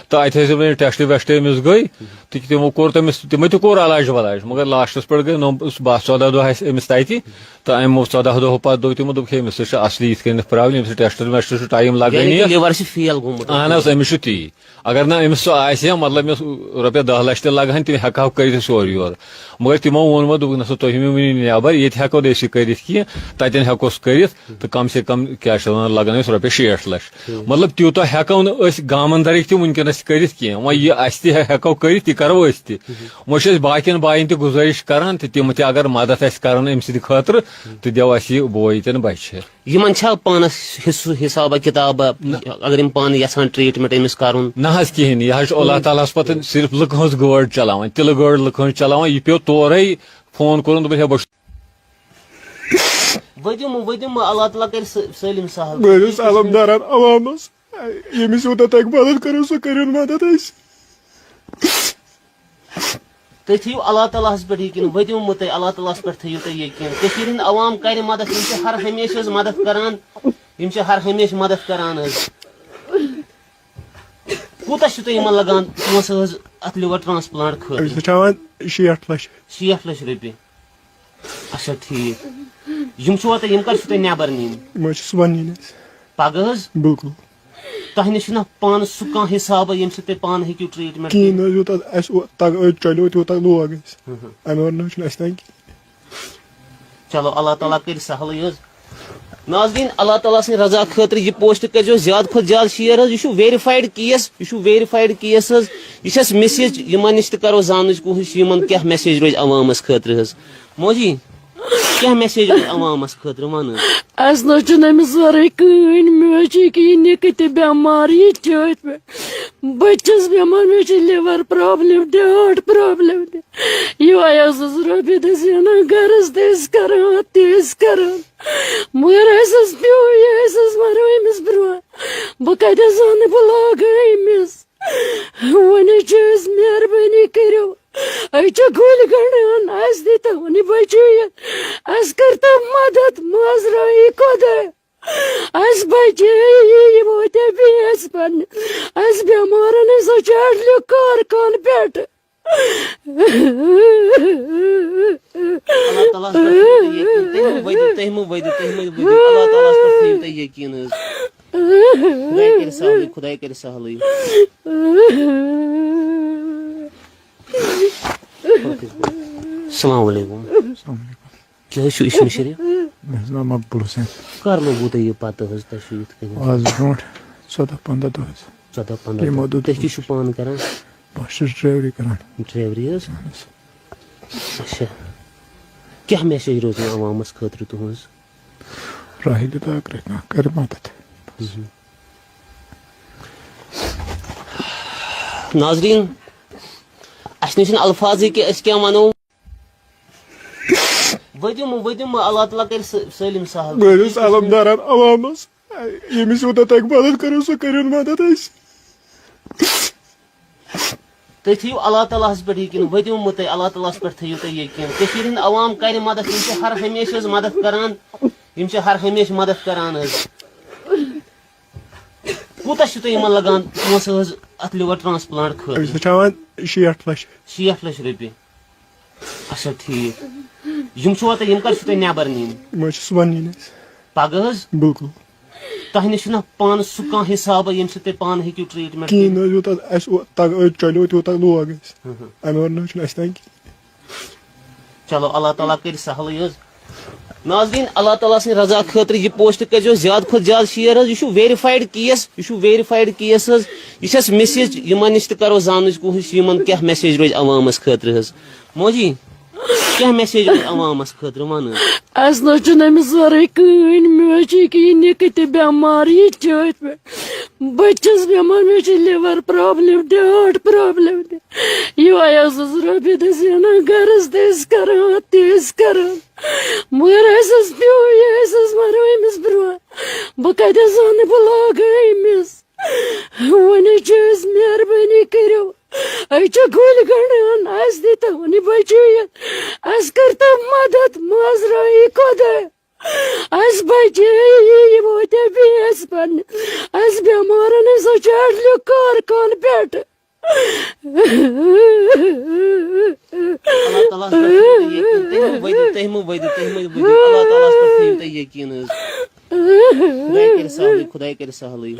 تہٕ اَتہِ حظ یِم test ویسٹ أمِس گٔے، تہٕ تِمو کوٚر تٔمِس، تِمَے تہِ کوٚر علاج ولاج، مگر لاسٹَس پٮ۪ٹھ گٔے نَو، باہ ژۄداہ دۄہ اَسہِ أمِس تَتہِ۔ تہٕ اَمہِ ژۄداہ دۄہ پَتہٕ دوٚپ تِمو، دوٚپُکھ، ہے، أمِس چھِ اَصلی یِتھ کٔنٮ۪تھ problem، أمِس چھِ test ویسٹ چھُ time لَگٲنی یعنی کہِ یَتھ۔ Liver چھِ fail گوٚمُت۔ اَہَن حظ، أمِس چھُ تی۔ اگر نہٕ أمِس سُہ آسہِ ہا، مطلب، مےٚ اوس رۄپیَس دَہ لَچھ تہِ لَگہٕ ہَن، تِم ہٮ۪کہٕ ہاو کٔرِتھ سورُے یورٕ۔ مگر تِمو ووٚن وۄنۍ، دوٚپُکھ، نہ سا، تُہۍ مہٕ ؤنِو نٮ۪بَر، ییٚتہِ ہٮ۪کو نہٕ أسۍ یہِ کٔرِتھ کینٛہہ، تَتٮ۪ن ہٮ۪کوس کٔرِتھ، تہٕ کم سے کم، کیٛاہ چھِ وَنان، لَگَن اَسہِ رۄپیَس شیٹھ لَچھ۔ مطلب، تیوٗتاہ ہٮ۪کو نہٕ أسۍ گامَن دَرٕکۍ تہِ وٕنکیٚنَس کٔرِتھ کینٛہہ۔ وۄنۍ یہِ اَسہِ تہِ ہٮ۪کو کٔرِتھ، تہِ کَرو أسۍ تہِ۔ وۄنۍ چھِ أسۍ باقین باین تہِ گُزٲرِش کران تہٕ تِم تہِ اگر مدد آسہِ کران أمۍ سٕنٛدِ خٲطرٕ تہٕ دِو اَسہِ یہِ بوے تہِ نہٕ بچہِ۔ یِمن چھا پانس حصہٕ حسابہ کتابہ، نہ۔ اگر یِم پانہٕ یژھان treatment أمِس کرُن؟ نہ حظ کِہیٖنۍ، یہِ حظ چھُ اللہ تعالیٰ ہس پتہٕ صرف لُکہٕ ہٕنٛز گٲڑ چلاوان، تِلہٕ گٲڑ لُکہٕ ہٕنٛز چلاوان، یہِ پیوٚو تورے فون کوٚرُن، دوٚپُن، ہے، بہٕ چھُس ؤدِم، ؤدِم، اللہ تعالیٰ کرِ سٲ-، سٲلِم سہل۔ بہٕ حظ چھُس علمدارن عوامس، ییٚمِس یوٗتاہ تۄہہِ مدد کٔرِو، سُہ کٔرِو مدد اَسہِ۔ تُہۍ تھٲیِو اللہ تعالیٰ ہَس پٮ۪ٹھ یقیٖن، ؤتِو مہٕ تُہۍ، اللہ تعالیٰ ہَس پٮ۪ٹھ تھٲیِو تُہۍ یقیٖن۔ کٔشیٖرِ ہِنٛدۍ عوام کَرِ مدد، یِم چھِ ہر ہمیشہِ حظ مدد کران، یِم چھِ ہر ہمیشہِ مدد کران حظ۔ کوٗتاہ چھُ تۄہہِ یِمن لگان پونٛسہٕ حظ اَتھ liver transplant خٲطرٕ؟ أسۍ چھِ ہٮ۪وان شیٹھ لَچھ۔ شیٹھ لَچھ رۄپیہِ۔ اچھا، ٹھیٖک۔ یِم چھِوا تۄہہِ، یِم کر چھِو تۄہہِ نٮ۪بر نِنۍ؟ یِم حظ چھِ صُبحن نِنۍ اَسہِ۔ پگاہ حظ؟ بِلکُل۔ تۄہہِ نِش چھُنہ پانس سُہ کانٛہہ حسابہ ییٚمہِ سۭتۍ تُہۍ پانہٕ ہیٚکِو treatment کِہیٖنۍ کٔرِتھ؟ نہ حظ، یوٗتاہ اَسہِ او-، تگ-، أتۍ چلیو تیوٗتاہ لوگ اَسہِ۔ ہُہ ہُہ۔ اَمہِ وَرٲے نہ حظ چھُنہٕ اَسہِ تَگہِ کِہیٖنۍ۔ چلو، اللہ تعالیٰ کٔرِ سہلٕے حظ۔ ناظریٖن، اللہ تعالیٰ سٕنٛدِ رضا خٲطرٕ یہِ post کٔرۍزیو زیادٕ کھۄتہٕ زیادٕ share حظ۔ یہِ چھُ verified case، یہِ چھُ verified case حظ۔ یہِ چھِ اَسہِ message یِمن نِش تہِ کرو زاننٕچ کوٗشِش، یِمن کیٛاہ message روزِ عوامس خٲطرٕ حظ۔ موجی، کیٛاہ message روزِ عوامس خٲطرٕ، وَن حظ۔ اَسہِ نہ چھُنہٕ أمِس وَرٲے کٕہٕنۍ، مےٚ حظ چھِ ییٚکیٛاہ یہِ نِکہٕ تہِ بٮ۪مار، یہِ تہِ چھِ أتھۍ پٮ۪ٹھ۔ بہٕ تہِ چھَس بٮ۪مار، مےٚ چھِ liver problem تہِ، heart problem تہِ۔ یِہوٚے ٲسٕس رۄپیہِ دَہ زینان، گَرَس تہِ ٲسۍ کَران، اَتھ تہِ ٲسۍ کَران۔ مگر اَسہِ حظ پیوٚو یہِ، اَسہِ حظ مَریو أمِس برٛونٛہہ۔ بہٕ کَتہِ حظ اَنہٕ، بہٕ لاگہٕ أمِس؟ وۄنۍ حظ چھِ أسۍ، مہربٲنی کٔرِو، أسۍ چھِ گُلۍ گَنٛڈان، اَسہِ دیٖتو وۄنۍ بَچٲیِتھ، اَسہِ کٔرۍتو مَدَد، مازرٲیی خۄداے۔ اَسہِ بَچے یہِ، یہِ ووتہِ بیٚیہِ اَسہِ پَننہِ، اَسہِ بٮ۪مارَن ہٕنٛز سۄ چھِ اَڈلیو کارخان پٮ۪ٹھٕ۔ اللہ تعالیٰ ہَس پٮ۪ٹھ تھٲیِو تُہۍ یقیٖن، تُہۍ مہٕ ؤدِو، تُہۍ مہٕ ؤدِو، تُہۍ مہٕ ؤدِو، اللہ تعالیٰ ہَس پٮ۪ٹھ تھٲیِو تُہۍ یقیٖن حظ۔ خۄداے کَرِ سہلٕے، خۄداے کَرِ سہلٕے۔ السلام علیکم۔ السلام علیکم۔ کیٛاہ حظ چھُ اسم شریف؟ مےٚ حظ ناو مقبول حسین۔ کر لوگوٕ تۄہہِ یہِ پتہ حظ، تۄہہِ چھُو یِتھ کٔنۍ؟ آز برونٛٹھ ژۄداہ پنٛداہ دۄہ حظ۔ ژۄداہ پنٛداہ یِمو دۄہ۔ دوٚپ تُہۍ کیٛاہ چھِو پانہٕ کران؟ بہٕ حظ چھُس ڈرایوری کران۔ ڈرایوری حظ؟ اہن حظ۔ اچھا۔ کیٛاہ message روزِ مےٚ عوامس خٲطرٕ تُہنٛز؟ راہہِ دِ داکرِ کانٛہہ کرِ مدد۔ ناظریٖن، اَسہِ نِش چھِنہٕ الفاظٕے کہِ أسۍ کیٛاہ وَنو۔ ؤدِو مہٕ، ؤدِو مہٕ، اللہ تعالیٰ کَرِ سٲ-، سٲلِم سہل۔ بہٕ حظ چھُس علمدارَن عوامَس، ییٚمِس یوٗتاہ تۄہہِ مدد کٔرِو، سُہ کٔرِو مدد اَسہِ۔ تُہۍ تھٲیِو اللہ تعالیٰ ہَس پٮ۪ٹھ یقیٖن، ؤدِو مہٕ تُہۍ، اللہ تعالیٰ ہَس پٮ۪ٹھ تھٲیِو تُہۍ یقیٖن۔ کٔشیٖرِ ہِنٛدۍ عوام کَرِ مدد، یِم چھِ ہر ہمیشہِ حظ مدد کران، یِم چھِ ہر ہمیشہِ مدد کران حظ۔ کوٗتاہ چھُ تۄہہِ یِمن لگان پونٛسہٕ حظ اَتھ liver transplant خٲطرٕ؟ أسۍ چھِ ہٮ۪وان شیٹھ لَچھ۔ شیٹھ لَچھ رۄپیہِ۔ اچھا، ٹھیٖک۔ یِم چھِوا تۄہہِ، یِم کر چھِو تۄہہِ نٮ۪بر نِنۍ؟ یِم حظ چھِ صُبحن نِنۍ اَسہِ۔ پگاہ حظ؟ بِلکُل۔ تۄہہِ نِش چھُنہ پانس سُہ کانٛہہ حسابہ ییٚمہِ سۭتۍ تُہۍ پانہٕ ہیٚکِو treatment کِہیٖنۍ کٔرِتھ؟ نہ حظ، یوٗتاہ اَسہِ او-، تگ-، أتۍ چلیو تیوٗتاہ لوگ اَسہِ۔ ہُہ ہُہ۔ اَمہِ وَرٲے نہ حظ چھُنہٕ اَسہِ تَگہِ کِہیٖنۍ۔ چلو، اللہ تعالیٰ کٔرِ سہلٕے حظ۔ ناظریٖن، اللہ تعالیٰ سٕنٛدِ رضا خٲطرٕ یہِ post کٔرۍزیو زیادٕ کھۄتہٕ زیادٕ share حظ۔ یہِ چھُ verified case، یہِ چھُ verified case حظ۔ یہِ چھِ اَسہِ message، یِمن نِش تہِ کرو زاننٕچ کوٗشِش، یِمن کیٛاہ message روزِ عوامس خٲطرٕ حظ۔ موجی، کیٛاہ message روزِ عوامس خٲطرٕ، وَن حظ۔ اَسہِ نہ حظ چھُنہٕ أمِس وَرٲے کٕہٕنۍ، مےٚ حظ چھِ ییٚکیٛاہ یہِ نِکہٕ تہِ بٮ۪مار، یہِ تہِ چھِ أتھۍ پٮ۪ٹھ۔ بہٕ تہِ چھَس بٮ۪مار، مےٚ چھِ liver problem تہِ، heart problem تہِ۔ یِہوٚے ٲسٕس رۄپیہِ دَہ زینان، گَرَس تہِ ٲسۍ کَران، اَتھ تہِ ٲسۍ کَران۔ مگر اَسہِ حظ پیوٚو یہِ، اَسہِ حظ مَریو أمِس برٛونٛہہ۔ بہٕ کَتہِ حظ اَنہٕ، بہٕ لاگہٕ أمِس؟ وۄنۍ حظ چھِ أسۍ، مہربٲنی کٔرِو، أسۍ چھِ گُلۍ گَنٛڈان، اَسہِ دیٖتو وۄنۍ بَچٲیِتھ، اَسہِ کٔرۍتو مَدَد، مازرٲیی خۄداے۔ اَسہِ بَچے یہِ، یہِ ووتہِ بیٚیہِ اَسہِ پَننہِ، اَسہِ بٮ۪مارَن ہٕنٛز سۄ چھِ اَڈلیو کارخان پٮ۪ٹھٕ۔ اللہ تعالیٰ ہَس پٮ۪ٹھ تھٲیِو تُہۍ یقیٖن، تُہۍ مہٕ ؤدِو، تُہۍ مہٕ ؤدِو، تُہۍ مہٕ ؤدِو، اللہ تعالیٰ ہَس پٮ۪ٹھ تھٲیِو تُہۍ یقیٖن حظ۔ خۄداے کَرِ سہلٕے، خۄداے کَرِ سہلٕے۔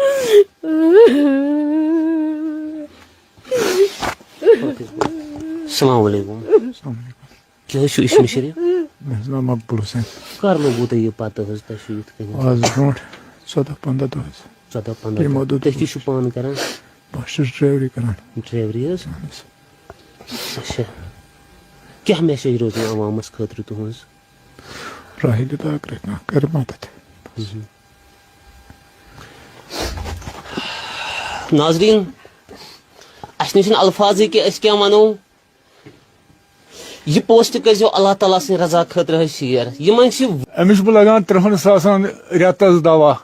السلام علیکم۔ السلام علیکم۔ کیٛاہ حظ چھُ اسم شریف؟ مےٚ حظ ناو مقبول حسین۔ کر لوگوٕ تۄہہِ یہِ پتہ حظ، تۄہہِ چھُو یِتھ کٔنۍ؟ آز برونٛٹھ ژۄداہ پنٛداہ دۄہ حظ۔ ژۄداہ پنٛداہ یِمو دۄہ۔ دوٚپ تُہۍ کیٛاہ چھِو پانہٕ کران؟ بہٕ حظ چھُس ڈرایوری کران۔ ڈرایوری حظ؟ اہن حظ۔ اچھا۔ کیٛاہ message روزِ مےٚ عوامس خٲطرٕ تُہنٛز؟ راہہِ دِ داکرِ کانٛہہ کرِ مدد۔ ناظریٖن، اَسہِ نِش چھِنہٕ الفاظٕے کہِ أسۍ کیٛاہ وَنو۔ یہِ post کٔرۍزیو اللہ تعالیٰ سٕنٛدِ رضا خٲطرٕ حظ share۔ یِمن چھِ أمِس چھُس بہٕ لگان ترٕٛہن ساسن رٮ۪تس دوا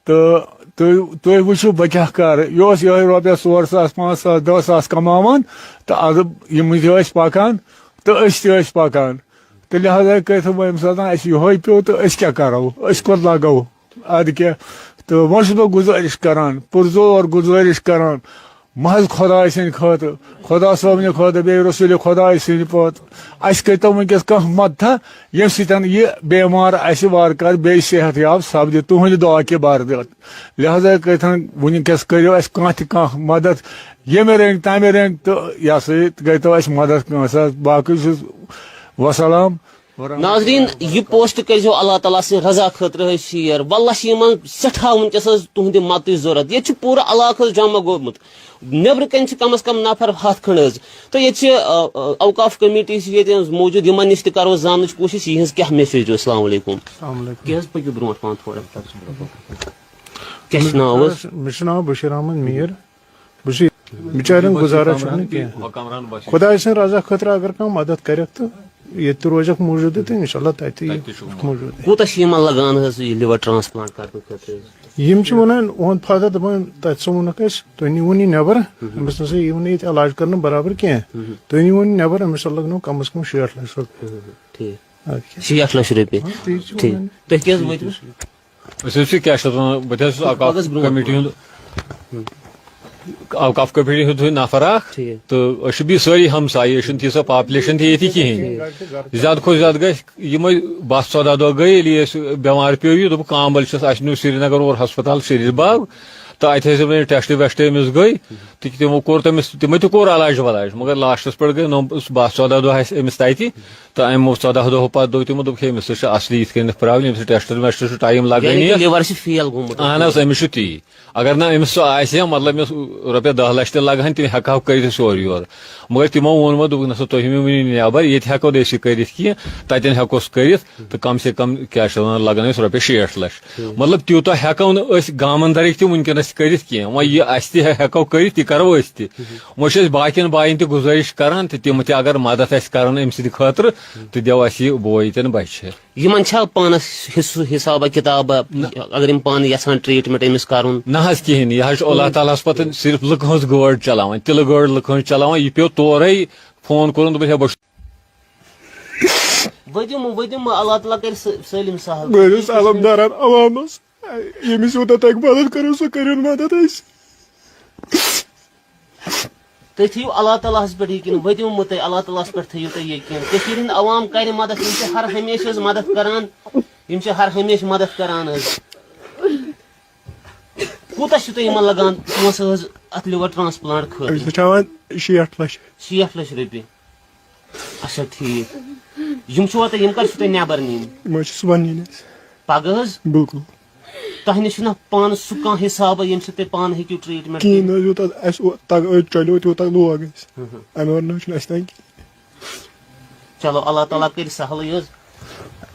تہٕ تُہۍ تُہۍ وٕچھِو بہٕ کیٛاہ کَرٕ۔ یہِ اوس یِہوٚے رۄپیَس ژور ساس، پانٛژھ ساس، دَہ ساس کَماوان، تہٕ اَدٕ یِم تہِ ٲسۍ پَکان تہٕ أسۍ تہِ ٲسۍ پَکان۔ تہٕ لہذا کٔرِتھ وۄنۍ ییٚمہِ ساتہٕ اَسہِ یِہوٚے پیوٚو، تہٕ أسۍ کیٛاہ کَرو؟ أسۍ کوٚت لَگو؟ اَدٕ کیٛاہ؟ تہٕ وۄنۍ چھُس بہٕ گُزٲرِش کَران، پُرزور گُزٲرِش کَران، محض خۄداے سٕنٛدِ خٲطرٕ، خۄدا صٲبنہِ خٲطرٕ، بیٚیہِ رسوٗلِ خۄداے سٕنٛدِ پٲٹھۍ، اَسہِ کٔرۍتو وٕنکیٚس کانٛہہ مدتھا، ییٚمہِ سۭتۍ یہِ بٮ۪مار اَسہِ وارٕ کارٕ بیٚیہِ صحت یاب سپدِ۔ تُہٕنٛدِ دُعا کہِ بردر۔ لہذا کٔرۍتھن وٕنکیٚس کٔرِو اَسہِ کانٛہہ تہِ کانٛہہ مدد، ییٚمہِ رٔنٛگۍ تَمہِ رٔنٛگۍ، تہٕ یہِ ہسا یہِ گٔیتو اَسہِ مدد کٲنٛسہِ۔ باقٕے چھُس وسلام۔ ناظرین، یہِ پوسٹ کٔرزیو اللہ تعالیٰ سٕنٛدِ رضا خٲطرٕ حظ شیئر۔ واللہ چھِ یِمن سٮ۪ٹھاہ وٕنکیٚس حظ تُہنٛدِ مدتٕچ ضروٗرت۔ ییٚتہِ چھُ پوٗرٕ علاقہٕ حظ جمع گوٚمُت۔ نیٚبرٕ کنہِ چھِ کم از کم نفر ہتھ کھنڈ حظ۔ تہٕ ییٚتہِ چھِ، آ، آ، اوقاف کمیٹی چھِ ییٚتہِ حظ موٗجوٗد، یِمن نِش تہِ کرو زاننٕچ کوٗشش، یِہنٛز کیٛاہ میسیج روزِ۔ السلام علیکم۔ السلام علیکم۔ کیٛاہ حظ، پٔکِو برونٛٹھ پہن تھوڑا۔ کیٛاہ چھُ ناو حظ؟ مےٚ چھُ ناو بشیر احمد میر۔ بہٕ چھُس بِچارٮ۪ن گُزارا چھُنہٕ کینٛہہ۔ خۄداے سٕنٛدِ رضا خٲطرٕ اگر کانٛہہ مدد کرٮ۪کھ تہٕ ییٚتہِ تہِ روزٮ۪کھ موٗجوٗدٕے تہٕ انشاءاللہ تَتہِ تہِ یِیہِ موٗجوٗدٕے۔ کوٗتاہ چھِ یِمن لگان حظ یہِ liver transplant کرنہٕ خٲطرٕ حظ؟ یِم چھِ وَنان، اُہُنٛد فادر دَپان، تَتہِ سا ووٚنُکھ اَسہِ، تُہۍ نِیٖوُن یہِ نٮ۪بر، أمِس نہ سا یِیِو نہٕ ییٚتہِ علاج کرنہٕ برابر کینٛہہ۔ تُہۍ نِیٖوُن یہِ نٮ۪بر، أمِس لَگنو کم از کم شیٹھ لَچھ رۄپیہِ۔ ٹھیٖک۔ اَدٕ کیٛاہ؟ شیٹھ لَچھ رۄپیہِ۔ ہاں، تی چھِ ٹھیٖک۔ وَنان۔ تُہۍ کیٛاہ حظ وٲتِو؟ أسۍ حظ چھِ، کیٛاہ چھِ اَتھ وَنان، بہٕ تہِ حظ چھُس اوقاف پَکھ حظ برونٛٹھ۔ کمیٹی ہُنٛد، اوقاف کمیٹی ہُنٛد نفر اکھ۔ ٹھیٖک۔ تہٕ أسۍ چھِ بیٚیہِ سٲری ہمسایہِ، أسۍ چھِنہٕ تیٖژاہ population تہِ ییٚتہِ کِہیٖنۍ۔ ٹھیٖک۔ زیادٕ کھۄتہٕ زیادٕ گژھِ یِمَے باہ ژۄداہ دۄہ گٔے، ییٚلہِ یہِ اَسہِ بٮ۪مار پیوٚو یہِ، دوٚپُکھ کامبل چھِس، اَسہِ نیوٗ سرینگر اور ہسپتال شریٖف باغ، تہٕ اَتہِ حظ یِمَے ٹیسٹ ویسٹ أمِس گٔے، تہٕ تِمو کوٚر تٔمِس، تِمَے تہِ کوٚر علاج ولاج، مگر لاسٹَس پٮ۪ٹھ گٔے نو باہ ژۄداہ دۄہ اَسہِ أمِس تَتہِ، تہٕ اَمہِ ژۄداہ دۄہو پَتہٕ دوٚپ تِمو، دوٚپُکھ، ہے، أمِس چھِ اَصلی یِتھ کٔنٮ۪تھ problem، أمِس چھِ ٹیسٹَن ویسٹَن چھُ ٹایم لَگٲنی یعنی کہِ اَتھ۔ Liver چھِ fail گوٚمُت۔ اَہَن حظ، أمِس چھُ تی۔ اگر نہٕ أمِس سُہ آسہِ ہا، مطلب، أمِس رۄپیَس دَہ لَچھ تہِ لَگہٕ ہَن، تِم ہٮ۪کہٕ ہاو کٔرِتھ سورُے یورٕ۔ مگر تِمو ووٚن وۄنۍ، دوٚپُکھ، نہ سا، تُہۍ مہٕ ؤنِو نٮ۪بَر، ییٚتہِ ہٮ۪کو نہٕ أسۍ یہِ کٔرِتھ کینٛہہ، تَتٮ۪ن ہٮ۪کوس کٔرِتھ، تہٕ کم سے کم، کیٛاہ چھِ وَنان، لَگَن اَسہِ رۄپیَس شیٹھ لَچھ۔ مطلب، تیوٗتاہ ہٮ۪کو نہٕ أسۍ گامَن دَرٕکۍ تہِ وٕنکٮ۪نَس تہِ کٔرِتھ کینٛہہ۔ وۄنۍ یہِ اَسہِ تہِ ہٮ۪کو کٔرِتھ، تہِ کَرو أسۍ تہِ۔ وۄنۍ چھِ أسۍ باقیَن بایَن تہِ گُزٲرِش کَران، تہٕ تِم تہِ اگر مدد آسہِ کَران أمۍ سٕنٛدِ خٲطرٕ، تہٕ دِیو اَسہِ یہِ بوے تہِ نہٕ بَچہِ۔ یِمن چھا پانس حصہٕ حسابہ کتابہ، اگر یِم پانہٕ یژھان treatment أمِس کرُن؟ نہ حظ کِہیٖنۍ، یہِ حظ چھُ اللہ تعالیٰ ہس پتہٕ صرف لُکہٕ ہٕنٛز گٲڑۍ چلاوان، تِلہٕ گٲڑۍ لُکہٕ ہٕنٛز چلاوان۔ یہِ پیوٚو تورے فون کوٚرُن، دوٚپُن، ہے، بہٕ چھُس۔ ؤدِو مہٕ، ؤدِو مہٕ، اللہ تعالیٰ کرِ سٲ-، سٲلِم سہل۔ بہٕ حظ چھُس علمدارن عوامس، ییٚمِس یوٗتاہ تۄہہِ مدد کٔرِو، سُہ کٔرِو مدد اَسہِ۔ تُہۍ تھٲیِو اللہ تعالیٰ ہَس پٮ۪ٹھ یقیٖن، ؤتِو مہٕ تُہۍ، اللہ تعالیٰ ہَس پٮ۪ٹھ تھٲیِو تُہۍ یقیٖن۔ کٔشیٖرِ ہِنٛدۍ عوام کَرِ مدد، یِم چھِ ہر ہمیشہِ حظ مدد کران، یِم چھِ ہر ہمیشہِ مدد کران حظ۔ کوٗتاہ چھُ تۄہہِ یِمن لگان پونٛسہٕ حظ اَتھ liver transplant خٲطرٕ؟ أسۍ چھِ ہٮ۪وان شیٹھ لَچھ۔ شیٹھ لَچھ رۄپیہِ۔ اچھا، ٹھیٖک۔ یِم چھِوا تۄہہِ، یِم کر چھِو تۄہہِ نٮ۪بر نِنۍ؟ یِم حظ چھِ صُبحن نِنۍ اَسہِ۔ پگاہ حظ؟ بِلکُل۔ تۄہہِ نِش چھُنہ پانہٕ سُہ کانٛہہ حسابہ، ییٚمہِ سۭتۍ تُہۍ پانہٕ ہیٚکِو treatment کِہیٖنۍ کٔرِتھ؟ نہ حظ، یوٗتاہ اَسہِ او-، تگ-، أتۍ چلیو، تیوٗتاہ لوگ اَسہِ۔ ہُہ ہُہ۔ اَمہِ وَرٲے نہ حظ چھُنہٕ اَسہِ تانۍ کِہیٖنۍ۔ چلو، اللہ تعالیٰ کٔرِ سہلٕے حظ۔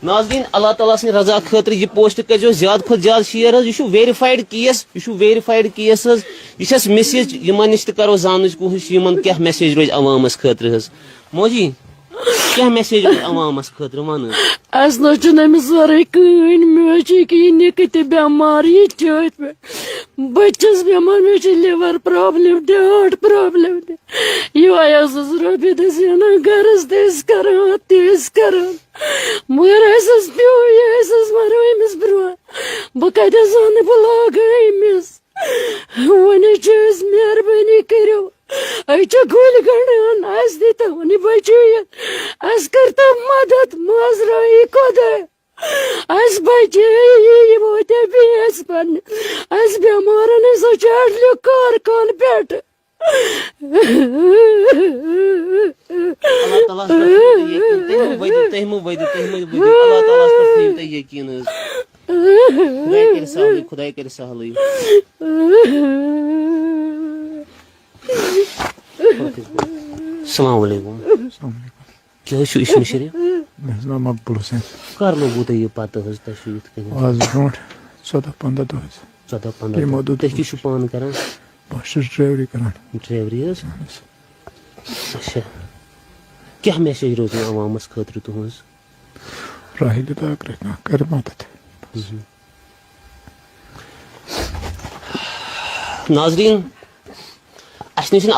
ناظرین، اللہ تعالیٰ سٕنٛدِ رضا خٲطرٕ یہِ post کٔرۍزیو زیادٕ کھۄتہٕ زیادٕ share حظ۔ یہِ چھُ verified case، یہِ چھُ verified case حظ۔ یہِ چھَس message، یِمن نِش تہِ کرو زاننٕچ کوٗشِش، یِمن کیٛاہ message روزِ عوامس خٲطرٕ حظ۔ موجی، کیٛاہ message روزِ عوامس خٲطرٕ، وَن حظ۔ اَسہِ نہ حظ چھُنہٕ أمِس وَرٲے کٕہٕنۍ، مےٚ حظ چھِ ییٚکیٛاہ یہِ نِکہٕ تہِ بٮ۪مار، یہِ تہِ چھِ أتھۍ پٮ۪ٹھ۔ بہٕ تہِ چھَس بٮ۪مار، مےٚ چھِ liver problem تہِ، heart problem تہِ۔ یِہوٚے حظ ٲس رۄپیہِ دَہ زینان، گَرَس تہِ ٲسۍ کَران، اَتھ تہِ ٲسۍ کَران۔ مگر اَسہِ حظ پیوٚو یہِ، اَسہِ حظ مَرو أمِس برٛونٛہہ۔ بہٕ کَتہِ حظ وَنہٕ، بہٕ لاگہٕ أمِس۔ وۄنۍ حظ چھِ أسۍ، مہربٲنی کٔرِو، أسۍ چھِ گُلۍ گنٛڈان، اَسہِ دیٖتو وۄنۍ بچٲیِتھ، اَسہِ کٔرۍتو مدد، مٲنٛزرٲیی خۄداے، اَسہِ بچٲیی، یہِ ووتیا بیٚیہِ اَسہِ پننہِ، اَسہِ بٮ۪مارن ہٕنٛز سۄ چھِ اَڈلیو کارکان پٮ۪ٹھ۔ اللہ تعالیٰ ہَس پٮ۪ٹھ تھٲیِو تُہۍ یقیٖن، تُہۍ مہٕ ؤدِو، تُہۍ مہٕ ؤدِو، تُہۍ مہٕ ؤدِو، اللہ تعالیٰ ہَس پٮ۪ٹھ تھٲیِو تُہۍ یقیٖن حظ۔ خداے کَرِ سہلٕے، خداے کَرِ سہلٕے۔ السلام علیکم۔ السلام علیکم۔ کیٛاہ حظ چھُو اِشمہِ شریٖف؟ مےٚ حظ ناو مقبول حسین۔ کَر لوٚگوٕ تۄہہِ یہِ پَتہٕ حظ، تۄہہِ چھُو یِتھ کٔنۍ؟ آز برونٛٹھ ژۄداہ پنٛداہ دۄہ حظ۔ ژۄداہ پنٛداہ یِمو دۄہ۔ دوٚپ تُہۍ کیٛاہ چھُو پانہٕ کَران؟ بہٕ حظ چھُس ڈرٛیوری کَران۔ ڈرٛیوری حظ؟ اَہَن حظ۔ اچھا۔ کیٛاہ message روزِ عوامَس خٲطرٕ تُہٕنٛز؟ راہہِ دِ تہٕ اَکھ رَٹہِ کانٛہہ کَرِ مَدَد۔ مہم۔ ناظرین، اَسہِ نِش چھِنہٕ